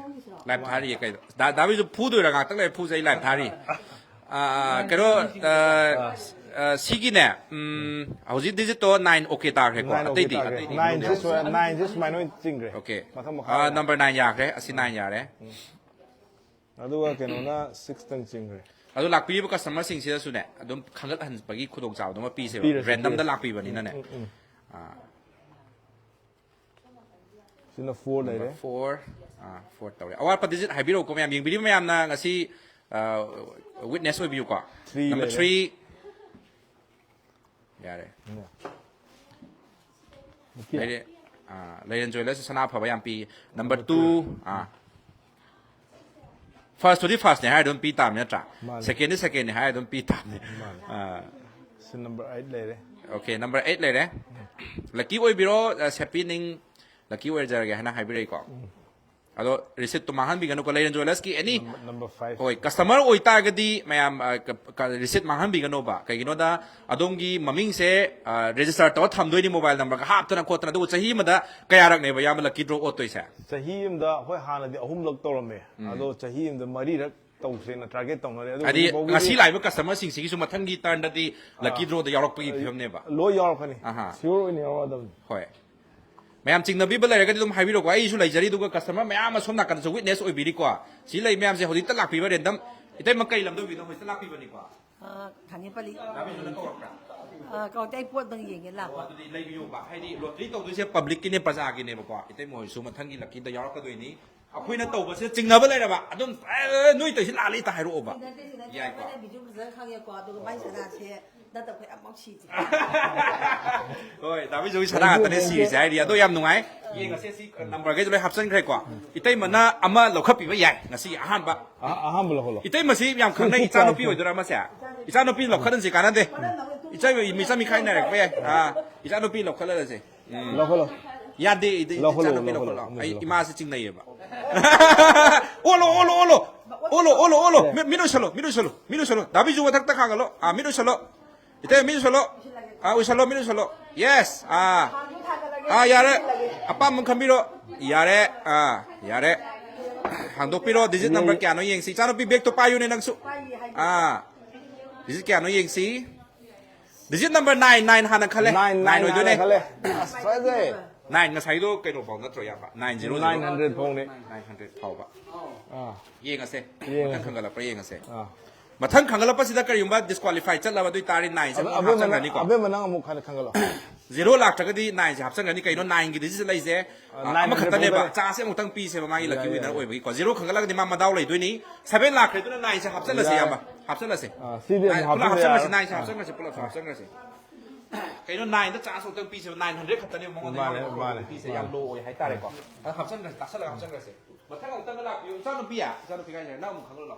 ꯂꯥꯏꯚ ꯊꯥꯔꯤꯌꯦ ꯀꯩꯗ꯫ ꯗꯥ, ꯗꯥ ꯕꯤꯖꯨ ꯐꯨꯗꯣꯏꯔꯥ? ꯉꯥꯛꯇꯪ ꯂꯩꯔ ꯐꯨꯖꯦ, ꯑꯩ ꯂꯥꯏꯚ ꯊꯥꯔꯤ꯫ ꯑꯥ, ꯀꯩꯅꯣ, ꯑꯥ, ꯑꯥ, ꯁꯤꯒꯤꯅꯦ, ꯎꯝ, ꯍꯧꯖꯤꯛ ꯗꯤꯖꯤꯠꯇꯣ ꯅꯥꯏꯟ ꯑꯣꯀꯦ ꯇꯥꯈ꯭ꯔꯦꯀꯣ꯫ ꯅꯥꯏꯟ ꯑꯣꯀꯦ ꯑꯇꯩꯗꯤ, ꯇꯥꯈ꯭ꯔꯦ꯫ ꯑꯇꯩꯗꯤ ꯅꯥꯏꯟꯁꯦ ꯁꯨꯃꯥꯏ-, ꯅꯥꯏꯟꯁꯦ ꯁꯨꯃꯥꯏꯅ ꯑꯣꯏꯅ ꯆꯤꯡꯈ꯭ꯔꯦ꯫ ꯑꯣꯀꯦ꯫ ꯃꯊꯪ ꯃꯈꯥ ꯑꯥ, ꯌꯥꯔꯦ꯫ ꯅꯝꯕꯔ ꯅꯥꯏꯟ ꯌꯥꯈ꯭ꯔꯦ, ꯑꯁꯤ ꯅꯥꯏꯟ ꯌꯥꯔꯦ꯫ ꯎꯝ꯫ ꯑꯗꯨꯒ ꯀꯩꯅꯣꯅ ꯁꯤꯛꯁꯇꯪ ꯆꯤꯡꯈ꯭ꯔꯦ꯫ ꯑꯗꯣ ꯂꯥꯛꯄꯤꯔꯤꯕ ꯀꯁꯇꯃꯔꯁꯤꯡꯁꯤꯗꯁꯨꯅꯦ, ꯑꯗꯨꯝ ꯈꯟꯒꯠꯍꯟꯕꯒꯤ ꯈꯨꯗꯣꯡꯆꯥꯕꯗꯨꯃ ꯄꯤꯁꯦꯕ꯫ ꯄꯤꯔꯁꯤ, ꯔꯦꯟꯗꯝꯗ ꯄꯤꯔꯁꯤ꯫ ꯂꯥꯛꯄꯤꯕꯅꯤꯅꯅꯦ꯫ ꯎꯝ, ꯎꯝ, ꯎꯝ꯫ ꯑꯥ꯫ ꯁꯤꯅ ꯐꯣꯔ ꯂꯩꯔꯦ꯫ ꯅꯝꯕꯔ ꯐꯣꯔ, ꯑꯥ, ꯐꯣꯔ ꯇꯧꯔꯦ꯫ ꯑꯋꯥꯠꯄ ꯗꯤꯖꯤꯠ ꯍꯥꯏꯕꯤꯔꯛꯎꯀꯣ, ꯃꯌꯥꯝ ꯌꯦꯡꯕꯤꯔꯤꯕ ꯃꯌꯥꯝꯅ ꯉꯁꯤ, ꯑꯥ, ꯋꯤꯠꯅꯦꯁ ꯑꯣꯏꯕꯤꯌꯨꯀꯣ꯫ ꯊ꯭ꯔꯤ ꯅꯝꯕꯔ ꯂꯩꯔꯦ꯫ ꯊ꯭ꯔꯤ꯫ ꯌꯥꯔꯦ꯫ ꯎꯝ꯫ ꯑꯣꯀꯦ꯫ ꯂꯩꯔꯦ-, ꯑꯥ, ꯂꯩꯔꯦꯟ ꯖ꯭ꯋꯦꯂꯔꯁ ꯁꯅꯥ ꯑꯐꯕ ꯌꯥꯝ ꯄꯤ꯫ Number number two, two. ꯑꯥ꯫ ꯐꯥꯔꯁꯇꯨꯗꯤ ꯐꯥꯔꯁꯅꯦ ꯍꯥꯏꯔ ꯑꯗꯨꯝ ꯄꯤ ꯇꯥꯕꯅꯤ ꯅꯠꯇ꯭ꯔꯥ? ꯃꯥꯅꯦ꯫ ꯁꯦꯀꯦꯟꯗꯤ ꯁꯦꯀꯦꯟꯅꯦ ꯍꯥꯏꯔ ꯑꯗꯨꯝ ꯄꯤ ꯇꯥꯕꯅꯤ꯫ ꯃꯥꯅꯦ꯫ ꯑꯥ꯫ ꯁꯤ ꯅꯝꯕꯔ ꯑꯩꯠ ꯂꯩꯔꯦ꯫ ꯑꯣꯀꯦ, ꯅꯝꯕꯔ ꯑꯩꯠ ꯂꯩꯔꯦ꯫ ꯂꯛꯀꯤ ꯑꯣꯏꯕꯤꯔꯣ, ꯑ, ꯁꯦꯄꯤ ꯅꯤꯡ ꯂꯛꯀꯤ ꯑꯣꯏꯖꯔꯒꯦ ꯍꯥꯏꯅ ꯍꯥꯏꯕꯤꯔꯛꯏꯀꯣ꯫ ꯎꯝ꯫ ꯑꯗꯣ ꯔꯤꯁꯤꯠꯇꯣ ꯃꯥꯡꯍꯟꯕꯤꯒꯅꯨꯀꯣ, ꯂꯩꯔꯦꯟ ꯖ꯭ꯋꯦꯂꯔꯁꯀꯤ ꯑꯦꯅꯤ ꯅꯝꯕꯔ, ꯅꯝꯕꯔ ꯐꯥꯏꯚ꯫ ꯍꯣꯏ, ꯀꯁꯇꯃꯔ ꯑꯣꯏꯇꯥꯔꯒꯗꯤ ꯃꯌꯥꯝ, ꯑ, ꯀ-, ꯀ-, ꯔꯤꯁꯤꯠ ꯃꯥꯡꯍꯟꯕꯤꯒꯅꯣꯕ꯫ ꯀꯩꯒꯤꯅꯣꯗ ꯑꯗꯣꯝꯒꯤ ꯃꯃꯤꯡꯁꯦ, ꯑ, ꯔꯦꯖꯤꯁꯇꯔ ꯇꯧꯔ ꯊꯝꯗꯣꯏꯅꯤ, ꯃꯣꯕꯥꯏꯜ ꯅꯝꯕꯔꯒ ꯍꯥꯞꯇꯅ ꯈꯣꯠꯇꯅ꯫ ꯑꯗꯨꯒ ꯆꯍꯤ ꯑꯃꯗ ꯀꯌꯥꯔꯛꯅꯦꯕ ꯏꯌꯥꯝꯕ ꯂꯛꯀꯤ ꯗ꯭ꯔꯣ ꯑꯣꯠꯇꯣꯏꯁꯦ? ꯆꯍꯤ ꯑꯃꯗ ꯑꯩꯈꯣꯏ ꯍꯥꯟꯅꯗꯤ ꯑꯍꯨꯝꯂꯛ ꯇꯧꯔꯝꯃꯦ꯫ ꯎꯝ꯫ ꯑꯗꯣ ꯆꯍꯤ ꯑꯃꯗ ꯃꯔꯤꯔꯛ ꯇꯧꯁꯦꯅ ꯇꯥꯔꯒꯦꯠ ꯇꯧꯅꯔꯦ꯫ ꯑꯗꯣ ꯍꯥꯏꯗꯤ ꯍꯧꯖꯤꯛ ꯐꯥꯎꯒꯤꯗꯤ ꯉꯁꯤ ꯂꯥꯛꯏꯕ ꯀꯁꯇꯃꯔꯁꯤꯡꯁꯤꯒꯤꯁꯨ ꯃꯊꯪꯒꯤ ꯇꯔꯟꯗꯗꯤ ꯂꯛꯀꯤ ꯑꯥ꯫ ꯗ꯭ꯔꯣꯗ ꯌꯥꯎꯔꯛꯄꯒꯤ ꯐꯤꯕꯝꯅꯦꯕ꯫ ꯂꯣꯏ ꯌꯥꯎꯔꯛꯀꯅꯤ꯫ ꯑꯍꯥ꯫ ꯁꯤꯌꯣꯔ ꯑꯣꯏꯅ ꯌꯥꯎꯔꯛꯑꯗꯕꯅꯤ꯫ ꯍꯣꯏ꯫ ꯃꯌꯥꯝ ꯆꯤꯡꯅꯕꯤꯕ ꯂꯩꯔꯒꯗꯤ ꯑꯗꯨꯝ ꯍꯥꯏꯕꯤꯔꯛꯑꯣꯀꯣ꯫ ꯑꯩꯁꯨ ꯂꯩꯖꯔꯤ, ꯑꯗꯨꯒ ꯀꯁꯇꯃꯔ ꯃꯌꯥꯝ ꯑꯃ ꯁꯣꯝ ꯅꯥꯀꯟꯗꯁꯨ ꯋꯤꯠꯅꯦꯁ ꯑꯣꯏꯕꯤꯔꯤꯀꯣ꯫ ꯁꯤ ꯂꯩ ꯃꯌꯥꯝꯁꯦ ꯍꯧꯖꯤꯛꯇ ꯂꯥꯛꯄꯤꯕ ꯔꯦꯟꯗꯝ꯫ ꯏꯇꯩꯃ ꯀꯩ ꯂꯝꯗ ꯑꯣꯏꯕꯤꯅꯣ? ꯍꯧꯖꯤꯛꯇ ꯂꯥꯛꯄꯤꯕꯅꯤꯀꯣ꯫ ꯊꯥꯅꯤꯄꯜꯂꯤ꯫ ꯀꯧꯔꯛꯇꯦ, ꯑꯩ ꯄꯣꯠ ꯅꯪ ꯌꯦꯡꯒꯦ ꯂꯥꯛꯄ꯫ ꯑꯗꯨꯗꯤ ꯂꯩꯕꯤꯌꯣꯕ, ꯍꯥꯏꯗꯤ ꯂꯣꯇ꯭ꯔꯤ ꯇꯧꯗꯣꯏꯁꯦ ꯄꯕ꯭ꯂꯤꯛꯀꯤꯅꯦ, ꯄ꯭ꯔꯖꯥꯒꯤꯅꯦꯕꯀꯣ꯫ ꯏꯇꯩꯃ ꯍꯣꯏꯁꯨ ꯃꯊꯪꯒꯤ ꯂꯛꯀꯤꯗ ꯌꯥꯎꯔꯛꯀꯗꯣꯏꯅꯤ꯫ ꯑꯩꯈꯣꯏꯅ ꯇꯧꯕꯁꯦ ꯆꯤꯡꯅꯕ ꯂꯩꯔꯕ ꯑꯗꯨꯝ, "ꯑꯦ, ꯅꯣꯏ ꯇꯧꯔꯤꯁꯦ ꯂꯥꯜꯂꯤ" ꯇ ꯍꯥꯏꯔꯛꯑꯣꯕ꯫ ꯁꯤꯅꯗꯦ, ꯁꯤꯅꯗꯦ, ꯌꯥꯏꯀꯣ? ꯑꯩꯈꯣꯏꯅ ꯚꯤꯗꯤꯑꯣ ꯐꯖꯅ ꯈꯪꯉꯦꯀꯣ, ꯑꯗꯨꯒ ꯃꯥꯏ ꯁꯅꯥꯁꯦ ꯅꯠꯇꯕ ꯑꯩꯈꯣꯏ ꯑꯃꯐꯥꯎ ꯁꯤꯗꯦ꯫ ꯍꯣꯏ, ꯗꯥ ꯕꯤꯖꯨꯒꯤ ꯁꯅꯥ ꯉꯥꯛꯇꯅꯦ ꯁꯤꯔꯤꯁꯦ ꯍꯥꯏꯔꯤ, ꯑꯗꯣ ꯌꯥꯝ ꯅꯨꯡꯉꯥꯏ꯫ ꯌꯦꯡꯉꯁꯦ, ꯁꯤ ꯅꯝꯕꯔꯈꯩꯁꯨ ꯂꯣꯏ ꯍꯥꯞꯆꯤꯟꯈ꯭ꯔꯦꯀꯣ꯫ ꯏꯇꯩꯃꯅ ꯑꯃ ꯂꯧꯈꯠꯄꯤꯕ ꯌꯥꯏ ꯉꯁꯤ ꯑꯍꯥꯟꯕ꯫ ꯑꯍꯥꯟꯕ ꯂꯧꯈꯠꯂꯣ꯫ ꯏꯇꯩꯃꯁꯤ ꯌꯥꯝ ꯈꯪꯅꯩ, ꯏꯆꯥꯅꯨꯄꯤ ꯑꯣꯏꯗꯣꯏꯔꯥ ꯑꯃꯁꯦ? ꯏꯆꯥꯅꯨꯄꯤ ꯂꯧꯈꯠꯍꯟꯁꯤ, ꯀꯥꯟꯅꯗꯦ꯫ ꯏꯆꯥ, ꯃꯤꯆꯝ ꯃꯤꯈꯥꯏꯅꯔꯛꯄ ꯌꯥꯏ꯫ ꯑꯥ, ꯏꯆꯥꯅꯨꯄꯤ ꯂꯧꯈꯠꯍꯜꯂꯁꯦ꯫ ꯎꯝ꯫ ꯂꯧꯈꯠꯂꯣ꯫ ꯌꯥꯗꯦ, ꯏꯗꯤ ꯂꯧꯈꯠꯂꯣ, ꯏꯆꯥꯅꯨꯄꯤ ꯂꯧꯈꯠꯂꯣ, ꯂꯧꯈꯠꯂꯣ꯫ ꯑꯩ ꯂꯧꯈꯠꯂꯣ꯫ ꯏꯃꯥꯁꯤ ꯆꯤꯡꯅꯩꯌꯦꯕ꯫ ꯑꯣꯜꯂꯣ, ꯑꯣꯜꯂꯣ, ꯑꯣꯜꯂꯣ꯫ ꯑꯣꯜꯂꯣ, ꯑꯣꯜꯂꯣ, ꯑꯣꯜꯂꯣ꯫ ꯃꯤ-, ꯃꯤꯠ ꯎꯏꯁꯜꯂꯣ, ꯃꯤꯠ ꯎꯏꯁꯜꯂꯣ, ꯃꯤꯠ ꯎꯏꯁꯜꯂꯣ꯫ ꯗꯥ ꯕꯤꯖꯨ ꯃꯊꯛꯇ ꯈꯥꯡꯒꯠꯂꯣ꯫ ꯑꯥ, ꯃꯤꯠ ꯎꯏꯁꯜꯂꯣ꯫ ꯏꯇꯩ, ꯃꯤꯠ ꯎꯏꯁꯜꯂꯣ꯫ ꯑꯥ, ꯎꯏꯁꯜꯂꯣ, ꯃꯤꯠ ꯎꯏꯁꯜꯂꯣ꯫ Yes꯫ ꯑꯥ꯫ ꯑꯥ, ꯌꯥꯔꯦ꯫ ꯑꯄꯥꯝꯕ ꯑꯃ ꯈꯟꯕꯤꯔꯣ꯫ ꯌꯥꯔꯦ꯫ ꯑꯥ, ꯌꯥꯔꯦ꯫ ꯍꯥꯡꯗꯣꯛꯄꯤꯔꯣ꯫ Digit number ꯀꯌꯥꯅꯣ ꯌꯦꯡꯁꯤ꯫ ꯏꯆꯥꯅꯨꯄꯤ, ꯕꯦꯛꯇꯣ ꯄꯥꯏꯌꯨꯅꯦ ꯅꯪꯁꯨ꯫ ꯑꯥ꯫ Digit ꯀꯌꯥꯅꯣ ꯌꯦꯡꯁꯤ꯫ Digit number nine, nine ꯍꯥꯟꯅ ꯈꯜꯂꯦ꯫ Nine, nine nine ꯑꯣꯏꯗꯣꯏꯅꯦ꯫ ꯍꯥꯟꯅ ꯈꯜꯂꯦ꯫ ꯑꯁ, ꯐꯖꯩ꯫ Nine ꯉꯁꯥꯏꯗꯣ ꯀꯩꯅꯣ ꯐꯥꯎ ꯅꯠꯇ꯭ꯔꯣ, ꯏꯌꯥꯝꯕ? Nine zero zero꯫ Nine hundred ꯐꯥꯎꯅꯦ꯫ Nine hundred ꯐꯥꯎꯕ꯫ ꯑꯥ꯫ ꯌꯦꯡꯉꯁꯦ꯫ ꯌꯦꯡꯉꯁꯦ꯫ ꯃꯊꯪ ꯈꯟꯒꯠꯂꯛꯄ꯭ꯔꯥ ꯌꯦꯡꯉꯁꯦ꯫ ꯑꯥ꯫ ꯃꯊꯪ ꯈꯟꯒꯠꯂꯛꯄꯁꯤꯗ ꯀꯔꯤꯒꯨꯝꯕ disqualify ꯆꯠꯂꯕ ꯑꯗꯨ ꯑꯣꯏꯇꯥꯔꯗꯤ nine ꯁꯦ ꯑꯃꯨꯛ ꯑꯕꯦꯝꯃ ꯅꯪ, ꯍꯥꯞꯆꯟꯈ꯭ꯔꯅꯤꯀꯣ꯫ ꯑꯕꯦꯝꯃ ꯅꯪ ꯑꯃꯨꯛ ꯈꯟ-, ꯈꯟꯒꯠꯂꯣ꯫ Zero ꯂꯥꯛꯇ꯭ꯔꯒꯗꯤ nine ꯁꯦ ꯍꯥꯞꯆꯟꯈ꯭ꯔꯅꯤ꯫ ꯀꯩꯅꯣ, nine ꯒꯤ digit ꯁꯦ ꯂꯩꯁꯦ? ꯑꯥ, ꯑꯥ, nine hundred ꯑꯃꯈꯛꯇꯅꯦꯕ꯫ ꯐꯥꯎꯕꯗ꯫ Chance ꯁꯦ ꯑꯃꯨꯛꯇꯪ ꯄꯤꯁꯦꯕ ꯃꯥꯒꯤ lucky winner ꯑꯣꯏꯕꯒꯤꯀꯣ꯫ Zero ꯈꯟꯒꯠꯂꯒꯗꯤ ꯃꯥ ꯃꯗꯥꯎ ꯂꯩꯗꯣꯏꯅꯤ꯫ Seven ꯂꯥꯛꯈ꯭ꯔꯦ, ꯑꯗꯨꯅ nine ꯁꯦ ꯍꯥꯞꯆꯜꯂꯁꯦ, ꯌꯥꯔꯦ꯫ ꯏꯌꯥꯝꯕ꯫ ꯍꯥꯞꯆꯜꯂꯁꯦ꯫ ꯑꯥ, ꯁꯤꯗꯤ ꯑꯃꯨꯛ ꯑꯥ, ꯄꯨꯂꯞ ꯍꯥꯞꯆꯤꯟꯕ ꯍꯥꯞꯆꯜꯂꯁꯤ, ꯌꯥꯔꯣꯏ꯫ Nine ꯁꯦ ꯑꯥ꯫ ꯍꯥꯞꯆꯟꯈ꯭ꯔꯁꯦ, ꯄꯨꯂꯞꯁꯨ ꯑꯥ꯫ ꯍꯥꯞꯆꯟꯈ꯭ꯔꯁꯦ꯫ ꯀꯩꯅꯣ, nine ꯗ chance ꯑꯃꯨꯛꯇꯪ ꯄꯤꯁꯦꯕ, nine hundred ꯈꯛꯇꯅꯦꯕ ꯃꯉꯣꯟꯗ ꯃꯥꯅꯦ, ꯃꯥꯅꯦ, ꯄꯤꯁꯦ, ꯃꯥꯅꯦ꯫ ꯌꯥꯝ low ꯑꯣꯏ ꯍꯥꯏꯇꯥꯔꯦꯀꯣ꯫ ꯑꯗ ꯍꯥꯞꯆꯟꯈ꯭ꯔꯁꯦ, ꯇꯥꯁꯜꯂꯒ ꯍꯥꯞꯆꯟꯈ꯭ꯔꯁꯦ꯫ ꯃꯊꯪ ꯑꯃꯨꯛꯇꯪꯒ ꯂꯥꯛꯄꯤꯌꯨ, ꯏꯆꯥꯅꯨꯄꯤꯌꯥ, ꯏꯆꯥꯅꯨꯄꯤ ꯍꯥꯏꯁꯦ, ꯅꯪ ꯑꯃꯨꯛ ꯈꯪꯍꯜꯂꯣ꯫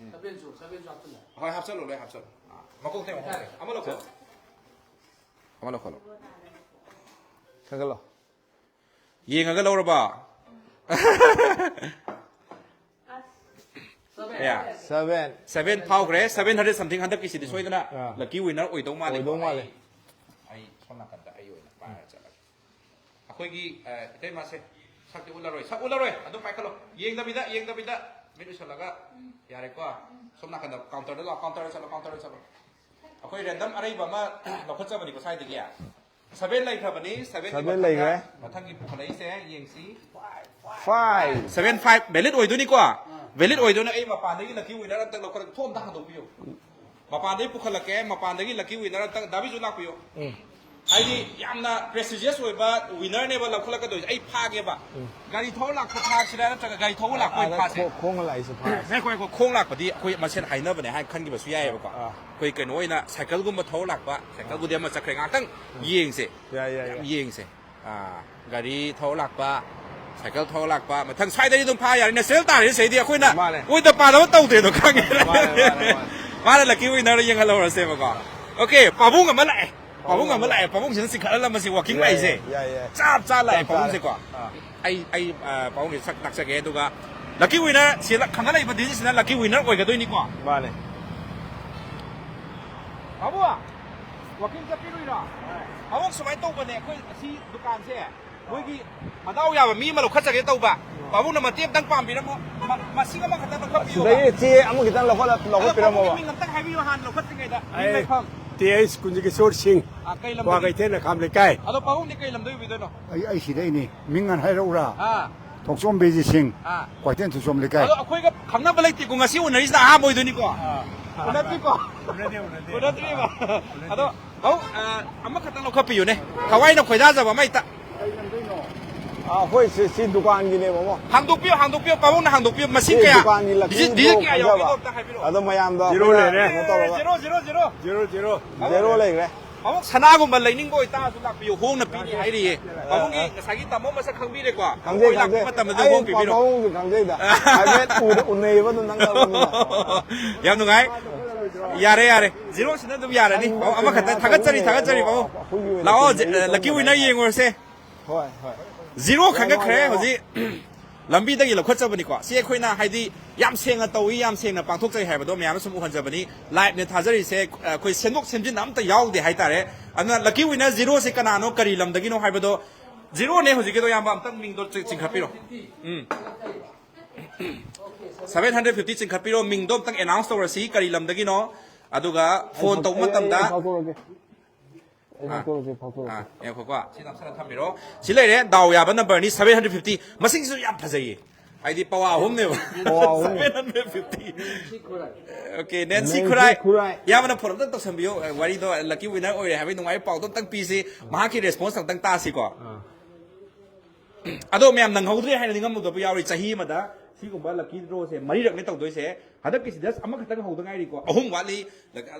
ꯎꯝ꯫ Seven ꯁꯨ, seven ꯁꯨ ꯍꯥꯞꯆꯤꯜꯂꯣ꯫ ꯍꯣꯏ, ꯍꯥꯞꯆꯜꯂꯣ, ꯂꯣꯏ ꯍꯥꯞꯆꯜꯂꯣ꯫ ꯑꯥ, ꯃꯀꯣꯛꯇꯩ ꯑꯃꯨꯛ ꯍꯧꯔꯁꯦ꯫ ꯑꯃ ꯂꯧꯈꯠꯂꯣ꯫ ꯑꯃ ꯂꯧꯈꯠꯂꯣ꯫ ꯈꯪꯒꯠꯂꯣ꯫ ꯌꯦꯡꯉꯒ ꯂꯧꯔꯕ? ꯀꯌꯥ? Seven꯫ Seven ꯐꯥꯎꯈ꯭ꯔꯦ, seven hundred something꯫ ꯍꯟꯗꯛꯀꯤꯁꯤꯗꯤ ꯁꯣꯏꯗꯅ ꯑꯥ꯫ Lucky winner ꯑꯣꯏꯗꯧ ꯃꯥꯜꯂꯦ꯫ ꯑꯣꯏꯗꯧ ꯃꯥꯜꯂꯦ꯫ ꯑꯩ, ꯑꯩ ꯁꯣꯝ ꯅꯥꯀꯟꯗ ꯑꯩ ꯑꯣꯏꯅ ꯄꯥꯏꯔ ꯆꯠꯂꯒꯦ꯫ ꯑꯩꯈꯣꯏꯒꯤ, ꯑ, ꯏꯇꯩꯃꯁꯦ ꯁꯛꯇꯤ ꯎꯠꯂꯔꯣꯏ, ꯁꯛ ꯎꯠꯂꯔꯣꯏ, ꯑꯗꯨꯝ ꯄꯥꯏꯈꯠꯂꯣ꯫ ꯌꯦꯡꯗꯕꯤꯗ, ꯌꯦꯡꯗꯕꯤꯗ, ꯃꯤꯠ ꯎꯏꯁꯜꯂꯒ꯫ ꯌꯥꯔꯦꯀꯣ? ꯁꯣꯝ ꯅꯥꯀꯟꯗ counter ꯗ ꯂꯥꯛꯑꯣ, counter ꯗ ꯆꯠꯂꯣ, counter ꯗ ꯆꯠꯂꯣ꯫ ꯑꯩꯈꯣꯏ random ꯑꯔꯩꯕ ꯑꯃ ꯂꯧꯈꯠꯆꯕꯅꯤꯀꯣ ꯁ꯭ꯋꯥꯏꯗꯒꯤ꯫ Seven ꯂꯩꯈ꯭ꯔꯕꯅꯤ, seven ꯒꯤ seven ꯃꯊꯪꯗ ꯂꯩꯈ꯭ꯔꯦ꯫ ꯃꯊꯪꯒꯤ ꯄꯨꯈꯠꯂꯛꯏꯁꯦ ꯌꯦꯡꯁꯤ꯫ Five꯫ Seven five valid ꯑꯣꯏꯗꯣꯏꯅꯤꯀꯣ? Valid ꯑꯣꯏꯗꯣꯏꯅꯦ꯫ ꯑꯩ ꯃꯄꯥꯟꯗꯒꯤ lucky winner ꯑꯝꯇꯪ ꯂꯧꯈꯠꯂꯒ ꯊꯣꯡ ꯑꯝꯇ ꯍꯥꯡꯗꯣꯛꯄꯤꯌꯨ꯫ ꯃꯄꯥꯟꯗꯒꯤ ꯄꯨꯈꯠꯂꯛꯀꯦ, ꯃꯄꯥꯟꯗꯒꯤ lucky winner ꯑꯝꯇꯪ, ꯗꯥꯕꯤꯁꯨ ꯂꯥꯛꯄꯤꯌꯣ꯫ ꯍꯥꯏꯗꯤ ꯌꯥꯝꯅ prestigious ꯑꯣꯏꯕ winner ꯅꯦꯕ ꯂꯧꯈꯠꯂꯛꯀꯗꯣꯏꯁꯦ꯫ ꯑꯩ ꯐꯥꯒꯦꯕ꯫ ꯒꯥꯔꯤ ꯊꯧꯔ ꯂꯥꯛꯄ ꯐꯥꯁꯤꯔꯥ ꯅꯠꯇ꯭ꯔꯒ ꯒꯥꯔꯤ ꯊꯧꯕ ꯂꯥꯛꯄ ꯑꯣꯏꯅ ꯑꯥꯗ ꯐꯥꯁꯦ? ꯈꯣ-, ꯈꯣꯡꯅ ꯂꯥꯛꯏꯁꯦ ꯐꯥꯁꯦ꯫ ꯉꯥꯏꯈꯣ, ꯉꯥꯏꯈꯣ, ꯈꯣꯡ ꯂꯥꯛꯄꯗꯤ ꯑꯩꯈꯣꯏ ꯃꯁꯦꯟ ꯍꯥꯏꯅꯕꯅꯦ ꯍꯥꯏꯅ ꯈꯟꯈꯤꯕꯁꯨ ꯌꯥꯏꯑꯕꯀꯣ꯫ ꯑꯥ꯫ ꯑꯩꯈꯣꯏ ꯀꯩꯅꯣ ꯑꯣꯏꯅ cycle ꯒꯨꯝꯕ ꯊꯧꯔ ꯂꯥꯛꯄ, cycle ꯕꯨꯗꯤ ꯑꯃ ꯆꯠꯈ꯭ꯔꯦ, ꯉꯥꯛꯇꯪ ꯌꯦꯡꯁꯦ꯫ ꯌꯥꯏ, ꯌꯥꯏ, ꯌꯥꯝ ꯌꯥꯏ꯫ ꯌꯦꯡꯁꯦ꯫ ꯑꯥ, ꯒꯥꯔꯤ ꯊꯧꯔ ꯂꯥꯛꯄ, cycle ꯊꯧꯔ ꯂꯥꯛꯄ, ꯃꯊꯪ ꯁ꯭ꯋꯥꯏꯗꯗꯤ ꯑꯗꯨꯝ ꯐꯥ ꯌꯥꯔꯦ, natural ꯇꯥꯔꯦ ꯁꯤꯗꯩꯗꯤ꯫ ꯑꯩꯈꯣꯏꯅ ꯃꯥꯅꯦ꯫ ꯑꯣꯏꯗ ꯄꯥꯗꯕ ꯇꯧꯗ꯭ꯔꯦꯗꯣ, ꯈꯪꯉꯦ꯫ ꯃꯥꯅꯦ, ꯃꯥꯅꯦ, ꯃꯥꯅꯦ꯫ ꯃꯥꯅ lucky winner ꯌꯦꯡꯍꯜꯍꯧꯔꯁꯦꯕꯀꯣ꯫ Okay, ꯄꯥꯕꯨꯡ ꯑꯃ ꯂꯥꯛꯑꯦ꯫ ꯄꯥꯕꯨꯡ ꯑꯃ ꯂꯥꯛꯑꯦ꯫ ꯄꯥꯕꯨꯡꯁꯤꯅ ꯆꯤꯡꯈꯠꯍꯜꯂꯝꯕꯁꯤ walking ꯌꯥꯏ, ꯂꯥꯛꯏꯁꯦ꯫ ꯌꯥꯏ, ꯌꯥꯏ꯫ ꯆꯞ ꯆꯥ ꯂꯥꯛꯑꯦ ꯆꯞ ꯆꯥꯔꯦ꯫ ꯄꯥꯕꯨꯡꯁꯦꯀꯣ꯫ ꯑꯥ꯫ ꯑꯩ, ꯑꯩ, ꯑ, ꯄꯥꯕꯨꯡꯁꯦ ꯁꯛ ꯇꯥꯛꯆꯒꯦ, ꯑꯗꯨꯒ lucky winner ꯁꯤ ꯂ-, ꯈꯪꯒꯠꯂꯛꯏꯕ digit ꯁꯤꯅ lucky winner ꯑꯣꯏꯒꯗꯣꯏꯅꯤꯀꯣ꯫ ꯃꯥꯅꯦ꯫ ꯄꯥꯕꯨꯡ, walking ꯆꯠꯄꯤꯔꯨꯏꯔꯣ? ꯄꯥꯕꯨꯡ, ꯁꯨꯃꯥꯏꯅ ꯇꯧꯕꯅꯦ, ꯑꯩꯈꯣꯏ ꯑꯁꯤ ꯗꯨꯀꯥꯟꯁꯦ, ꯃꯣꯏꯒꯤ ꯃꯗꯥꯎ ꯌꯥꯕ ꯃꯤ ꯑꯃ ꯂꯧꯈꯠꯆꯒꯦ ꯇꯧꯕ꯫ ꯄꯥꯕꯨꯡꯅ ꯃꯇꯦꯡ ꯑꯝꯇꯪ ꯄꯥꯡꯕꯤꯔꯝꯃꯣ꯫ ꯃ-, ꯃꯁꯤꯡ ꯑꯃꯈꯛꯇꯪ ꯂꯧꯈꯠꯄꯤꯌꯨꯕ꯫ ꯁꯤꯗꯒꯤ ꯆꯦ ꯑꯃꯈꯤꯇꯪ ꯂꯧꯈꯠꯂ-, ꯑꯗꯣ ꯂꯧꯈꯠꯄꯤꯔꯝꯃꯣꯕ꯫ ꯄꯥꯕꯨꯡꯒꯤ ꯃꯤꯡ ꯑꯝꯇꯪ ꯍꯥꯏꯕꯤꯌꯨ ꯍꯥꯟꯅ ꯂꯧꯈꯠꯇ꯭ꯔꯤꯉꯩꯗ꯫ ꯃꯤꯡ ꯑꯩ ꯂꯩꯐꯝ꯫ ꯇꯤ ꯑꯩꯆ ꯀꯨꯟꯖꯀꯤꯁꯣꯔ ꯁꯤꯡ, ꯑꯥ, ꯀꯩ ꯂꯝꯗꯒꯤ? ꯀ꯭ꯋꯥꯀꯩꯊꯦꯜ ꯂꯩꯈꯥꯝ ꯂꯩꯀꯥꯏ꯫ ꯑꯗꯣ ꯄꯥꯕꯨꯡꯗꯤ ꯀꯩ ꯂꯝꯗ ꯑꯣꯏꯕꯤꯗꯣꯏꯅꯣ? ꯑꯩ, ꯑꯩ ꯁꯤꯗꯩꯅꯤ꯫ ꯃꯤꯡ ꯍꯥꯟꯅ ꯍꯥꯏꯔꯛꯎꯔꯥ? ꯑꯥ꯫ ꯊꯣꯡꯆꯣꯝ ꯕꯤꯖꯤ ꯁꯤꯡ, ꯑꯥ꯫ ꯀ꯭ꯋꯥꯀꯩꯊꯦꯜ ꯊꯣꯡꯆꯣꯝ ꯂꯩꯀꯥꯏ꯫ ꯑꯗꯣ ꯑꯩꯈꯣꯏꯒ ꯈꯪꯅꯕ ꯂꯩꯇꯦꯀꯣ, ꯉꯁꯤ ꯎꯅꯔꯤꯁꯤꯅ ꯑꯍꯥꯟꯕ ꯑꯣꯏꯗꯣꯏꯅꯤꯀꯣ? ꯑꯥ꯫ ꯎꯅꯗ꯭ꯔꯤꯀꯣ? ꯎꯅꯗꯦ, ꯎꯅꯗꯦ꯫ ꯎꯅꯗ꯭ꯔꯤꯕ? ꯎꯅꯗꯦ꯫ ꯑꯗꯣ, ꯄꯥꯕꯨꯡ, ꯑꯥ, ꯑꯃꯈꯛꯇꯪ ꯂꯧꯈꯠꯄꯤꯌꯨꯅꯦ꯫ ꯊꯋꯥꯏꯅ ꯈꯣꯏꯗꯥꯖꯕ ꯑꯃ ꯍꯦꯛꯇ꯫ ꯑꯥ, ꯑꯩꯈꯣꯏ ꯁꯤ, ꯁꯤ ꯗꯨꯀꯥꯟꯒꯤꯅꯦꯕꯀꯣ꯫ ꯍꯥꯡꯗꯣꯛꯄꯤꯌꯨ, ꯍꯥꯡꯗꯣꯛꯄꯤꯌꯨ꯫ ꯄꯥꯕꯨꯡꯅ ꯍꯥꯡꯗꯣꯛꯄꯤꯌꯨ꯫ ꯃꯁꯤꯡ ꯁꯤ ꯀꯌꯥ? ꯗꯨꯀꯥꯟꯒꯤ lucky ꯗꯤꯖꯤꯠ, ꯗꯤꯖꯤꯠ ꯀꯌꯥ ꯈꯪꯖꯕ꯫ ꯌꯥꯎꯒꯦꯗꯣ ꯑꯝꯇ ꯍꯥꯏꯕꯤꯔꯛꯑꯣ꯫ ꯑꯗꯣ ꯃꯌꯥꯝꯗꯣ zero ꯑꯩꯈꯣꯏꯅ ꯂꯩꯔꯦ꯫ ꯀꯩꯅꯣ ꯇꯧꯔꯒ zero, zero, zero꯫ Zero, zero꯫ Zero ꯂꯩꯈ꯭ꯔꯦ꯫ ꯄꯥꯕꯨꯡ, ꯁꯅꯥꯒꯨꯝꯕ ꯂꯩꯅꯤꯡꯕ ꯑꯣꯏꯇꯥꯔꯁꯨ ꯂꯥꯛꯄꯤꯌꯨ, ꯍꯣꯡꯅ ꯄꯤꯅꯤ ꯍꯥꯏꯔꯤꯌꯦ꯫ ꯄꯥꯕꯨꯡꯒꯤ ꯉꯁꯥꯏꯒꯤ ꯇꯥꯃꯣ ꯃꯁꯛ ꯈꯪꯕꯤꯔꯦꯀꯣ? ꯈꯪꯖꯩ, ꯑꯩꯈꯣꯏ ꯂꯥꯛꯄ ꯈꯪꯖꯩ꯫ ꯃꯇꯝꯗꯗꯤ ꯑꯩ ꯍꯣꯡ ꯄꯤꯕꯤꯔꯣ꯫ ꯄꯥꯕꯨꯡꯁꯨ ꯈꯪꯖꯩꯗ꯫ ꯍꯥꯏꯐꯦꯠ ꯎꯗ-, ꯎꯅꯩꯌꯦꯕ ꯑꯗꯨꯝ ꯅꯪ ꯇꯧꯕꯅꯤꯅ꯫ ꯌꯥꯝ ꯅꯨꯡꯉꯥꯏ꯫ ꯌꯥꯔꯦ, ꯌꯥꯔꯦ꯫ Zero ꯁꯤꯅ ꯑꯗꯨꯝ ꯌꯥꯔꯅꯤ꯫ ꯄꯥꯕꯨꯡ, ꯑꯃꯈꯛꯇꯪ ꯊꯥꯒꯠꯆꯔꯤ, ꯊꯥꯒꯠꯆꯔꯤ, ꯄꯥꯕꯨꯡ꯫ ꯑꯩꯈꯣꯏꯒꯤ ꯑꯣꯏꯅ ꯂꯥꯛꯑꯣ, ꯖꯦ-, ꯑ, lucky winner ꯌꯦꯡꯉꯨꯔꯁꯦ꯫ ꯍꯣꯏ, ꯍꯣꯏ꯫ Zero ꯌꯥꯝ ꯈꯟꯒꯠꯈ꯭ꯔꯦ ꯅꯨꯡꯉꯥꯏꯖꯔꯦ꯫ ꯍꯧꯖꯤꯛ꯫ ꯂꯝꯕꯤꯗꯒꯤ ꯂꯧꯈꯠꯆꯕꯅꯤꯀꯣ꯫ ꯁꯤ ꯑꯩꯈꯣꯏꯅ ꯍꯥꯏꯗꯤ ꯌꯥꯝ ꯁꯦꯡꯅ ꯇꯧꯏ, ꯌꯥꯝ ꯁꯦꯡꯅ ꯄꯥꯡꯊꯣꯛꯆꯩ ꯍꯥꯏꯕꯗꯣ ꯃꯌꯥꯝꯗ ꯁꯨꯝ ꯎꯍꯟꯖꯕꯅꯤ꯫ Live ꯅꯦ ꯊꯥꯖꯔꯤꯁꯦ, ꯑꯩꯈꯣꯏ ꯁꯦꯝꯗꯣꯛ ꯁꯦꯝꯖꯤꯟ ꯑꯝꯇ ꯌꯥꯎꯗꯦ ꯍꯥꯏꯇꯥꯔꯦ꯫ ꯑꯗꯨꯅ lucky winner zero ꯁꯦ ꯀꯅꯥꯅꯣ, ꯀꯔꯤ ꯂꯝꯗꯒꯤꯅꯣ ꯍꯥꯏꯕꯗꯣ, zero ꯅꯦ ꯍꯧꯖꯤꯛꯀꯤꯗꯣ, ꯏꯌꯥꯝꯕ ꯑꯝꯇꯪ ꯃꯤꯡꯗꯣ ꯆꯤ-, ꯆꯤꯡꯈꯠꯄꯤꯔꯣ꯫ ꯎꯝ꯫ Seven hundred fifty ꯆꯤꯡꯈꯠꯄꯤꯔꯣ, ꯃꯤꯡꯗꯣ ꯑꯝꯇꯪ announce ꯇꯧꯔꯁꯤ, ꯀꯔꯤ ꯂꯝꯗꯒꯤꯅꯣ, ꯑꯗꯨꯒ phone ꯇꯧꯕ ꯑꯩ, ꯑꯩ, ꯃꯇꯝꯗ ꯑꯩ ꯐꯥꯎꯊꯣꯔꯛꯀꯦ꯫ ꯑꯩ ꯑꯥ꯫ ꯐꯥꯎꯊꯣꯔꯛꯀꯦ, ꯐꯥꯎꯊꯣꯔꯛꯀꯦ꯫ ꯑꯥ, ꯉꯥꯏꯈꯣꯀꯣ꯫ ꯁꯤ ꯅꯞꯁꯜꯂ ꯊꯝꯕꯤꯔꯣ꯫ ꯁꯤ ꯂꯩꯔꯦ, ꯗꯥꯎ ꯌꯥꯕ number ꯅꯤ, seven hundred fifty꯫ ꯃꯁꯤꯡꯁꯤꯁꯨ ꯌꯥꯝ ꯐꯖꯩꯌꯦ꯫ ꯍꯥꯏꯗꯤ ꯄꯋꯥ ꯑꯍꯨꯝꯅꯦꯕ꯫ ꯄꯋꯥ ꯑꯍꯨꯝ꯫ Seven hundred fifty. Okay, Nancy Nancy ꯈꯨꯔꯥꯏ꯫ ꯈꯨꯔꯥꯏ꯫ ꯏꯌꯥꯝꯕꯅ ꯐꯣꯟ ꯑꯝꯇꯪ ꯇꯧꯁꯟꯕꯤꯌꯣ꯫ ꯑ, ꯋꯥꯔꯤꯗꯣ lucky winner ꯑꯣꯏꯔꯦ ꯍꯥꯏꯕꯒꯤ ꯅꯨꯡꯉꯥꯏꯕ ꯄꯥꯎꯗꯣ ꯑꯝꯇꯪ ꯄꯤꯁꯤ꯫ ꯃꯍꯥꯛꯀꯤ response ꯑꯝꯇꯪ ꯇꯥꯁꯤꯀꯣ꯫ ꯑꯗꯣ ꯃꯌꯥꯝ ꯅꯪꯍꯧꯗ꯭ꯔꯦ ꯍꯥꯏꯅ ꯅꯤꯡꯉꯝꯃꯨꯗꯕ ꯌꯥꯎꯔꯤ꯫ ꯆꯍꯤ ꯑꯃꯗ ꯁꯤꯒꯨꯝꯕ lucky draw ꯁꯦ ꯃꯔꯤꯔꯛꯅꯦ ꯇꯧꯗꯣꯏꯁꯦ꯫ ꯍꯟꯗꯛꯀꯤꯁꯤꯗ ꯑꯃꯈꯛꯇꯪ ꯍꯧꯗ ꯉꯥꯏꯔꯤꯀꯣ, ꯑꯍꯨꯝ ꯋꯥꯠꯂꯤ꯫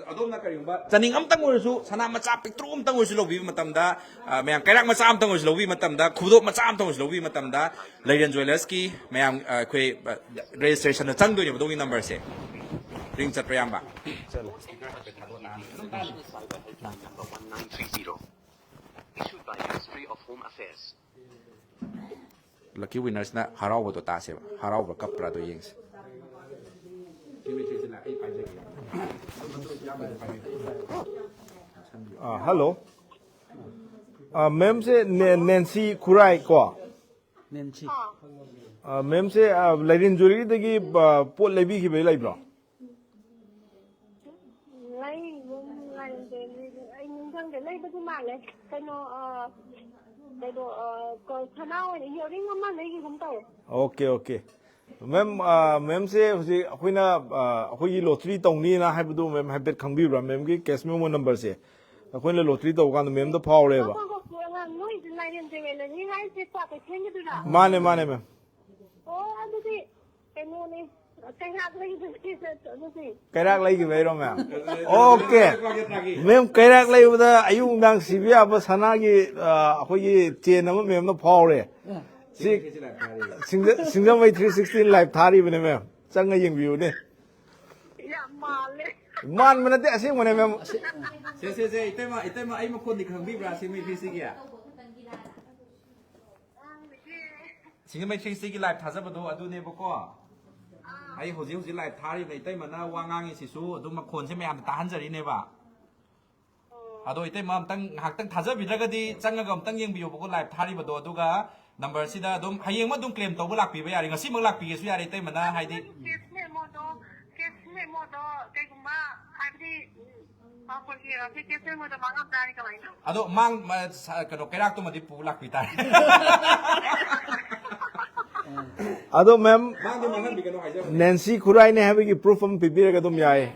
ꯑꯗꯣꯝꯅ ꯀꯔꯤꯒꯨꯝꯕ ꯆꯅꯤꯡ ꯑꯝꯇꯪ ꯑꯣꯏꯔꯁꯨ, ꯁꯅꯥ ꯃꯆꯥ ꯄꯤꯛꯇ꯭ꯔꯨ ꯑꯝꯇꯪ ꯑꯣꯏꯔꯁꯨ ꯂꯧꯕꯤꯕ ꯃꯇꯝꯗ, ꯑ, ꯃꯌꯥꯝ ꯀꯩꯔꯥꯛ ꯃꯆꯥ ꯑꯝꯇꯪ ꯑꯣꯏꯔꯁꯨ ꯂꯧꯕꯤꯕ ꯃꯇꯝꯗ, ꯈꯨꯗꯣꯞ ꯃꯆꯥ ꯑꯝꯇꯪ ꯑꯣꯏꯔꯁꯨ ꯂꯧꯕꯤꯕ ꯃꯇꯝꯗ, ꯂꯩꯔꯦꯟ ꯖ꯭ꯋꯦꯂꯔꯁꯀꯤ ꯃꯌꯥꯝ, ꯑ, ꯑꯩꯈꯣꯏ, ꯑ, registration ꯗ ꯆꯪꯗꯣꯏꯅꯦꯕ ꯑꯗꯣꯝꯒꯤ number ꯁꯦ꯫ Ring ꯆꯠꯄ꯭ꯔꯥ, ꯏꯌꯥꯝꯕ? Lucky winner ꯁꯤꯅ ꯍꯔꯥꯎꯕꯗꯣ ꯇꯥꯁꯦꯕ꯫ ꯍꯔꯥꯎꯕ꯭ꯔꯥ ꯀꯞꯄ꯭ꯔꯥ ꯑꯗꯣ ꯌꯦꯡꯁꯦ꯫ ꯑꯥ, hello꯫ ꯑꯥ, ma'am ꯁꯦ ꯅꯦ-, ꯅꯦꯟꯁꯤ ꯈꯨꯔꯥꯏ ꯀꯣ? ꯅꯦꯟꯁꯤ꯫ ꯑꯥ, ma'am ꯁꯦ, ꯑꯥ, ꯂꯩꯔꯦꯟ ꯖ꯭ꯋꯦꯂꯔꯤꯗꯒꯤ, ꯑꯥ, ꯄꯣꯠ ꯂꯩꯕꯤꯈꯤꯕ ꯂꯩꯕ꯭ꯔꯣ? ꯂꯩꯕ ꯃꯥꯜꯂꯦ, ꯑꯩ ꯅꯤꯡꯁꯤꯡꯗꯦ꯫ ꯂꯩꯕꯗꯤ ꯃꯥꯜꯂꯦ꯫ ꯀꯩꯅꯣ, ꯑ, ꯀꯩꯅꯣ, ꯑ, ꯀ-, ꯁꯅꯥ ꯑꯣꯏꯅ earring ꯑꯃ ꯂꯩꯈꯤꯒꯨꯝ ꯇꯧꯋꯦ꯫ Okay, okay꯫ Ma'am, ꯑꯥ, ma'am ꯁꯦ ꯍꯧꯖꯤꯛ ꯑꯩꯈꯣꯏꯅ, ꯑꯥ, ꯑꯩꯈꯣꯏꯒꯤ lottery ꯇꯧꯅꯤꯅ ꯍꯥꯏꯕꯗꯨ ma'am ꯍꯥꯏꯐꯦꯠ ꯈꯪꯕꯤꯕ꯭ꯔꯥ? Ma'am ꯒꯤ cash memo number ꯁꯦ ꯑꯩꯈꯣꯏꯅ lottery ꯇꯧꯕ ꯀꯥꯟꯗ ma'am ꯗ ꯐꯥꯎꯔꯦꯕ꯫ ꯉꯥꯏꯈꯣ, ꯉꯥꯏꯈꯣ, ꯉꯥꯏꯈꯣ, ꯅꯣꯏꯁꯦ ꯂꯥꯏꯔꯦꯟ ꯖ꯭ꯋꯦꯂꯔꯤ ꯍꯥꯏꯁꯦ ꯀ꯭ꯋꯥꯀꯩꯊꯦꯜꯒꯤꯗꯨꯔꯥ? ꯃꯥꯅꯦ, ꯃꯥꯅꯦ, ma'am꯫ ꯑꯣ, ꯑꯗꯨꯗꯤ ꯀꯩꯅꯣꯅꯦ, ꯀꯩꯔꯥꯛ ꯂꯩꯕꯅꯦ ꯑꯗꯨꯗꯤ꯫ ꯀꯩꯔꯥꯛ ꯂꯩꯈꯤꯕꯩꯔꯣ, ma'am? Okay꯫ Ma'am, ꯀꯩꯔꯥꯛ ꯂꯩꯕꯗ ꯑꯌꯨꯛ ꯅꯨꯡꯗꯥꯡ ꯁꯤꯕ ꯌꯥꯕ ꯁꯅꯥꯒꯤ, ꯑꯥ, ꯑꯩꯈꯣꯏꯒꯤ chain ꯑꯃ ma'am ꯅ ꯐꯥꯎꯔꯦ꯫ ꯁꯤ ꯁꯤꯡꯖ-, ꯁꯤꯡꯖꯃꯩ three sixty live ꯊꯥꯔꯤꯕꯅꯦ, ma'am꯫ ꯆꯪꯉ ꯌꯦꯡꯕꯤꯌꯨꯅꯦ꯫ ꯌꯥꯝ ꯃꯥꯜꯂꯦ꯫ ꯃꯥꯟꯕ ꯅꯠꯇꯦ, ꯑꯁꯦꯡꯕꯅꯦ, ma'am꯫ ꯁꯦ, ꯁꯦ, ꯁꯦ, ꯏꯇꯩꯃ, ꯏꯇꯩꯃ, ꯑꯩ ꯃꯈꯣꯟꯗꯤ ꯈꯪꯕꯤꯕ꯭ꯔꯥ, ꯁꯤꯡꯖꯃꯩ ꯊ꯭ꯔꯤ ꯁꯤꯛꯁꯇꯤꯒꯤ? ꯁꯤꯡꯖꯃꯩ ꯊ꯭ꯔꯤ ꯁꯤꯛꯁꯇꯤꯒꯤ live ꯊꯥꯖꯕꯗꯣ ꯑꯗꯨꯅꯦꯕꯀꯣ꯫ ꯑꯩ ꯍꯧꯖꯤꯛ ꯍꯧꯖꯤꯛ live ꯊꯥꯔꯤꯕ ꯏꯇꯩꯃꯅ ꯋꯥ ꯉꯥꯡꯉꯤꯁꯤꯁꯨ ꯑꯗꯨꯝ ꯃꯈꯣꯟꯁꯦ ꯃꯌꯥꯝꯗ ꯇꯥꯍꯟꯖꯔꯤꯅꯦꯕ꯫ ꯑꯗꯣ ꯏꯇꯩꯃ ꯑꯝꯇꯪ ꯉꯥꯏꯍꯥꯛꯇꯪ ꯊꯥꯖꯕꯤꯗ꯭ꯔꯒꯗꯤ ꯆꯪꯉꯒ ꯑꯝꯇꯪ ꯌꯦꯡꯕꯤꯌꯣꯕꯀꯣ live ꯊꯥꯔꯤꯕꯗꯣ꯫ ꯑꯗꯨꯒ number ꯁꯤꯗ ꯑꯗꯨꯝ ꯍꯌꯦꯡꯃꯛ ꯑꯗꯨꯝ claim ꯇꯧꯕ ꯂꯥꯛꯄꯤꯕ ꯌꯥꯔꯦ, ꯉꯁꯤꯃꯛ ꯂꯥꯛꯄꯤꯒꯦꯁꯨ ꯌꯥꯔꯦ ꯏꯇꯩꯃꯅ, ꯍꯥꯏꯗꯤ꯫ Cash memoꯗꯣ, cash memoꯗꯣ ꯀꯩꯒꯨꯝꯕ ꯍꯥꯏꯕꯗꯤ, ꯎꯝ, ꯑꯩꯈꯣꯏꯒꯤ ꯍꯧꯖꯤꯛ cash memoꯗꯣ ꯃꯥꯡꯉꯝ ꯇꯥꯔꯗꯤ ꯀꯃꯥꯏꯅ ꯇꯧ? ꯑꯗꯣ ꯃꯥꯡ-, ꯃ-, ꯁ-, ꯀꯩꯅꯣ, ꯀꯩꯔꯥꯛꯇꯨꯃꯗꯤ ꯄꯨ ꯂꯥꯛꯄꯤ ꯇꯥꯔꯦ꯫ ꯑꯗꯣ ꯃꯦꯝ, ꯅꯦꯟꯁꯤ ꯈꯨꯔꯥꯏꯅꯦ ꯍꯥꯏꯕꯒꯤ ꯄ꯭ꯔꯨꯐ ꯑꯃ ꯄꯤꯕꯤꯔꯒ ꯑꯗꯨꯝ ꯌꯥꯏ꯫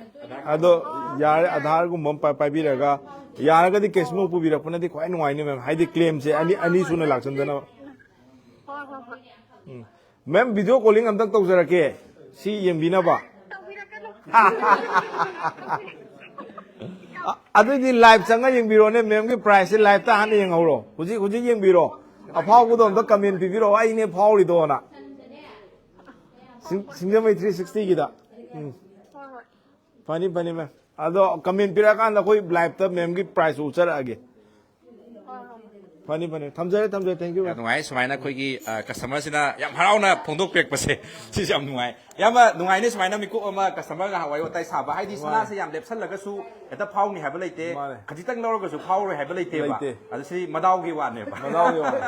ꯑꯗꯣ ꯌꯥꯔꯦ, ꯑꯙꯥꯔꯒꯨꯝꯕ ꯑꯃ ꯄꯥꯏ- ꯄꯥꯏꯕꯤꯔꯒ, ꯌꯥꯔꯒꯗꯤ ꯀꯦꯁ ꯃꯦꯃꯣ ꯄꯨꯕꯤꯔꯛꯄꯅꯗꯤ ꯈ꯭ꯋꯥꯏ ꯅꯨꯡꯉꯥꯏꯅꯤ ꯃꯦꯝ, ꯍꯥꯏꯗꯤ ꯀ꯭ꯂꯦꯝꯁꯦ ꯑꯅꯤ ꯑꯅꯤ ꯁꯨꯅ ꯂꯥꯛꯁꯟꯗꯅꯕ꯫ ꯎꯝ꯫ ꯃꯦꯝ, ꯚꯤꯗꯤꯑꯣ ꯀꯣꯂꯤꯡ ꯑꯝꯇꯪ ꯇꯧꯖꯔꯛꯀꯦ, ꯁꯤ ꯌꯦꯡꯕꯤꯅꯕ꯫ ꯑ- ꯑꯗꯨꯏꯗꯤ ꯂꯥꯏꯚ ꯆꯪꯉ ꯌꯦꯡꯕꯤꯔꯣꯅꯦ, ꯃꯦꯝꯒꯤ ꯄ꯭ꯔꯥꯏꯁꯁꯦ ꯂꯥꯏꯚꯇ ꯍꯥꯟꯅ ꯌꯦꯡꯍꯧꯔꯣ꯫ ꯍꯧꯖꯤꯛ ꯍꯧꯖꯤꯛ ꯌꯦꯡꯕꯤꯔꯣ, ꯑꯐꯥꯎꯕꯗꯣ ꯑꯝꯇ ꯀꯃꯦꯟ ꯄꯤꯕꯤꯔꯛꯑꯣ, "ꯑꯩꯅꯦ ꯐꯥꯎꯔꯤꯗꯣꯅ"꯫ ꯁꯤꯡ- ꯁꯤꯡꯖꯃꯩ ꯊ꯭ꯔꯤ ꯁꯤꯛꯁꯇꯤꯒꯤꯗ꯫ ꯎꯝ꯫ ꯐꯅꯤ ꯐꯅꯤ ꯃꯦꯝ, ꯑꯗꯣ ꯀꯃꯦꯟ ꯄꯤꯔꯛꯑꯀꯥꯟꯗ ꯑꯩꯈꯣꯏ ꯂꯥꯏꯚꯇ ꯃꯦꯝꯒꯤ ꯄ꯭ꯔꯥꯏꯁ ꯎꯠꯆꯔꯛꯑꯒꯦ꯫ ꯐꯅꯤ ꯐꯅꯤ, ꯊꯝꯖꯔꯦ ꯊꯝꯖꯔꯦ, ꯊꯦꯡꯀ꯭ꯌꯨ ꯃꯦꯝ꯫ ꯌꯥꯝ ꯅꯨꯡꯉꯥꯏ ꯁꯨꯃꯥꯏꯅ ꯑꯩꯈꯣꯏꯒꯤ ꯀꯁꯇꯃꯔꯁꯤꯅ ꯌꯥꯝ ꯍꯔꯥꯎꯅ ꯐꯣꯡꯗꯣꯛꯄꯤꯔꯛꯄꯁꯦ꯫ ꯁꯤꯁꯦ ꯌꯥꯝ ꯅꯨꯡꯉꯥꯏ꯫ ꯏꯌꯥꯝꯕ, ꯅꯨꯡꯉꯥꯏꯅꯦ ꯁꯨꯃꯥꯏꯅ ꯃꯤꯀꯨꯞ ꯑꯃ ꯀꯁꯇꯃꯔꯒ ꯉꯥꯏꯍꯥꯛ ꯋꯥꯔꯤ ꯋꯥꯇꯥꯏ ꯁꯥꯕ, ꯍꯥꯏꯗꯤ ꯃꯥꯅꯦ꯫ ꯁꯅꯥꯁꯦ ꯌꯥꯝ ꯂꯦꯞꯁꯜꯂꯒꯁꯨ ꯍꯦꯛꯇ ꯐꯥꯎꯅꯤ ꯍꯥꯏꯕ ꯂꯩꯇꯦ꯫ ꯃꯥꯅꯦ꯫ ꯈꯖꯤꯛꯇꯪ ꯂꯧꯔꯒꯁꯨ ꯐꯥꯎꯔꯣꯏ ꯍꯥꯏꯕ ꯂꯩꯇꯦꯕ꯫ ꯂꯩꯇꯦ꯫ ꯑꯗꯨ ꯁꯤ ꯃꯗꯥꯎꯒꯤ ꯋꯥꯅꯦꯕ꯫ ꯃꯗꯥꯎꯒꯤ ꯋꯥꯅꯦ꯫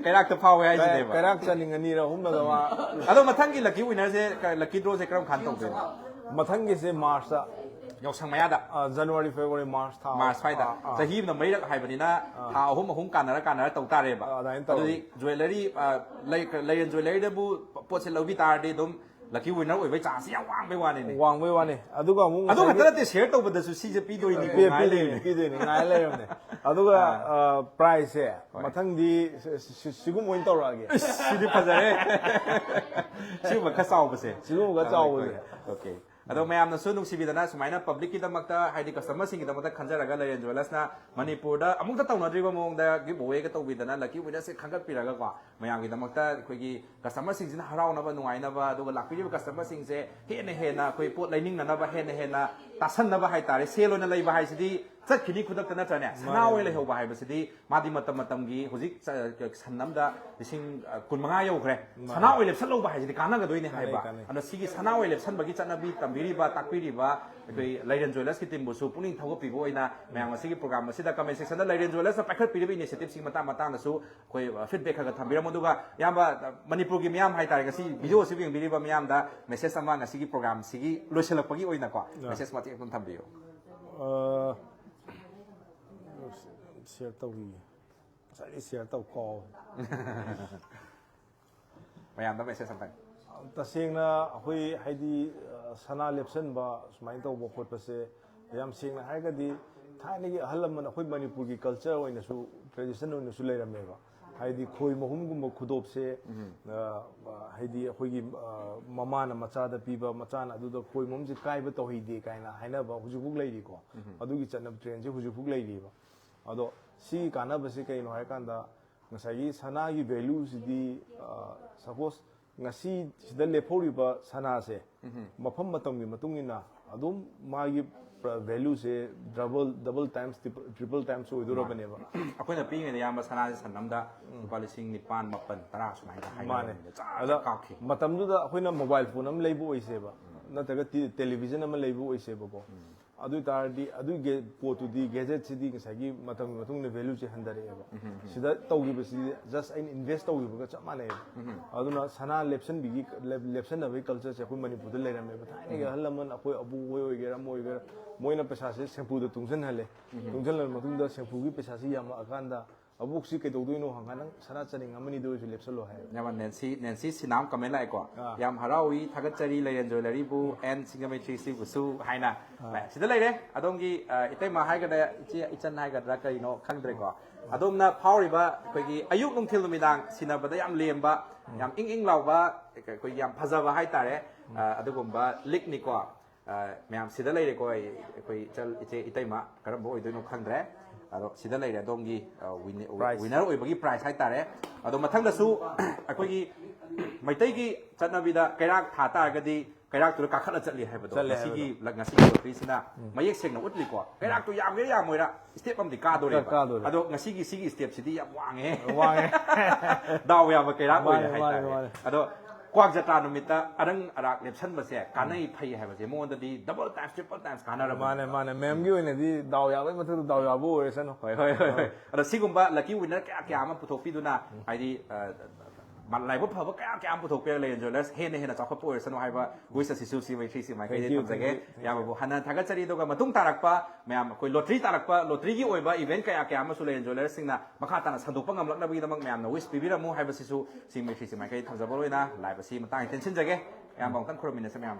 ꯀꯩꯔꯥꯛꯇ ꯐꯥꯎꯋꯦ ꯍꯥꯏꯁꯤꯅꯦꯕ꯫ ꯀꯩꯔꯥꯛ ꯆꯥꯅꯤꯡ ꯑꯅꯤꯔ ꯑꯍꯨꯝꯂ ꯑꯃ꯫ ꯑꯗꯣ ꯃꯊꯪꯒꯤ ꯂꯛꯀꯤ ꯋꯤꯅꯔꯁꯦ, ꯂꯛꯀꯤ ꯗ꯭ꯔꯣꯁꯦ ꯀꯔꯝ ꯀꯥꯟꯗ ꯇꯧꯗꯣꯏꯅꯣ? ꯃꯊꯪꯒꯤꯁꯦ ꯃꯥꯔꯁꯇ꯫ ꯌꯥꯎꯁꯪ ꯃꯌꯥꯗ? ꯑ, ꯖꯅꯋꯥꯔꯤ, ꯐꯦꯕ꯭ꯔꯨꯋꯥꯔꯤ, ꯃꯥꯔꯁ ꯊꯥ꯫ ꯃꯥꯔꯁ ꯁ꯭ꯋꯥꯏꯗ? ꯑ, ꯑ꯫ ꯆꯍꯤ ꯑꯃꯗ ꯃꯔꯤꯔꯛ ꯍꯥꯏꯕꯅꯤꯅ, ꯑ꯫ ꯊꯥ ꯑꯍꯨꯝ ꯑꯍꯨꯝ ꯀꯥꯟꯅꯔ ꯀꯥꯟꯅꯔ ꯇꯧ ꯇꯥꯔꯦꯕ꯫ ꯑ, ꯑꯗꯨꯃꯥꯏꯅ ꯇꯧꯔꯦ꯫ ꯑꯗꯨꯗꯤ ꯖ꯭ꯋꯦꯂꯔꯤ, ꯑ, ꯂꯩ-, ꯂꯩꯔꯦꯟ ꯖ꯭ꯋꯦꯂꯔꯤꯗꯕꯨ ꯄꯣꯠꯁꯦ ꯂꯧꯕꯤ ꯇꯥꯔꯗꯤ ꯑꯗꯨꯝ ꯂꯛꯀꯤ ꯋꯤꯅꯔ ꯑꯣꯏꯕꯒꯤ ꯆꯥꯟꯁꯁꯦ ꯌꯥꯝ ꯋꯥꯡꯕꯩ ꯋꯥꯅꯤꯅꯦ꯫ ꯋꯥꯡꯕꯩ ꯋꯥꯅꯤ꯫ ꯑꯗꯨꯒ ꯑꯃꯨꯛ ꯑꯗꯨ ꯉꯁꯥꯏꯒꯤ ꯈꯛꯇ ꯅꯠꯇꯦ, ꯁꯤꯌꯔ ꯇꯧꯕꯗꯁꯨ ꯁꯤꯁꯦ ꯄꯤꯗꯣꯏꯅꯤ, ꯄꯤ-, ꯉꯥꯏ ꯄꯤꯗꯣꯏꯅꯤ, ꯂꯩꯔꯤꯅꯦ꯫ ꯄꯤꯗꯣꯏꯅꯤ, ꯉꯥꯏ ꯂꯩꯔꯕꯅꯦ꯫ ꯑꯗꯨꯒ, ꯑꯥ꯫ ꯑ, ꯄ꯭ꯔꯥꯏꯖꯁꯦ ꯍꯣꯏ꯫ ꯃꯊꯪꯗꯤ ꯁꯤ-, ꯁꯤ-, ꯁꯤꯒꯨꯝꯕ ꯑꯣꯏꯅ ꯇꯧꯔꯛꯑꯒꯦ꯫ ꯏꯁ, ꯁꯤꯗꯤ ꯐꯖꯔꯦ꯫ ꯁꯤꯒꯨꯝꯕ ꯈꯔ ꯆꯥꯎꯕꯁꯦ꯫ ꯁꯤꯒꯨꯝꯕ ꯈꯔ ꯆꯥꯎꯕꯁꯦ꯫ ꯑꯣꯀꯦ꯫ ꯑꯗꯣ ꯃꯌꯥꯝꯅꯁꯨ ꯅꯨꯡꯁꯤꯕꯤꯗꯅ ꯁꯨꯃꯥꯏꯅ ꯄꯕ꯭ꯂꯤꯛꯀꯤꯗꯃꯛꯇ, ꯍꯥꯏꯗꯤ ꯀꯁꯇꯃꯔꯁꯤꯡꯒꯤꯗꯃꯛꯇ ꯈꯟꯖꯔꯒ ꯂꯩꯔꯦꯟ ꯖ꯭ꯋꯦꯂꯔꯁꯅ ꯃꯅꯤꯄꯨꯔꯗ ꯑꯃꯨꯛꯇ ꯇꯧꯅꯗ꯭ꯔꯤꯕ ꯃꯑꯣꯡꯗ ꯒꯤꯐ ꯑꯋꯦꯒ ꯇꯧꯕꯤꯗꯅ ꯂꯛꯀꯤ ꯋꯤꯅꯔꯁꯦ ꯈꯟꯒꯠꯄꯤꯔꯒꯀꯣ, ꯃꯌꯥꯝꯒꯤꯗꯃꯛꯇ ꯑꯩꯈꯣꯏꯒꯤ ꯀꯁꯇꯃꯔꯁꯤꯡꯁꯤꯅ ꯍꯔꯥꯎꯅꯕ, ꯅꯨꯡꯉꯥꯏꯅꯕ, ꯑꯗꯨꯒ ꯂꯥꯛꯄꯤꯔꯤꯕ ꯀꯁꯇꯃꯔꯁꯤꯡꯁꯦ ꯍꯦꯟꯅ ꯍꯦꯟꯅ ꯑꯩꯈꯣꯏ ꯄꯣꯠ ꯂꯩꯅꯤꯡꯅꯅꯕ, ꯍꯦꯟꯅ ꯍꯦꯟꯅ ꯇꯥꯁꯟꯅꯕ ꯍꯥꯏꯇꯥꯔꯦ꯫ ꯁꯦꯜ ꯑꯣꯏꯅ ꯂꯩꯕ ꯍꯥꯏꯁꯤꯗꯤ ꯆꯠꯈꯤꯅꯤ ꯈꯨꯗꯛꯇ, ꯅꯠꯇ꯭ꯔꯅꯦ? ꯁꯅꯥ ꯃꯥꯅꯦ, ꯑꯣꯏꯅ ꯃꯥꯅꯦ꯫ ꯂꯩꯍꯧꯕ ꯍꯥꯏꯕꯁꯤꯗꯤ ꯃꯥꯗꯤ ꯃꯇꯝ ꯃꯇꯝꯒꯤ ꯍꯧꯖꯤꯛ ꯆ-, ꯁꯟ ꯑꯃꯗ ꯂꯤꯁꯤꯡ, ꯑ, ꯀꯨꯟꯃꯉꯥ ꯌꯧꯈ꯭ꯔꯦ꯫ ꯃꯥꯅꯦ꯫ ꯁꯅꯥ ꯑꯣꯏꯅ ꯂꯦꯞꯁꯜꯍꯧꯕ ꯍꯥꯏꯁꯤꯗꯤ ꯀꯥꯟꯅꯒꯗꯣꯏꯅꯦ ꯀꯥꯟꯅꯩ, ꯍꯥꯏꯕ꯫ ꯀꯥꯟꯅꯩ꯫ ꯑꯗꯣ ꯁꯤꯒꯤ ꯁꯅꯥ ꯑꯣꯏꯅ ꯂꯦꯞꯁꯟꯕꯒꯤ ꯆꯠꯅꯕꯤ ꯇꯝꯕꯤꯔꯤꯕ, ꯇꯥꯛꯄꯤꯔꯤꯕ ꯑꯩꯈꯣꯏ ꯂꯩꯔꯦꯟ ꯖ꯭ꯋꯦꯂꯔꯁꯀꯤ ꯇꯤꯝꯕꯨꯁꯨ ꯄꯨꯛꯅꯤꯡ ꯊꯧꯒꯠꯄꯤꯕ ꯑꯣꯏꯅ ꯃꯌꯥꯝ ꯉꯁꯤꯒꯤ ꯄ꯭ꯔꯣꯒ꯭ꯔꯥꯝ ꯑꯁꯤꯗ ꯀꯃꯦꯟ ꯁꯦꯛꯁꯟꯗ ꯂꯩꯔꯦꯟ ꯖ꯭ꯋꯦꯂꯔꯁꯅ ꯄꯥꯏꯈꯠꯄꯤꯔꯤꯕ ꯏꯅꯤꯁꯤꯌꯦꯇꯤꯞꯁꯤꯒꯤ ꯃꯇꯥꯡ ꯃꯇꯥꯡꯗꯁꯨ ꯑꯩꯈꯣꯏ, ꯑ, ꯐꯤꯗꯕꯦꯛ ꯈꯔ ꯈꯔ ꯊꯝꯕꯤꯔꯝꯃꯣ꯫ ꯑꯗꯨꯒ ꯏꯌꯥꯝꯕ, ꯑ, ꯃꯅꯤꯄꯨꯔꯒꯤ ꯃꯤꯌꯥꯝ ꯍꯥꯏꯇꯥꯔꯦ, ꯉꯁꯤ ꯚꯤꯗꯤꯑꯣ ꯑꯁꯤꯕꯨ ꯌꯦꯡꯕꯤꯔꯤꯕ ꯃꯤꯌꯥꯝꯗ ꯃꯦꯁꯦꯖ ꯑꯃ ꯉꯁꯤꯒꯤ ꯄ꯭ꯔꯣꯒ꯭ꯔꯥꯝꯁꯤꯒꯤ ꯂꯣꯏꯁꯤꯜꯂꯛꯄꯒꯤ ꯑꯣꯏꯅꯀꯣ, ꯑ꯫ ꯃꯦꯁꯦꯖ ꯃꯇꯦꯛ ꯑꯃ ꯊꯝꯕꯤꯌꯨ꯫ ꯑ, ꯁꯤꯌꯔ ꯇꯧꯈꯤꯒꯦ꯫ ꯉꯁꯥꯏꯗꯩ ꯁꯤꯌꯔ ꯇꯧ ꯀꯥꯎ꯫ ꯃꯌꯥꯝꯗ ꯃꯦꯁꯦꯖ ꯑꯝꯇꯪ꯫ ꯇꯁꯦꯡꯅ ꯑꯩꯈꯣꯏ ꯍꯥꯏꯗꯤ ꯑ, ꯁꯅꯥ ꯂꯦꯞꯁꯟꯕ ꯁꯨꯃꯥꯏꯅ ꯇꯧꯕ ꯈꯣꯠꯄꯁꯦ, ꯌꯥꯝ ꯁꯦꯡꯅ ꯍꯥꯏꯔꯒꯗꯤ ꯊꯥꯏꯅꯒꯤ ꯑꯍꯜ ꯂꯃꯟ ꯑꯩꯈꯣꯏ ꯃꯅꯤꯄꯨꯔꯒꯤ ꯀꯜꯆꯔ ꯑꯣꯏꯅꯁꯨ, ꯇ꯭ꯔꯦꯗꯤꯁꯟ ꯑꯣꯏꯅꯁꯨ ꯂꯩꯔꯝꯃꯦꯕ꯫ ꯍꯥꯏꯗꯤ ꯈꯣꯏ ꯃꯍꯨꯝꯒꯨꯝꯕ ꯈꯨꯗꯣꯞꯁꯦ, ꯑ, ꯍꯥꯏꯗꯤ ꯑꯩꯈꯣꯏꯒꯤ ꯑ, ꯃꯃꯥꯅ ꯃꯆꯥꯗ ꯄꯤꯕ, ꯃꯆꯥꯅ ꯑꯗꯨꯗ ꯈꯣꯏ ꯃꯍꯨꯝꯁꯦ ꯀꯥꯏꯕ ꯇꯧꯍꯩꯗꯦ ꯀꯥꯏꯅ ꯍꯥꯏꯅꯕ ꯍꯧꯖꯤꯛꯐꯥꯎ ꯂꯩꯔꯤꯀꯣ꯫ ꯑꯗꯨꯒꯤ ꯆꯠꯅꯕ ꯇ꯭ꯔꯦꯟꯁꯦ ꯍꯧꯖꯤꯛꯐꯥꯎ ꯂꯩꯔꯤꯕ꯫ ꯑꯗꯣ ꯁꯤꯒꯤ ꯀꯥꯟꯅꯕꯁꯦ ꯀꯩꯅꯣ ꯍꯥꯏꯔꯀꯥꯟꯗ, ꯉꯁꯥꯏꯒꯤ ꯁꯅꯥꯒꯤ ꯚꯦꯂꯨꯁꯤꯗꯤ, ꯁꯄꯣꯁ, ꯉꯁꯤ ꯁꯤꯗ ꯂꯦꯞꯍꯧꯔꯤꯕ ꯁꯅꯥꯁꯦ ꯃꯐꯝ ꯃꯇꯝꯒꯤ ꯃꯇꯨꯡ ꯏꯟꯅ ꯑꯗꯨꯝ ꯃꯥꯒꯤ ꯚꯦꯂꯨꯁꯦ double double times, triple times ꯑꯣꯏꯗꯣꯔꯕꯅꯦꯕ꯫ ꯑꯩꯈꯣꯏꯅ ꯄꯤꯛꯏꯉꯩꯗ ꯏꯌꯥꯝꯕ ꯁꯅꯥꯁꯦ ꯁꯟ ꯑꯃꯗ ꯂꯨꯄꯥ ꯂꯤꯁꯤꯡ ꯅꯤꯄꯥꯟ, ꯃꯥꯄꯟ, ꯇꯔꯥ ꯁꯨꯃꯥꯏꯅ ꯃꯥꯅꯦ꯫ ꯍꯥꯏꯅꯕꯅꯤꯅ ꯆꯥ ꯑꯗ ꯀꯥꯞꯈꯤ꯫ ꯃꯇꯝꯗꯨꯗ ꯑꯩꯈꯣꯏꯅ ꯃꯣꯕꯥꯏꯜ ꯐꯣꯟ ꯑꯃ ꯂꯩꯕ ꯑꯣꯏꯁꯦꯕ, ꯅꯠꯇ꯭ꯔꯒ ꯇꯤ- ꯇꯦꯂꯤꯚꯤꯖꯟ ꯑꯃ ꯂꯩꯕ ꯑꯣꯏꯁꯦꯕꯀꯣ꯫ ꯑꯗꯨ ꯑꯣꯏ ꯇꯥꯔꯗꯤ ꯑꯗꯨꯒꯤ ꯒꯦ- ꯄꯣꯠꯇꯨꯗꯤ, ꯒꯦꯖꯦꯠꯁꯤꯗꯤ ꯉꯁꯥꯏꯒꯤ ꯃꯇꯝꯒꯤ ꯃꯇꯨꯡ ꯏꯟꯅ ꯚꯦꯂꯨꯁꯦ ꯍꯟꯊꯔꯛꯑꯦꯕ꯫ ꯁꯤꯗ ꯇꯧꯈꯤꯕꯁꯤꯗꯤ ꯖꯁ ꯑꯩꯅ ꯏꯟꯚꯦꯁ ꯇꯧꯈꯤꯕꯒ ꯆꯞ ꯃꯥꯟꯅꯩꯕ꯫ ꯑꯗꯨꯅ ꯁꯅꯥ ꯂꯦꯞꯁꯟꯕꯤꯒꯤ, ꯂꯦꯞ- ꯂꯦꯞꯁꯟꯅꯕꯒꯤ ꯀꯜꯆꯔꯁꯦ ꯑꯩꯈꯣꯏ ꯃꯅꯤꯄꯨꯔꯗ ꯂꯩꯔꯝꯃꯦꯕ꯫ ꯊꯥꯏꯅꯒꯤ ꯑꯍꯜ ꯂꯃꯟ, ꯑꯩꯈꯣꯏ ꯑꯕꯨ ꯍꯣꯏ ꯑꯣꯏꯒꯦꯔꯥ, ꯑꯃ ꯑꯣꯏꯒꯦꯔꯥ, ꯃꯣꯏꯅ ꯄꯩꯁꯥꯁꯦ ꯁꯦꯝꯐꯨꯗ ꯇꯨꯡꯁꯤꯟꯍꯜꯂꯦ꯫ ꯇꯨꯡꯁꯤꯜꯂꯕ ꯃꯇꯨꯡꯗ ꯁꯦꯝꯐꯨꯒꯤ ꯄꯩꯁꯥꯁꯤ ꯌꯥꯝꯃꯛꯑꯀꯥꯟꯗ, "ꯑꯕꯣꯛꯁꯤ ꯀꯩꯗꯧꯗꯣꯏꯅꯣ?" ꯍꯪꯉ, "ꯅꯪ ꯁꯅꯥ ꯆꯅꯤꯡ ꯑꯃꯅꯤꯗ ꯑꯣꯏꯔꯁꯨ ꯂꯦꯞꯁꯜꯂꯣ" ꯍꯥꯏꯌꯦꯕ꯫ ꯌꯥꯝ ꯅꯦꯟꯁꯤ, ꯅꯦꯟꯁꯤ ꯁꯤꯅꯥꯝ ꯀꯃꯦꯟ ꯂꯥꯛꯑꯦꯀꯣ꯫ ꯑꯥ꯫ "ꯌꯥꯝ ꯍꯔꯥꯎꯏ, ꯊꯥꯒꯠꯆꯔꯤ ꯂꯩꯔꯦꯟ ꯖ꯭ꯋꯦꯂꯔꯤꯕꯨ ꯑꯦꯟ ꯁꯤꯡꯖꯃꯩ ꯊ꯭ꯔꯤ ꯁꯤꯕꯨꯁꯨ" ꯍꯥꯏꯅ ꯂꯥꯛꯑꯦ꯫ ꯁꯤꯗ ꯂꯩꯔꯦ ꯑꯗꯣꯝꯒꯤ, ꯑ, ꯏꯇꯩꯃ ꯍꯥꯏꯒꯗ꯭ꯔꯥ, ꯏꯆꯦ ꯏꯆꯟ ꯍꯥꯏꯒꯗ꯭ꯔꯥ, ꯀꯔꯤꯅꯣ ꯈꯪꯗ꯭ꯔꯦꯀꯣ꯫ ꯑꯗꯣꯝꯅ ꯐꯥꯎꯔꯤꯕ ꯑꯩꯈꯣꯏꯒꯤ ꯑꯌꯨꯛ ꯅꯨꯡꯊꯤꯜ ꯅꯨꯃꯤꯗꯥꯡ ꯁꯤꯟꯅꯕꯗ ꯌꯥꯝ ꯂꯦꯝꯕ, ꯌꯥꯝ ꯏꯪ ꯏꯪ ꯂꯥꯎꯕ, ꯑꯩꯈꯣꯏꯒꯤ ꯌꯥꯝ ꯐꯖꯕ ꯍꯥꯏꯇꯥꯔꯦ, ꯑ, ꯑꯗꯨꯒꯨꯝꯕ ꯂꯤꯛꯅꯤꯀꯣ꯫ ꯑ, ꯃꯌꯥꯝ ꯁꯤꯗ ꯂꯩꯔꯦꯀꯣ, ꯑꯩ, ꯑꯩꯈꯣꯏ ꯏꯆꯜ, ꯏꯆꯦ, ꯏꯇꯩꯃ ꯀꯔꯝꯕ ꯑꯣꯏꯗꯣꯏꯅꯣ ꯈꯪꯗ꯭ꯔꯦ꯫ ꯑꯗꯣ ꯁꯤꯗ ꯂꯩꯔꯦ ꯑꯗꯣꯝꯒꯤ, ꯑ, ꯋꯤꯟ-, Prize. ꯋꯤꯅꯔ ꯑꯣꯏꯕꯒꯤ ꯄ꯭ꯔꯥꯏꯖ ꯍꯥꯏꯇꯥꯔꯦ꯫ ꯑꯗꯣ ꯃꯊꯪꯗꯁꯨ ꯑꯩꯈꯣꯏꯒꯤ ꯃꯩꯇꯩꯒꯤ ꯆꯠꯅꯕꯤꯗ ꯀꯩꯔꯥꯛ ꯊꯥ ꯇꯥꯔꯒꯗꯤ ꯀꯩꯔꯥꯛꯇꯨꯗ ꯀꯥꯈꯠꯂ ꯆꯠꯂꯤ ꯍꯥꯏꯕꯗꯣ ꯆꯠꯂꯦ ꯉꯁꯤꯒꯤ, ꯉꯁꯤꯒꯤ ꯂꯣꯇ꯭ꯔꯤꯁꯤꯅ ꯃꯌꯦꯛ ꯁꯦꯡꯅ ꯎꯠꯂꯤꯀꯣ꯫ ꯀꯩꯔꯥꯛꯇꯣ ꯌꯥꯝꯒꯦꯔꯥ ꯌꯥꯝꯃꯣꯏꯔꯥ ꯁ꯭ꯇꯦꯞ ꯑꯃꯗꯤ ꯀꯥꯗꯣꯔꯦꯕ꯫ ꯀꯥꯗꯣꯔꯦ꯫ ꯑꯗꯣ ꯉꯁꯤꯒꯤ ꯁꯤꯒꯤ ꯁ꯭ꯇꯦꯞꯁꯤꯗꯤ ꯌꯥꯝ ꯋꯥꯡꯉꯦ꯫ ꯋꯥꯡꯉꯦ꯫ ꯗꯥꯎ ꯌꯥꯕ ꯀꯩꯔꯥꯛ ꯃꯥꯅꯦ, ꯑꯣꯏꯔꯦ ꯃꯥꯅꯦ, ꯍꯥꯏꯇꯥꯔꯦ꯫ ꯃꯥꯅꯦ꯫ ꯑꯗꯣ ꯀ꯭ꯋꯥꯛ ꯖꯇ꯭ꯔꯥ ꯅꯨꯃꯤꯠꯇ ꯑꯔꯪ ꯑꯔꯥꯛ ꯂꯦꯞꯁꯟꯕꯁꯦ ꯀꯥꯟꯅꯩ, ꯐꯩ ꯍꯥꯏꯕꯁꯦ ꯃꯉꯣꯟꯗꯗꯤ ꯗꯕꯜ ꯇꯥꯏꯝꯁ, ꯇ꯭ꯔꯤꯄꯜ ꯇꯥꯏꯝꯁ ꯀꯥꯟꯅꯔꯕꯅꯦ꯫ ꯃꯥꯅꯦ, ꯃꯥꯅꯦ꯫ ꯃꯦꯝꯒꯤ ꯑꯣꯏꯅꯗꯤ ꯗꯥꯎ ꯌꯥꯕꯒꯤ ꯃꯊꯛꯇ ꯗꯥꯎ ꯌꯥꯕ ꯑꯣꯏꯔꯁꯅꯨ꯫ ꯍꯣꯏ, ꯍꯣꯏ, ꯍꯣꯏ, ꯍꯣꯏ꯫ ꯑꯗꯣ ꯁꯤꯒꯨꯝꯕ ꯂꯛꯀꯤ ꯋꯤꯟꯅꯔ ꯀꯌꯥ ꯀꯌꯥ ꯑꯃ ꯄꯨꯊꯣꯛꯄꯤꯗꯨꯅ, ꯍꯥꯏꯗꯤ, ꯑ, ꯂꯥꯏꯕꯛ ꯐꯕ ꯀꯌꯥ ꯀꯌꯥ ꯑꯃ ꯄꯨꯊꯣꯛꯄꯤꯔꯒ ꯂꯩ ꯖ꯭ꯋꯦꯂꯔꯁ꯫ ꯍꯦꯟꯅ ꯍꯦꯟꯅ ꯆꯥꯎꯈꯠꯄ ꯑꯣꯏꯔꯁꯅꯨ ꯍꯥꯏꯕ ꯋꯤꯁ ꯑꯁꯤꯁꯨ ꯁꯤ ꯃꯩꯇ꯭ꯔꯤ ꯁꯤ ꯃꯥꯏꯀꯩꯗꯒꯤ Thank you, ꯊꯝꯖꯒꯦ꯫ thank you, thank you. ꯏꯌꯥꯝꯕꯕꯨ ꯍꯟꯅ ꯊꯥꯒꯠꯆꯔꯤ꯫ ꯑꯗꯨꯒ ꯃꯇꯨꯡ ꯇꯥꯔꯛꯄ ꯃꯌꯥꯝ ꯑꯩꯈꯣꯏ ꯂꯣꯇ꯭ꯔꯤ ꯇꯥꯔꯛꯄ, ꯂꯣꯇ꯭ꯔꯤꯒꯤ ꯑꯣꯏꯕ ꯏꯚꯦꯟ ꯀꯌꯥ ꯀꯌꯥ ꯑꯃꯁꯨ ꯂꯩ ꯖ꯭ꯋꯦꯂꯔꯁꯤꯡꯅ ꯃꯈꯥ ꯇꯥꯅ ꯁꯟꯗꯣꯛꯄ ꯉꯝꯂꯛꯅꯕꯒꯤꯗꯃꯛ ꯃꯌꯥꯝꯅ ꯋꯤꯁ ꯄꯤꯕꯤꯔꯝꯃꯨ ꯍꯥꯏꯕꯁꯤꯁꯨ ꯁꯤ ꯃꯩꯇ꯭ꯔꯤ ꯁꯤ ꯃꯥꯏꯀꯩ ꯊꯝꯖꯕ ꯑꯣꯏꯅ ꯂꯥꯏꯕ ꯑꯁꯤ ꯃꯇꯥꯡ ꯇꯦꯟꯁꯤꯟꯖꯒꯦ꯫ ꯏꯌꯥꯝꯕ ꯑꯃꯨꯛꯇꯪ ꯈꯨꯔꯨꯝꯃꯤꯟꯅꯁꯦ ꯃꯌꯥꯝ꯫